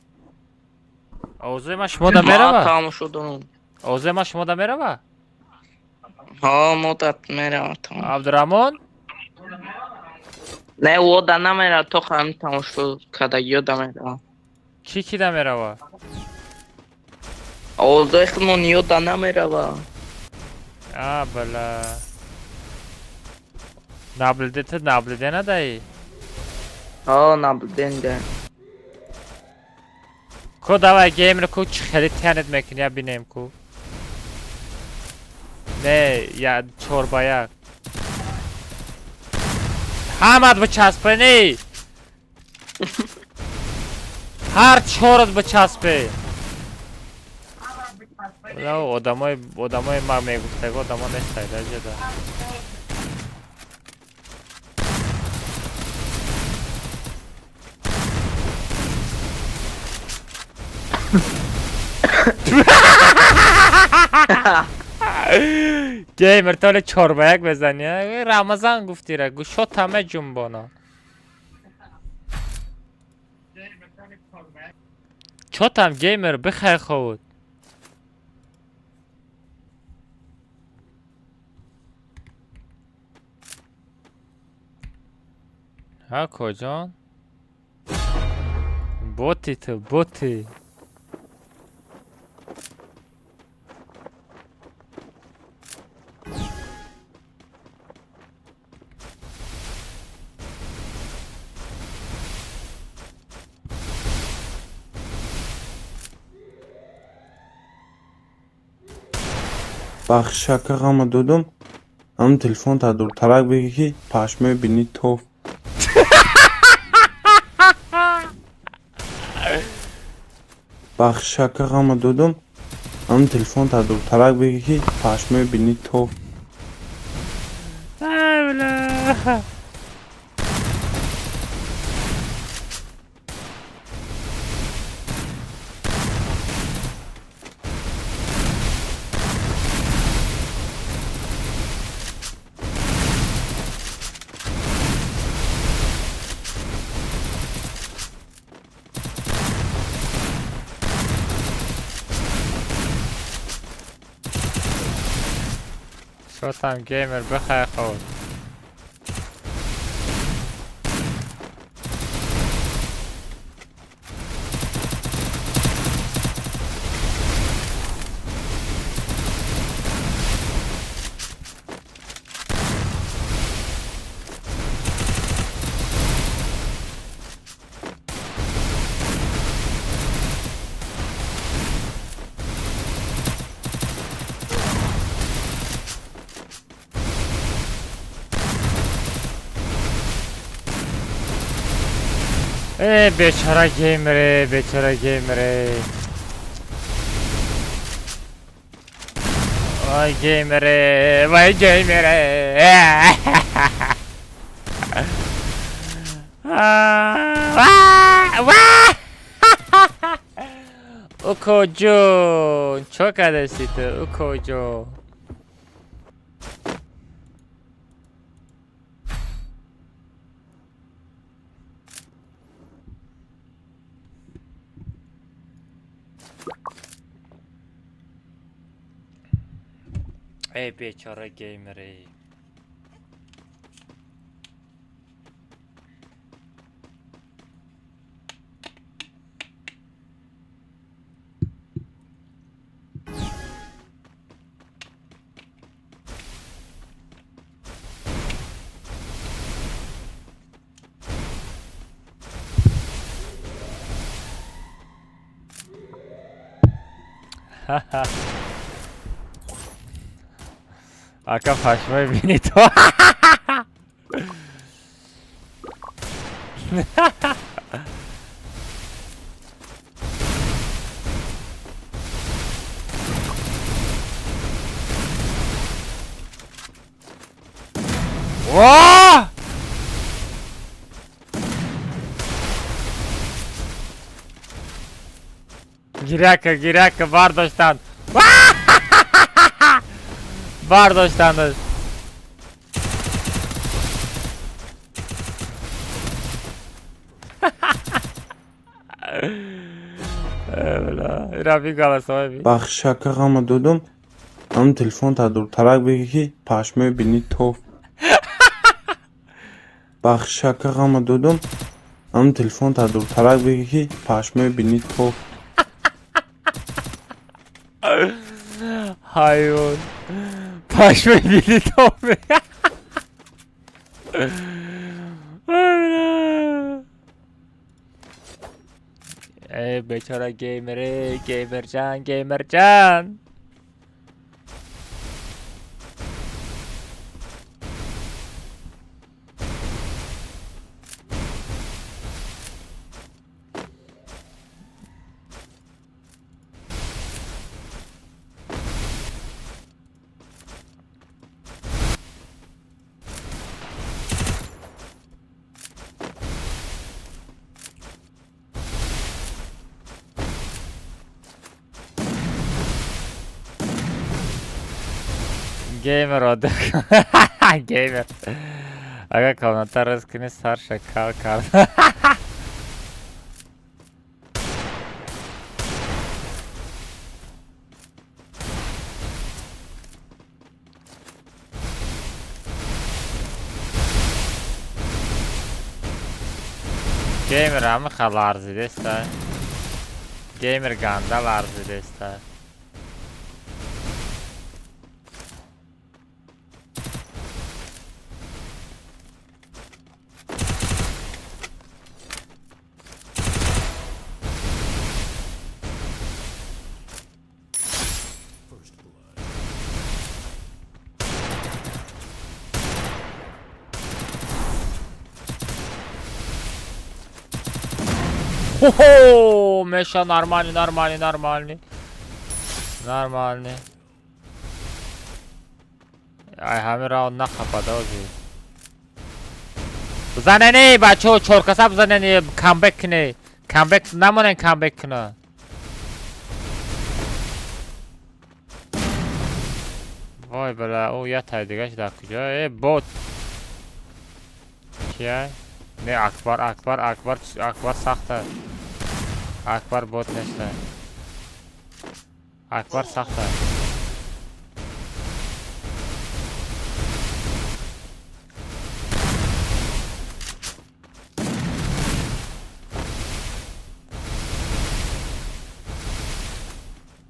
Овозаи ман шумо да мерава? Тамошо дорам. Овозаи ман шумо да мерава? Ҳа, мо да мерава. Абдураҳмон? Не, о да намерава, то ҳам тамошо кардагиё да мерава. Ки ки да мерава? Овозаи худмон ё да намерава. А, бала. Наблюде ту наблюде надаи? Ҳа, наблюденда. Ку давай геймер ку чӣ хеле тянет мекунӣ, я бинем ку. Не, я 4 ба 1. Ҳамат бичаспе, не? Ҳар чорат бичаспе. Одамои одамои ма мегуфтаго одамо нестай даҷада. Геймер то 4 ба 1 безани. Рамазан гуфтира гӯшот ҳама ҷунбона. Чотам геймер бихай ховуд. Ҳа коҷон? Боти ту боти. Бахшака ғама додум, ҳам телефон та дуртарак бигӣ ки пашмои бинӣ тоф. Бахшака ғама додум, ҳам телефон та дуртарак бигӣ ки пашмои бинӣ тоф. Шотам геймер бихай ховуд. Э бечора геймере, бечора геймере. Вай геймере, вай геймере. Уко ҷон, чо кардасти ту, уко ҷон? Эй бечора геймере. Ака, пашмои бини то. О! Гиряка, гиряка, бардоштанд. Бардоштанд. Ира бигаласои би. Бахши ака, ғама додум, ҳамн телефонта дуртарак бигӣ, ки пашмои бини тоф. Бахши ака, ғама додум, ҳамн телефонта дуртарак бигӣ, ки пашмои бини тоф. Ҳайвон. Пашмои бини тоф. Э, бечора геймере, геймерҷан, геймерҷан. Геймер отдых. Геймер. Ага, комната рискни сар шакал кард. Геймер ҳамиха ларзидеста. Геймер ганда ларзидеста. Хо-хо! Меша нормальный, нормальный, нормальный. Нормальный. Ай, ҳамин раунд нахапада ози. Бизанени, бачаҳо, чоркаса бизанени, камбек кунӣ. Камбек намонен, камбек куна. Вой, бала, ӯ як тай дигаш дар куҷо? Э, бот. Кия? Не, Акбар, Акбар, Акбар, Акбар сахта. Акбар бот неста. Акбар сахта.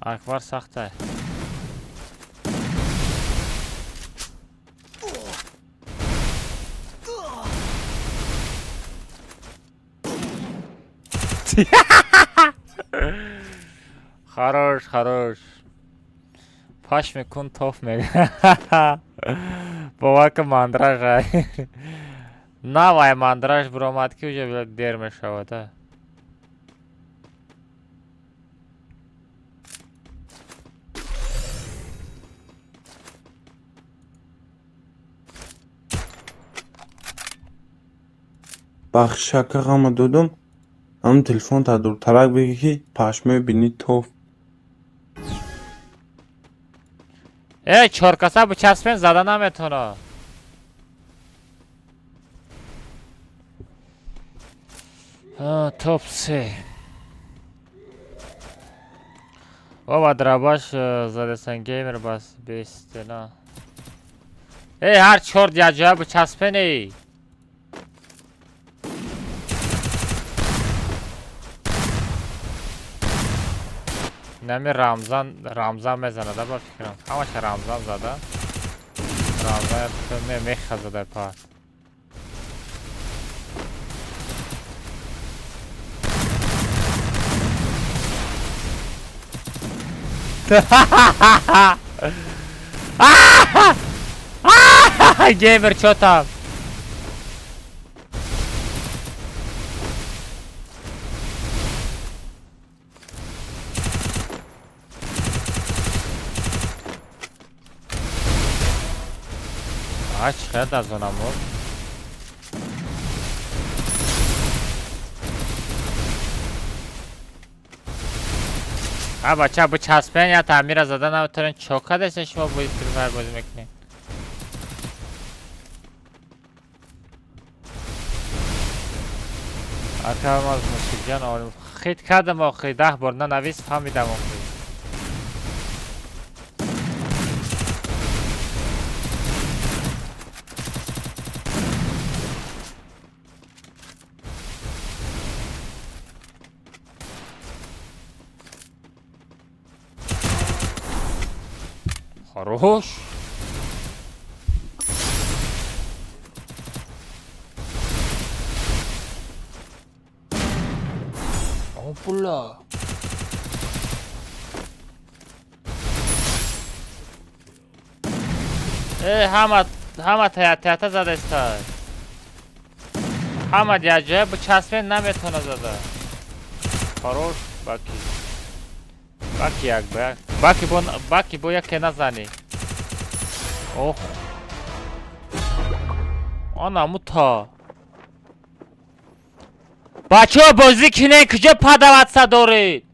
Акбар сахта. Хорош, хорош. Пашми кун тоф мега. Бовар ки, мандраж ай. Навай мандраж биромад, ки уже дер мешавад. А. Бахши ака, ғама додум, ҳамн телефонта дуртарак бигӣ, ки пашмои бини тоф. Э, чоркаса бичаспен, зада наметавона. Топ се. Оба драбаш задесан, геймер бас бестена. Э, ҳар чор яҷоя бичаспени. Нами Рамзан, Рамзан мезанада, ба фикрам. Ҳамаша Рамзан зада. Рамзан не мехазада па. Геймер, чё там? А, чӣ аз онам буд? А бача, бичаспен, я таъмира зада наметавонед. Чо кардастен шумо, бози Free Fire бозӣ мекунед? Акам аз мушкилҷон олим хит кардам, охи 10 бор нанавис, фаҳмидам охи. Хорош. О, бля. Э, ҳама ҳама тая задаста. Ҳама ҷаҷа бичаспен, наметона зада. Хорош, баки. Баки як ба. Баки бо, баки бо яке назанӣ. Ох. Ана мута. Бачаҳо, бозӣ кинен, куҷо подаваться доред?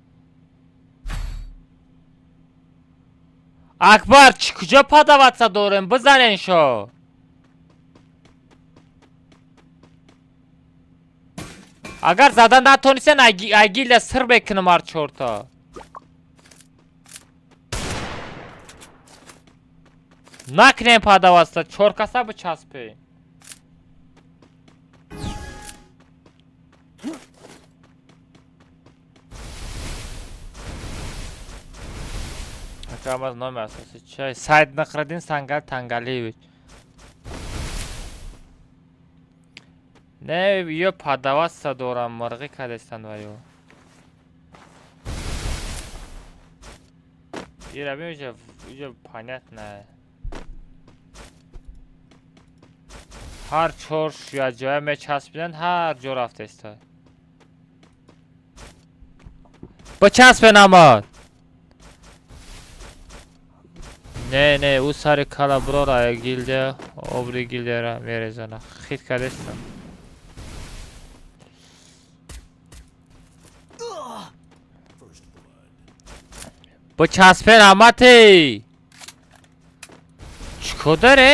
Акбар, чӣ, куҷо подаваться дорем? Бизанен шо. Агар зада натонистен, агилия сир мекунам ҳар чорта. Накунем подаваться, чор каса бичаспем. Акамаз, номи асосӣ чай? Сайд Нақраддин Сангал Тангалиевич. Не, ё подаваться дорам, мурғӣ кардестанд ва ё. Ира бин, уже понятно. Ҳар чор ҷоя мечаспиданд, ҳар ҷо рафтеста. Бичаспен амад. Не, не, ӯ сари кала бурора гилдия, обри гилдияра мерезана. Хит кардестам. Бичаспен амати. Чӣ кор даре?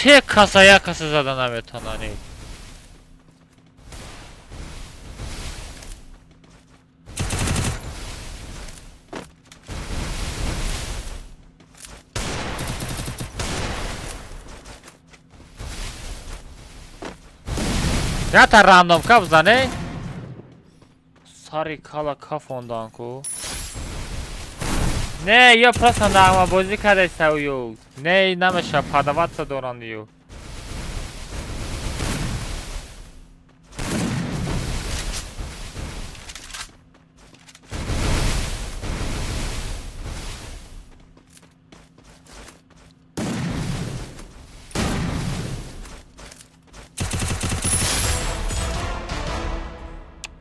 Се каса як каса зада наметонанед. Ята рандом ка бизане? Сари кала кафондан ку. Не, ё просто нағмабозӣ кардаиста ё. Не, намеша, подаваться доранд ё.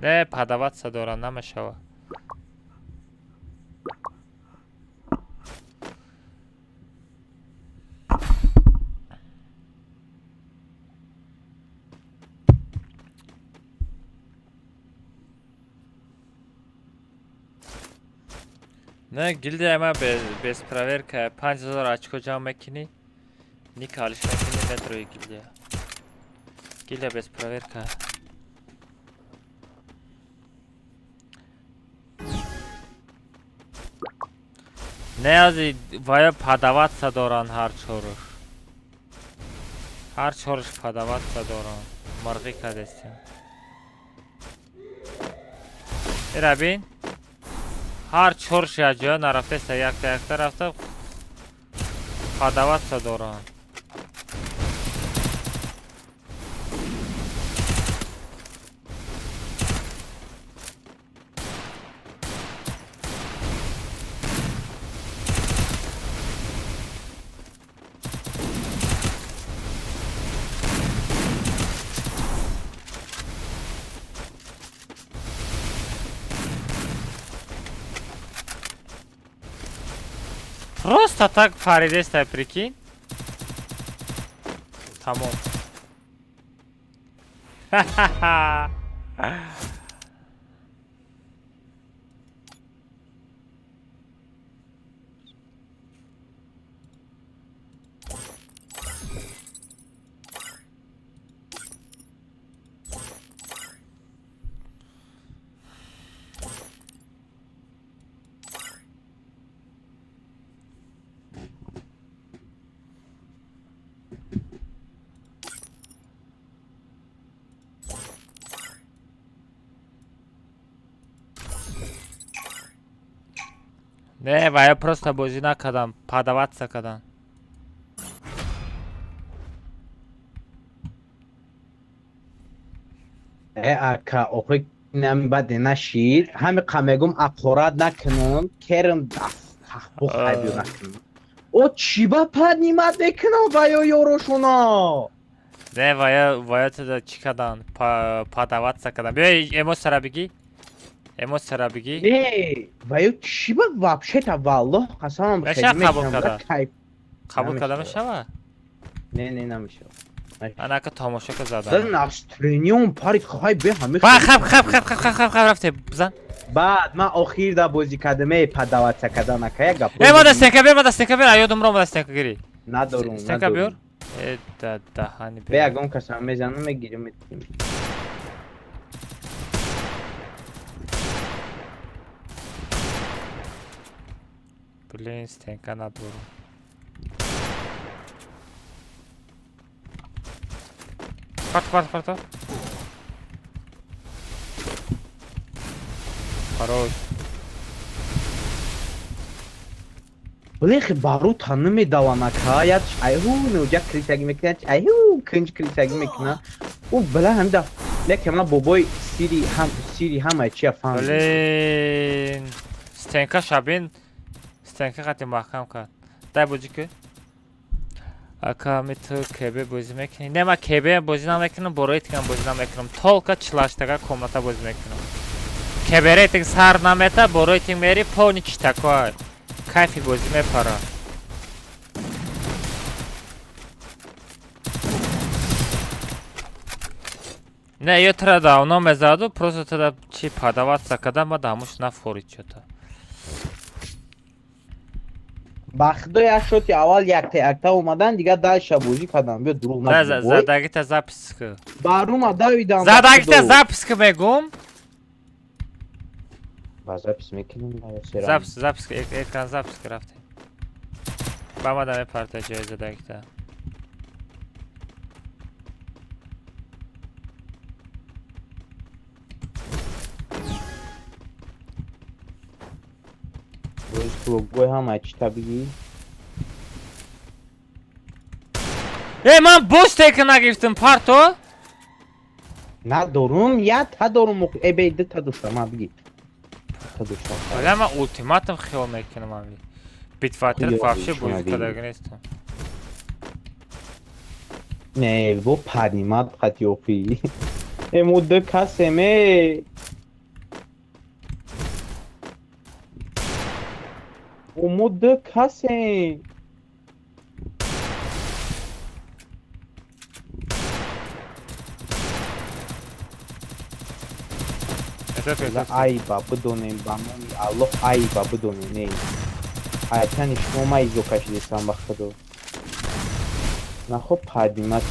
Не, подаваться доранд, намешава. Не, гилдия ма без проверка 5000 очко ҷамъ мекунӣ, ник алиш мекунӣ, метрои гилдия. Гилдия без проверка. Не, ази вая подаваться доранд ҳар чоруш. Ҳар чоруш подаваться доранд. Мурғӣ кардестем. Ира бин. Ҳар чорш якҷоя нарафтеста, якта якта рафта. Подаваться доранд. Просто так паридестай, прикинь. Тамом. Ха-ха-ха. Не, ва я просто бозӣ накардам, подаваться кардам. Э, ака, охи нами баде нашид. Ҳами қа мегум ақорат накунам, керм бухайбиё накунам. О чӣ ба поднимать мекунам ва ё ёрошуно? Не, ва я туда чӣ кардан? Подаваться кардам. Биё эмоцияра бигӣ. Эмоцияра бигӣ. Не, ва ё чӣ ба вообще-то валлоҳ қасамам Мешава хеле қабул мекунам, карда? кайф. Қабул карда Намешава. мешава? Не, не, намешава. Анака тамошо ка Да задам. настроением парид хай бе ҳами. Ба хаб хаб хаб хаб хаб хаб хаб рафте бизан. Баъд ман охир да бозӣ кардам, подаваться кардан ака як гап. Э, мада стенка биёр, мада стенка биёр, ёдум ро мада стенка гирӣ. Надорум, Стенка биёр. надорум. Э, да даҳани Бе ягон касам мезанам, мегирим, метим. Блин, стенка надорум. Парт, парт, парт. Хорош. Блехи барута намедавам ака, як айҳу нуҷа крисагӣ мекунад, айҳу кунҷ крисагӣ мекунад. Ӯ била ҳамда лекин ман бобои сири ҳам сири ҳамаи чия фаҳмидам. Блин. Стенка шабин. Стенка қати маҳкам кард. Дай бозӣ ки. Ака, ми ту КБ бозӣ мекунӣ? Не, ман КБ бозӣ намекунам, бо рейтингам бозӣ намекунам. Только чилаштага комната бозӣ мекунам. КБ рейтинг сар намета, бо рейтинг мери полный читакоа. Кайфи бозӣ мепара. Не, ё тра давно мезаду, просто тада чи подаваться кардам, баъд ҳамуш нафорид чё-то. Ба худо як шоти аввал якта якта омадан, дигар дальше бозӣ кардам. Биё дурӯғ Да, нагӯ. Бой. Задагита запись ку. Барума давидам. Ба Задагита худо. запись ку мегум. Ба запись мекунам, ба серам. Запись, запись, экран запись ку рафтем. Ба мада мепарта ҷои задагита. Боз клубгои ҳамаи чита бигӣ. Э, ман боз тека нагирифтам, парто? Надорум, я та дорум, э бе ду та доштам, ма бигӣ. Та доштам. Бля, ман ултиматум хиёл мекунам ами. Битватер Хуё, вообще шуна бозӣ бигӣ. кардаги нестам. Не, во поднимать қати охи. Э мо ду касем, э. О мо ду касем. Это Ла айба бидонем ба номи Аллоҳ айба бидонем, не. Айтани шумо ма изо кашидесам ба худо. Нахо поднимать.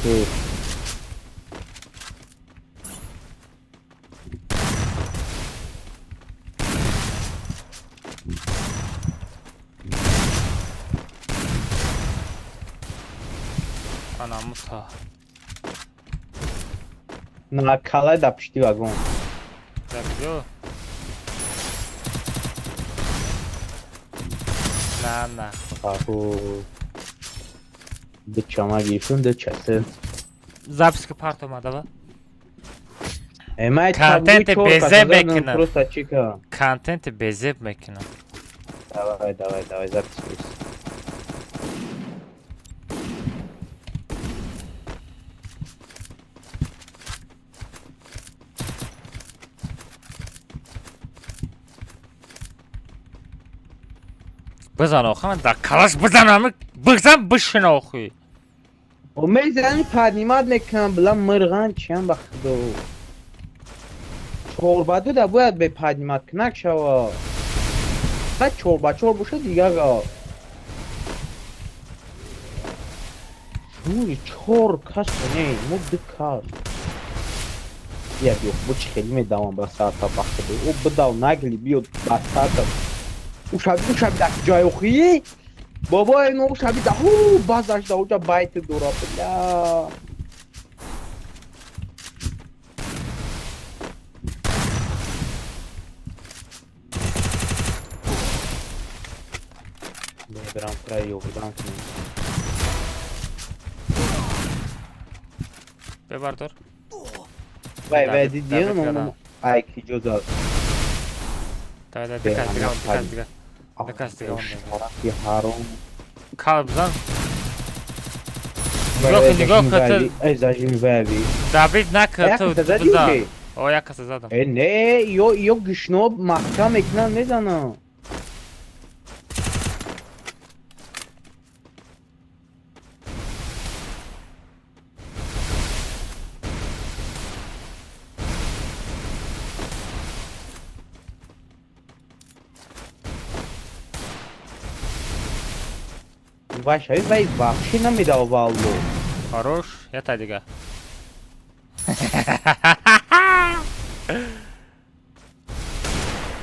Ана мута. На калай да пишти вагон. Да куҷо? На, на. Аху. Ду чама гирифтум, ду часы. Запись ки парт омада ба. Эмай Контенти безеб мекунам. Просто чика. Контенти безеб мекунам. Давай, давай, давай, запись. Бизан охи, ман дар калаш бизанам, бизан бишин охи. О мезани поднимать мекунам, била мирған чиям ба худо. Чор ба ду да бояд бе поднимать кунак шава. Баъд чор ба чор боша дигар га. Шури чор кас не, мо ду кас. Я биё, бо чи хеле медавам ба саата ба худо. О бидав нагли биё ба саата. Ушаби дар ҷои охи? Бобо ино ушаби да ҳу базаш да уҷа байт дора бля. Мебарам край ёрдам кунем. Бебардор. Вай вай дидем ай ки ҷо зад. Давай, давай, дикас, дигар, дикас, дигар. Дикас, дигар. Ки ҳаром. Кал бизан. Нигоҳ кун, нигоҳ кун, ту. Эй зажими вави. Давид накун, ту бизан. О, як каса задам. Э, не, ё гушно маҳкам мекунам, мезанам. Вай шави вай вообще намедав валло. Хорош, я та дига.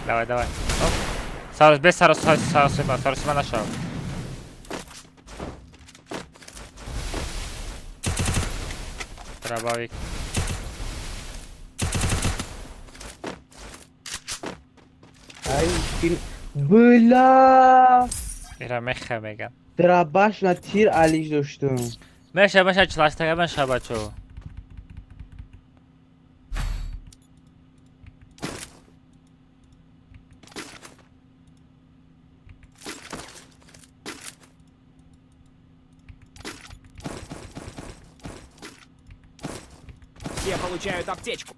Давай, давай. Оп. Сарос, без сарос, сарос, сарос, сарос, сарос, нашав. Дробовик. Ай, бля! Ира меха меган. Драбаш на тир алиш доштум. Меша, меша, чилаштага меша, бачо. Все получают аптечку.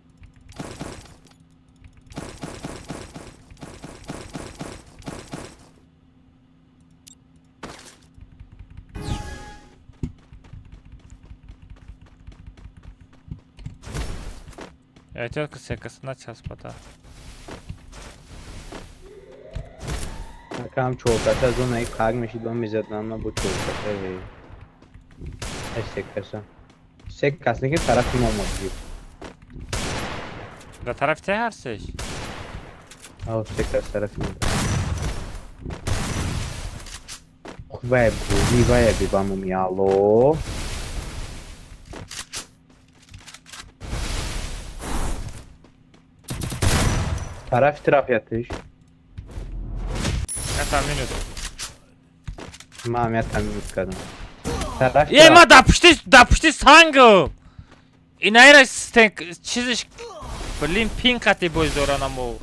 Эҳтиёт секас начаспата. Акам чоркаса зонаи қаг мешид ба мезадан ма бо чоркаса ве. Ай секаса. Сек кас неки тарафи мо омад гирифт. Да тарафи те ҳарсеш? Ав секас тарафи мо. Вай бузи вай би ба номи Алло. Тарафи тараф ятиш. Ята минут. Мам ята минут кардам. Тарафи Е, ма да пушти, да пушти сангам. Инаира стенк чизиш блин пин қати боз доранаму.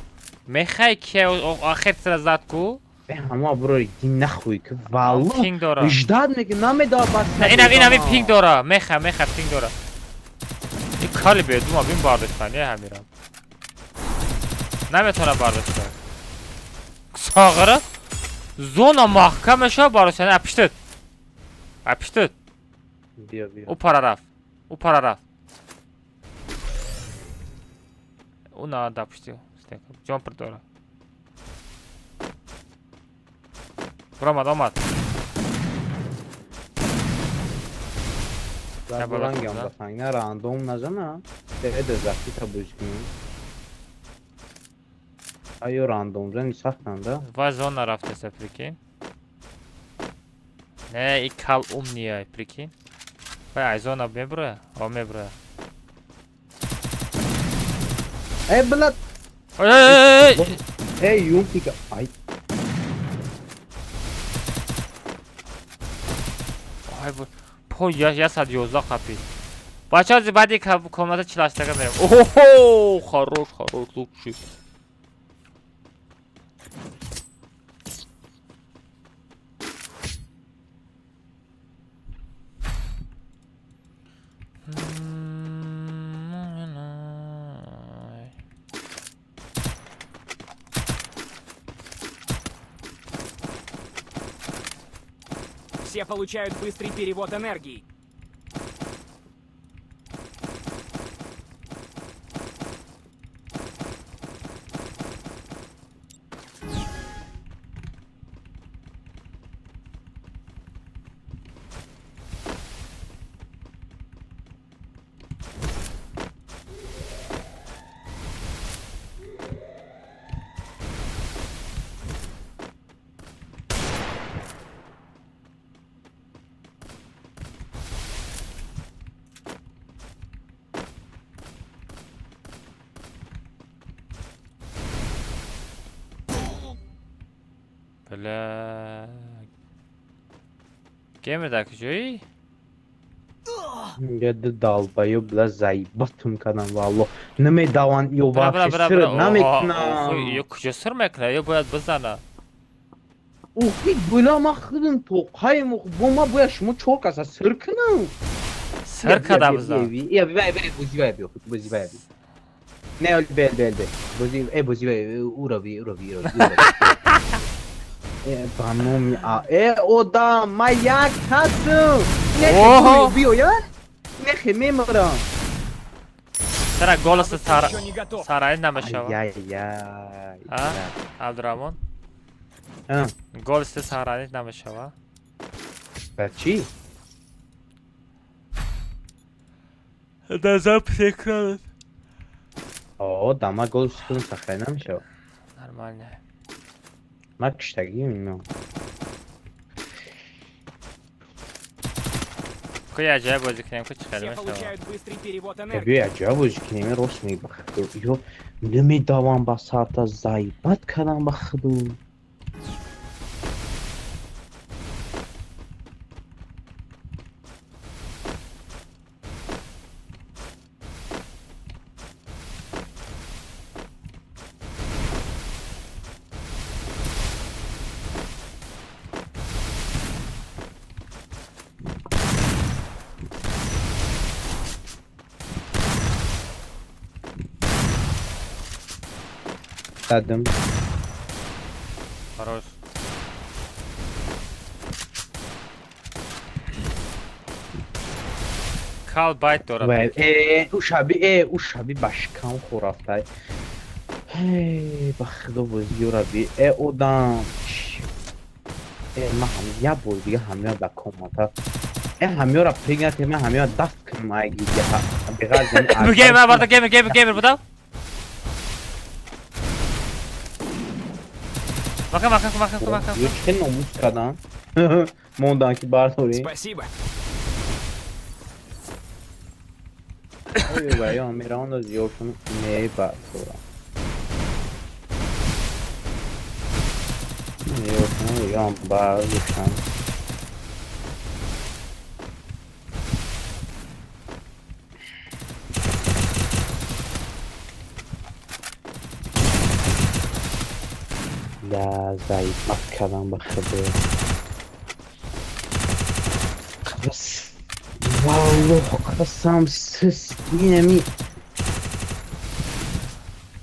Мехай ки охир сра зад ку? Ҳама бро иди нахуй ки валло. Пинг дора. Ждать меки намеда бас. Не, ина ина пинг дора. Меха, меха пинг дора. И кали бедума бин бардоштан, е ҳамирам. Наметавонам бардошта. Сағыра зона маҳкам мешава бардоштан. Апиштед. Апиштед. Биё, биё. Ӯ пара рафт. Ӯ пара рафт. Ӯ на дапишти. Ҷомпир дора. Буромад, омад. Рангам ба санг на рандом назана. Эда защита боз кунем. Айё рандом зани сахтанда. Ва зона рафтеса, прикинь. Не, и кал умния, прикинь. Вай, ай зона мебура? О, мебура. Э, бла. Ой, ой, ой, Эй, юмпика. Ай. Ай, бу. По 111 қапид. Бачаҳо, баъди комната 48-ага мерем. Оҳо, хорош, хорош, лучший. Все получают быстрый перевод энергии. Бля. Геймер дар куҷоӣ? Гада долбоёб, бля, заебатым кардам, валло. Намедаванд ё вообще сир намекунам. Ё куҷо сир мекунад? Ё бояд бизана. Охи, бля, ман худам тоқаем, бо ман бояд шумо чор каса сир кунам. Сир када бизан. Я бия, бия, бози бия, биё, бози бия. Не, бел, бел, бел. Бози, э, бози бия, ура би, ура би, ура би. Ба номи а. Э, одам, ман як ҳастам. Не, биёяд? Нехе мемирам. Чара голоси сара сараи намешавад? Ай-яй. А? Абдураҳмон? Голоси сараи намешавад? Ба чӣ? Дар запись экранат. О, да, ман голоси худам сахранӣ намешавад. Нормально. Ман киштагием ино. Ку яҷоя бозӣ кунем, ку чӣ хеле мешавад? Биё яҷоя бозӣ кунем, рост мегӯ. Ё намедавам ба сарта, заебат кардам ба худу. Дадам. Хорош. Кал байт дорад. Э, ушаби, э, ушаби ба шикам хӯрафтай. Эй, ба худо бози ёраби. Э, одам. Э, ман ҳам як бор дига ҳамёра ба комната. Э, ҳамёра пригнати, ман ҳамёра дафт кунам, ай дига. Беғарз. Геймер, барда геймер, геймер, геймер будав? Мака, мака, мака, мака. Ё чӣ номус кардам? Мондан ки бардорӣ. Спасибо. Ой, ба, ё мераванд зиёдшон мебардорам. Ё бардоштам. Да, заебат кардам ба худо. Валлоҳ, қасам, сис инами.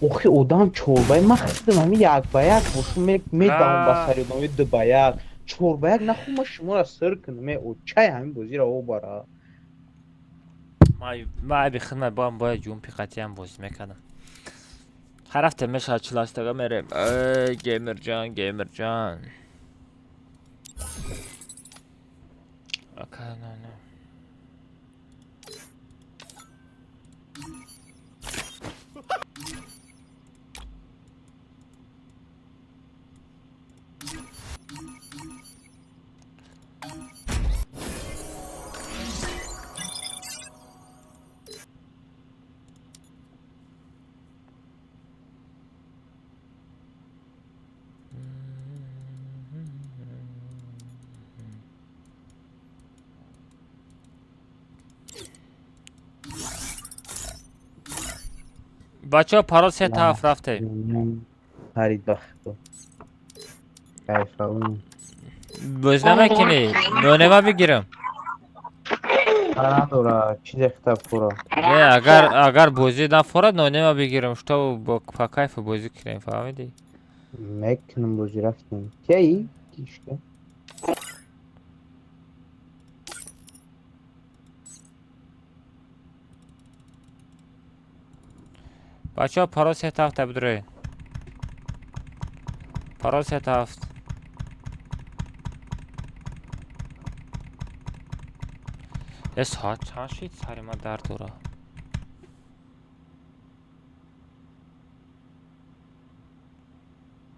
Охи, одам чорбай, ман худам ҳами як ба як бошу медавам ба сари одам, ду ба як, чор ба як, наху ман шуморо сир кунам, э, очай ҳамин бозиро обара. Ман айби хидмат боам бояд ҷумпи қатъиам бозӣ мекардам. Ҳар ҳафта мешавад 48-ага мерем. Эй, геймерҷон, геймерҷон. Ака, на, на. Бачаҳо, парол 3 7 рафтем. Парид бахто. Кайфаун. Боз намекунӣ? Нонема бигирам. Надора, чизе хитаб фура. Не, агар бозӣ нафорад, нонема бигирам, что по кайфу бозӣ кунем, фаҳмидӣ? Мекунам бозӣ, рафтем. Кияи? Кишка. Бачаҳо, парол 3 7 бидроед. Парол 3 7. Е, соат чанд шид? Сари ман дард дора.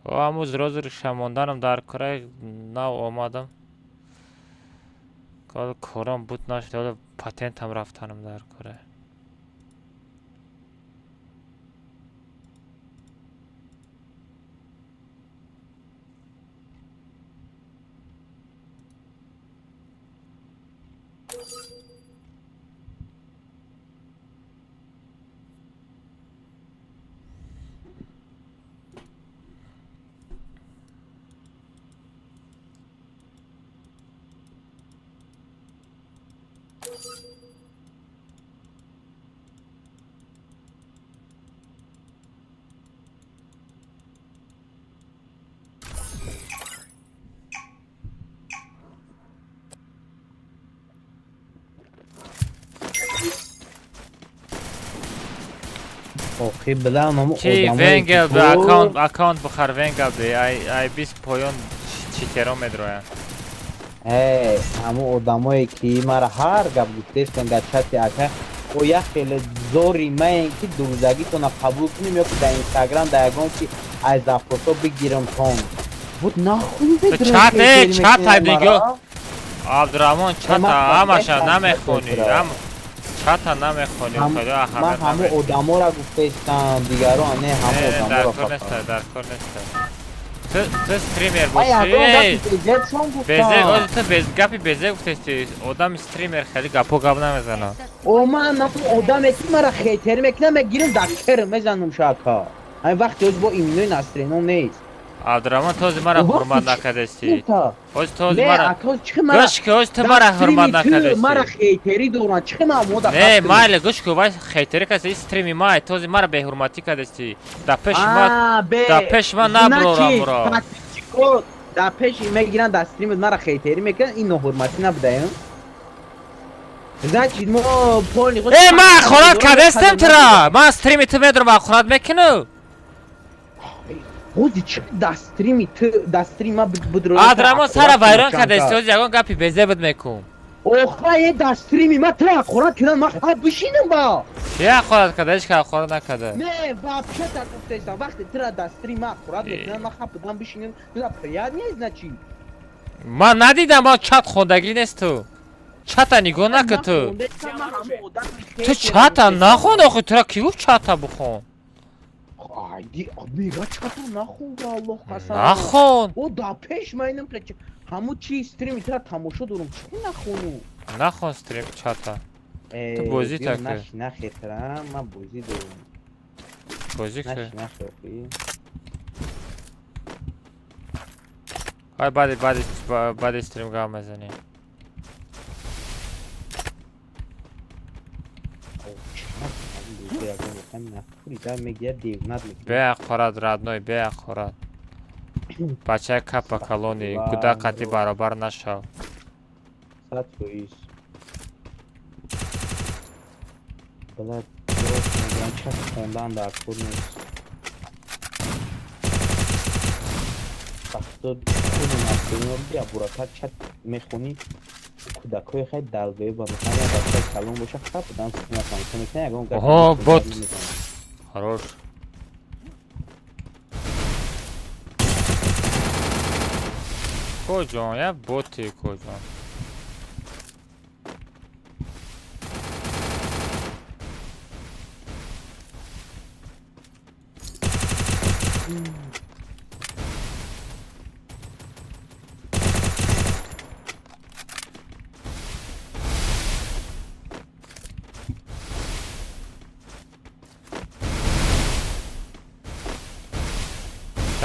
О, ҳамуз розыгрыша монданам дар кораи нав омадам. Корам буд, нашуд, ҳоло патентам рафтанам дар кора. Охи билам ҳамун Чи одамое ки венгел бе ту аккаунт бихар, венгел бе ай 20 поён читеро медроянд. Э, ҳамун одамое ки мара ҳар гап гуфтестен дар чати ака, о як хеле зори маен ки дурзагитона қабул кунем ё ки дар инстаграм дар ягон ки аз запросо бигирам тон. Вот нахуй Ту чат э чат ай нигоҳ, Абдураҳмон, чата ҳамаша намехонӣ, чата намехонӣ, худо Ман аҳамият ҳамун намедиҳӣ. одаморо гуфтестам, дигаро не, ҳамун Не, одаморо дар кор фақат. неста, дар кор неста. Ту стример Ман бошӣ. ягон Эй, гапи безебшон безе гуфтам. ози ту без гапи безе гуфтести, одами стример хеле гапо гап намезанад. Это О, ман ҳамун одаме ки мара хейтер мекунам, мегирам дар кер мезанам шака. Ҳамин вақти оз бо именои насреном нест. Абдураҳмон, ту ози мара О, ҳурмат вақти чӣ накардести. гуфта? Ози ту ози Не, мара ака, оз чӣ мара гӯш ки, ози ту дар мара ҳурмат стрими ту мара накардести. хейтерӣ доранд. Чӣ ман мода Не, хат кунам? майли, гӯш ку, вай хейтерӣ каси, ин стрими май, ту ози мара беҳурматӣ кардести. Дар пеши ма А, бе дар пеши ма наброрам значит, уро. подписчико дар пеши мегиранд, дар стримет мара хейтерӣ мекунанд, ин ноҳурматӣ набудаем? Значит, мо полни худ Э, ман ахорат кардестем тура. Ман стрими ту медорам, ахорат мекунам. Ози чӣ дар стрими ту, дар стрими ма будро Абдураҳмон, сара вайрон кардести, ози ягон гапи безе буд мекун. Охра, е, дар стрими ма ту ахорат кунанд, ман хат бишинам ба. Чи ахорат карда? Ҳеҷ кас ахорат накарда. Не, вообще так гуфтестам. Вақте тура дар стрими ма ахорат мекунанд, ман хат будам бишинам, тура приятно нест, значит. Ман надидам, ман чат хондагӣ нест ту. Чата нигоҳ накун ту. Ту чата нахон, охи тура ки гуфт чата бихон? Айди, мега чата нахон, ба Аллоҳ қасам. Нахон. О, дар пеш ман инам ҳамун чи стрими тура тамошо дорам, чӣ нахону? Нахон стрим чата. Ту бозӣ Биё, та ки. Наши нахетрам, ман бозӣ дорам. Бозӣ ки. Наши нахе, охи. Ай, баъди стрим гап мезанем. Бозӣ ягон воқеан нахӯрида мегирад, девнат мекунад. Беақорат, родной, беақорат. Бачаи капа калони, гуда қати баробар нашав. 100%. Бала, дуруст мегӯям, чат хондан дар кор нест. Вақто худи насрино бия буракат чат мехонӣ, кӯдакҳои хеле далбе ба мехоҳанд, як бачаи калон боша, хат будан стрим тамошо мекунад, ягон гапи Оҳо, бекор бот. намезанад. Хорош. Коҷон, як боте коҷон.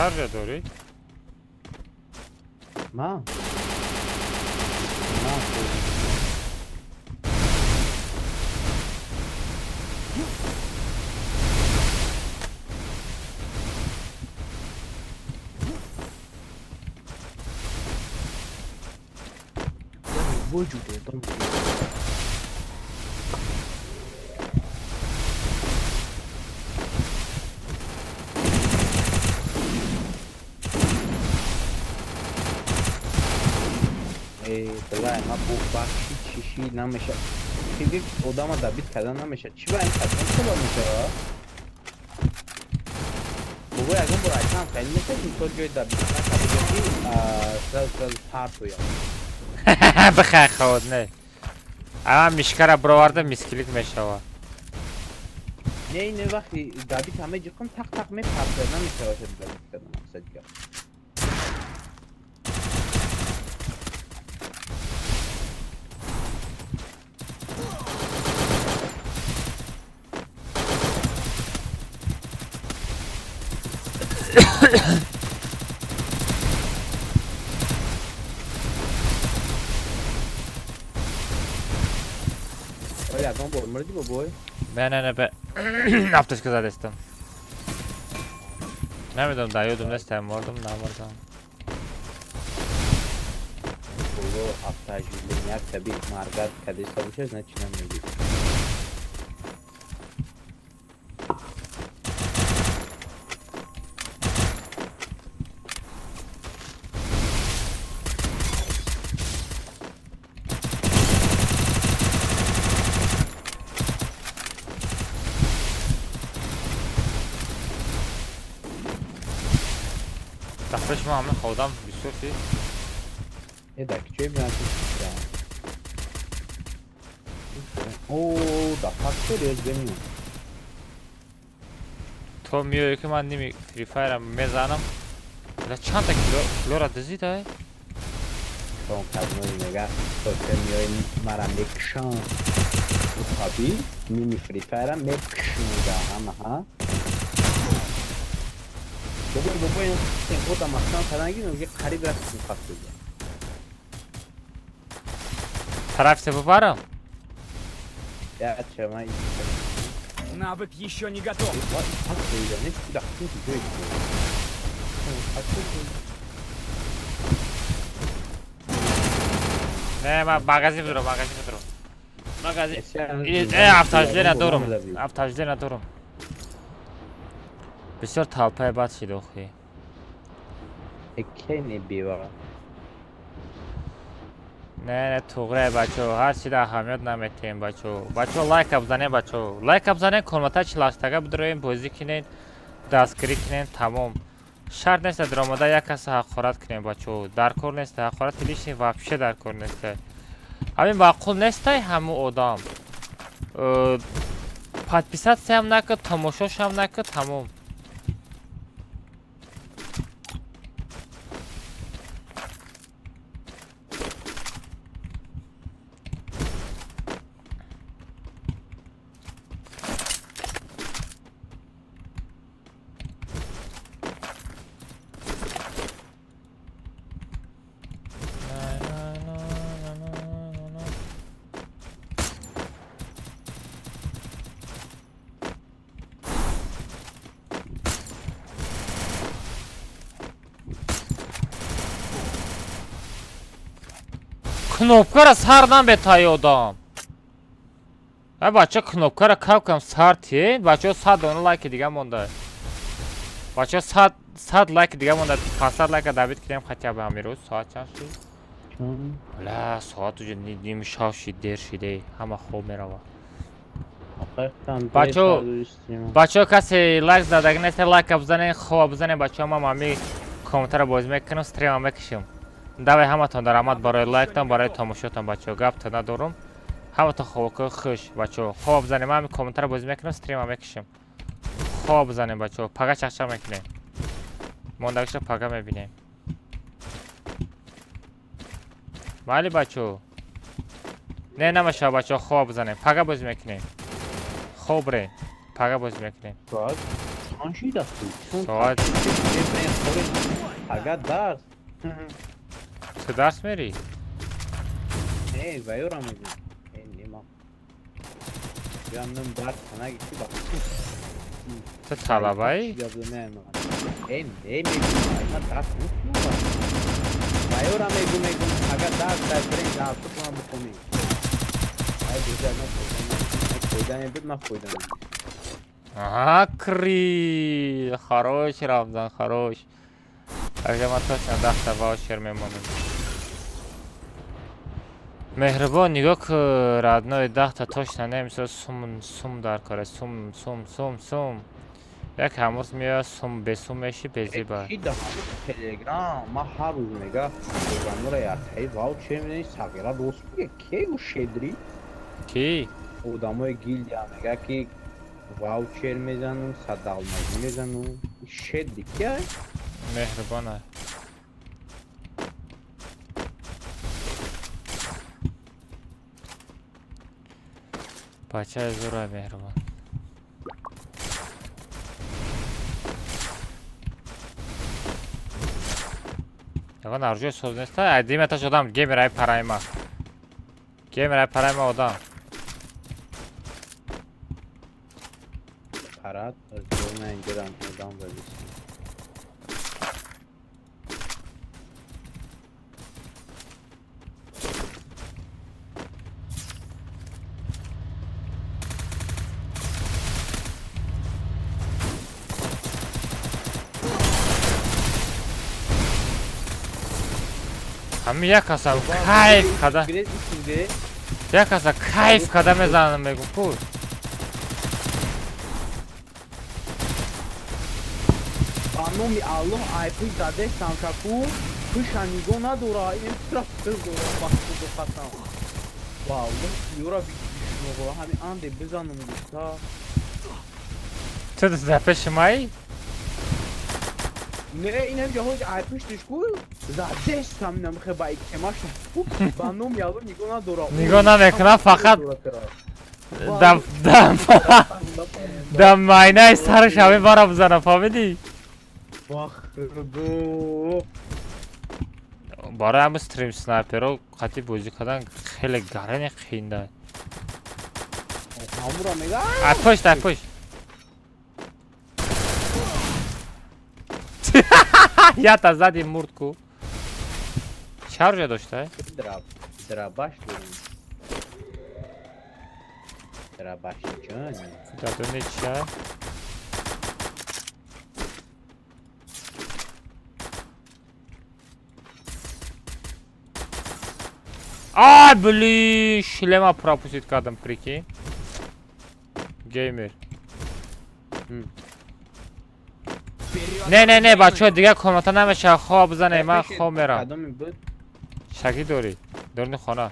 Чаржа дорӣ? Ма? Ма. Вуҷуд. Ма бахши чиши намеша. Хиги одама добит кардан намеша. Чӣ ба ин кардам чӣ мешава? Бобо ягон бор айтам хеле нест, мисол ҷои добит накарда ки сразу сразу партояд. Бихай ход не. Ама мишкара бироварда мискилик мешава. Не, не вақти добит ҳама ҷиқм тақ тақ мепартояд, намешава добит кардан мақсад гап. Не, не, не, бе. Аптечка задестам. Намедонам, да ёдум нест, мордам, намордам. Бобо автоживление таби маргат кадеста боша, значит намеди. Пеш ма ҳама ходам бисёр шид. Э да кичои бинати. О, да фактор ёз бемиён. То миёе ки ман ними Free Fire мезанам. Ла чанда кило килора дизида? То казнои мега, то ки миёи мара мекшан. Хаби, ними Free Fire мекшан да ҳама ҳа. Бобой, бобой, сен худам махсан карданги, меги қариб рафтем фактор. Тарафте бубарам? Я чема. Навык еще не готов. Не, ма магазин бидурам, магазин бидурам. Магазин. Э, автожде надорам. Автожде надорам. Бисёр толпаи бад шид охи. Кени бива. Не, не, туғре бачо, ҳар чида аҳамият наметиҳем бачо. Бачо лайка бизанем бачо. Лайка бизанем, комната 48-тага бидроем, бозӣ кинем, дастгирӣ кинем, тамом. Шарт нест даромада як каса ҳақорат кунем бачо. Даркор нест ҳақорати лишний вообще даркор нест. Ҳамин маъқул нестай ҳамун одам. Подписатсиям накард, тамошошам накард, тамом. Кнопкара сар наметаи одам. Ай бача кнопкара кам кам сар тие, бачаҳо 100 дона лайки дига монда. Бачаҳо 100 лайки дига монда, 500 лайка добит кунем хотя бы ҳамин рӯз. Соат чанд шид? Ла, соат уже ними шав шид, дер шиде, ҳама хоб мерава. Бачаҳо, бачаҳо касе лайк задаги нест, лайка бизанед, хоб бизанед, бачаҳо ман ҳами комментарро бозӣ мекунам, стрима мекашам. Давай ҳаматон даромад барои лайктон, барои тамошотон бачаҳо. Гапто надорум. Ҳаматон хобокои хуш бачаҳо. Хоб бизанем, ман ҳами комментарро бозӣ мекунам, стрима мекашам. Хоб бизанем бачаҳо. Пага чақчақ мекунем. Мондагиша пага мебинем. Майли бачаҳо. Не, намешава бачаҳо, хоб бизанем. Пага бозӣ мекунем. Хоб бирем. Пага бозӣ мекунем. Чанд шида ту? Соат. Агар дарс. Ту дарс мерӣ? Не, вайора мегӯм. Э, не ма. Янным дарс нагирифти ба. Ту талабаӣ? Э, не мегӯм, ма дарс нукунам. Вайора мегӯм, мегӯм, агар дарс дар брен дарс кунам бихонем. Ай беҷа на фоида небуд, на фоида небуд. Ага, кри. Хорош, Рамзан, хорош. Агар ман точно 10 та ваучер мемонам. Меҳрубон, нигоҳ ку, родной, 10 та точно немисо сум сум дар кора, сум сум сум сум. Як ҳамрӯз меояд, сум бесум меши, безиба. Ки да Телеграм, ма ҳар рӯз мега, Телеграмро яктаи ваучер медани сағира рост мега, ке ӯ шедри? Ки? Одамои гилдия мега ки ваучер мезанум, садалмазӣ мезанум. Шедри ки ай? Меҳрубона. Бачаи зӯрай меҳрубон. Ягон арҷои соз неста? Ай диметаш одам, гемер ай парайма. Гемер ай парайма одам. Парад, зона инҷарам одам вазисем. Ҳами як каса кайф када. Як каса кайф када мезанам, мегум ку. Ба номи Аллоҳ айпи задестам шаку, пуша нигоҳ надора, ин трафтир дора ба худо қасам. Ба Аллоҳ юра бишногора ҳами анде бизанам гуфта. Ту дар пеши маи? Не, инам ҷаҳоз айпиштиш ку, задестам намхе ба икемаш ба номи Аллоҳ нигоҳ надора. Нигоҳ намекунам, фақат дам дам дам майнаи сараш ҳамин бара бизанам, фаҳмидӣ? Бахудо. Барои ҳамин стрим снайперо қатъи бозӣ кардан хеле гарани қиинда. Ҳамура мега. Ай пушт, ай пушт. Ята зади мурд ку. Чӣ оружие дошта? Драбаш дорем. Драбаш ҷон. Дадони чия? Ай, блин, шлема пропустить кардам, прикинь. Геймер. Не, не, не, бачаҳо, дигар комната намешава, хоб бизане, ман хоб мерам. Кадоми буд? Шакӣ дорӣ? Дорни хона.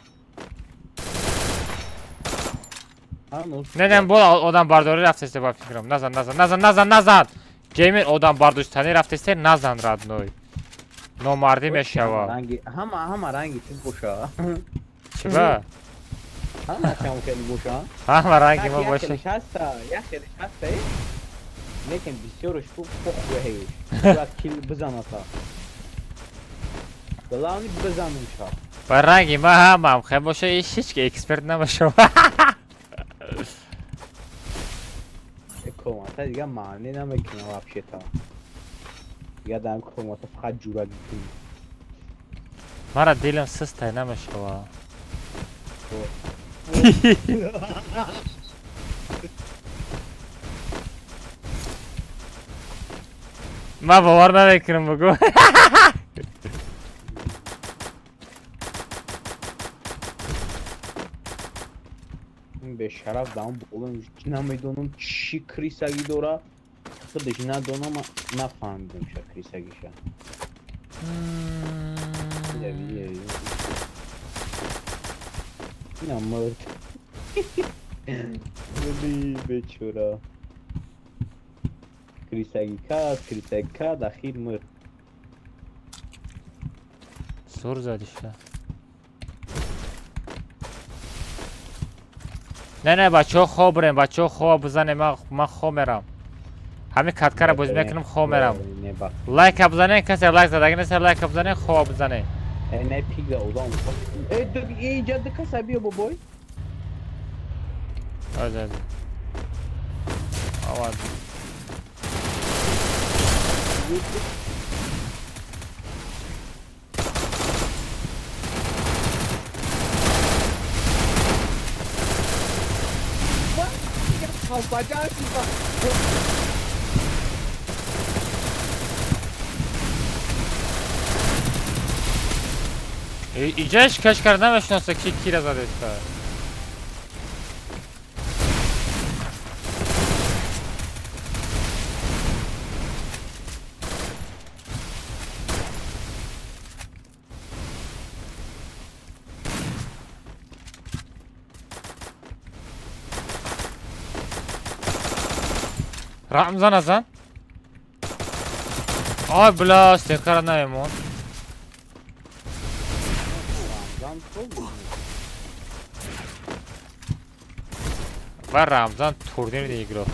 Не, не, бо одам бардорӣ рафтесте ба фикрам. Назан, назан, назан, назан, назан. Геймер одам бардоштанӣ рафтесте, назан, родной. Номардӣ мешава. Ҳама ҳама ранги ту боша. Чӣ ба? Ҳама чам хеле боша. Ҳама ранги мо боша. Як хелеш ҳаста, лекин бисёрш ку похуй ҳеч. Бояд кил бизаната. Главный бизанум ша. Ба ранги ма ҳамам хел боша, ҳеч ки эксперт намешава. Комната дига маъне намекунам вообще-то. Дига дар комната фақат ҷурагӣ кунӣ. Мара дилам систай намешава. Ман бовар намекунам, бугӯ. Бешараф даам боло намедонам чӣ крисагӣ дора. Худаш надонам, нафаҳмидам ша крисагиша. Ина мурд. Вали бечора. Крисагӣ кард, крисагӣ кард, ахир мурд. Зур задиша. Не, не, бачаҳо, хоб бурем, бачаҳо, хоб бизанем, ман хоб мерам. Ҳамин каткара бозӣ мекунам, хоб мерам. Лайка бизанед, касе лайк задаги нест, лайка бизанед, хоб бизанед. Не пик да одам. Э, инҷа ду каса, биё, бобой. Оз, оз. Овад. Иҷаш каш карда намешиноса, ки кира задеста. Рамзан азан. Ай, бля, стенкара намемон. Ва Рамзан турнирный игрок.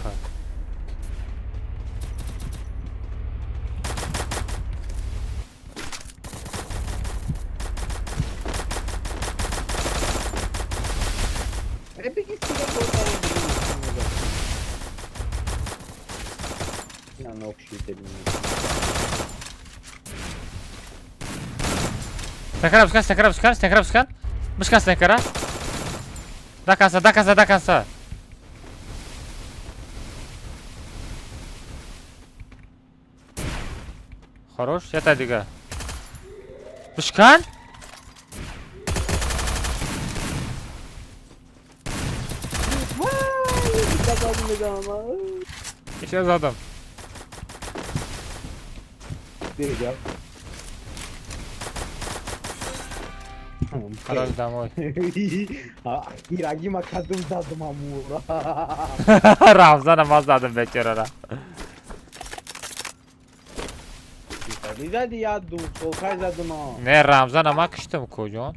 Стенкара бишкан, стенкара бишкан, стенкара бишкан. Бишкан стенкара. До конца, до конца, до конца. Хорош, я дига. Бишкан? Еще задам. Хорош, домой. Ираги кадум задум амура. Рамзана ма задам бечорара. Зади я ду, солкай задум. Не, Рамзана ма киштам куҷон?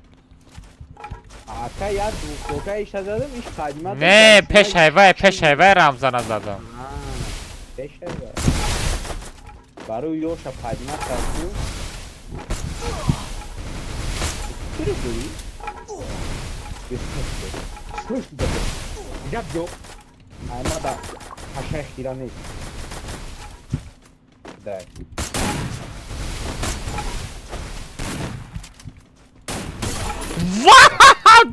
Ака, я ду, солкай иша задам, иш қадима. Не, пеш ҳайвай, пеш ҳайвай Рамзана задам. Пеш ҳайвай. Барои ёша қадима кардю. Чиро дорӣ? Гап ё. Аймада ҳашай хира нест. Дай.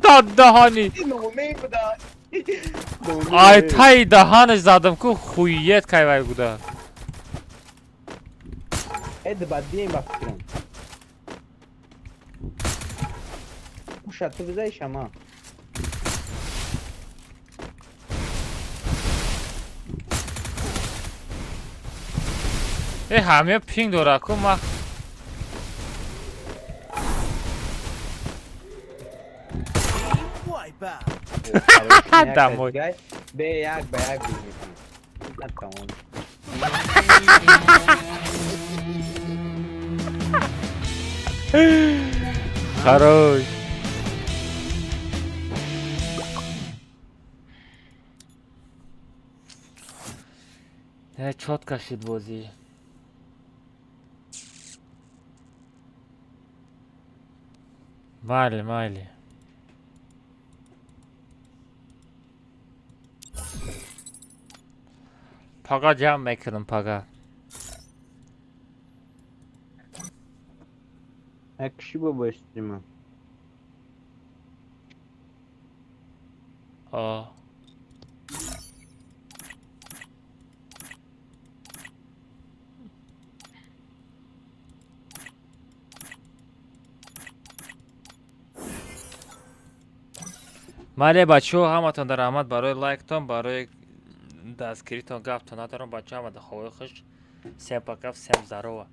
Дод даҳани. Ай, таи даҳанаш задам ку, хуиет кайвай буда. Эд бадием ба фикрам. Уша ту бизай шама. Э, ҳамя пинг дора ку ма. Домой. Бе як ба як бизмекунем. Хорош. Не, чётко шид бозӣ. Майли, майли. Пага ҷамъ мекунам, пага. Киши бобо стрима? О. Майли, бачаҳо, ҳаматон дар раҳмат барои лайктон, барои дастгиритон. Гаптон надорам, бачаҳо, ҳамада ховои хуш. Всем пока, всем здорово.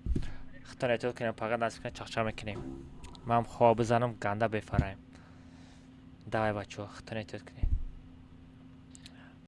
Хитон эҳтиёт кунем, пага насиб кунем, чақчақ мекунем. Ман хоб бизанам, ганда бефараем. Давай, бачаҳо, хитон эҳтиёт кунем.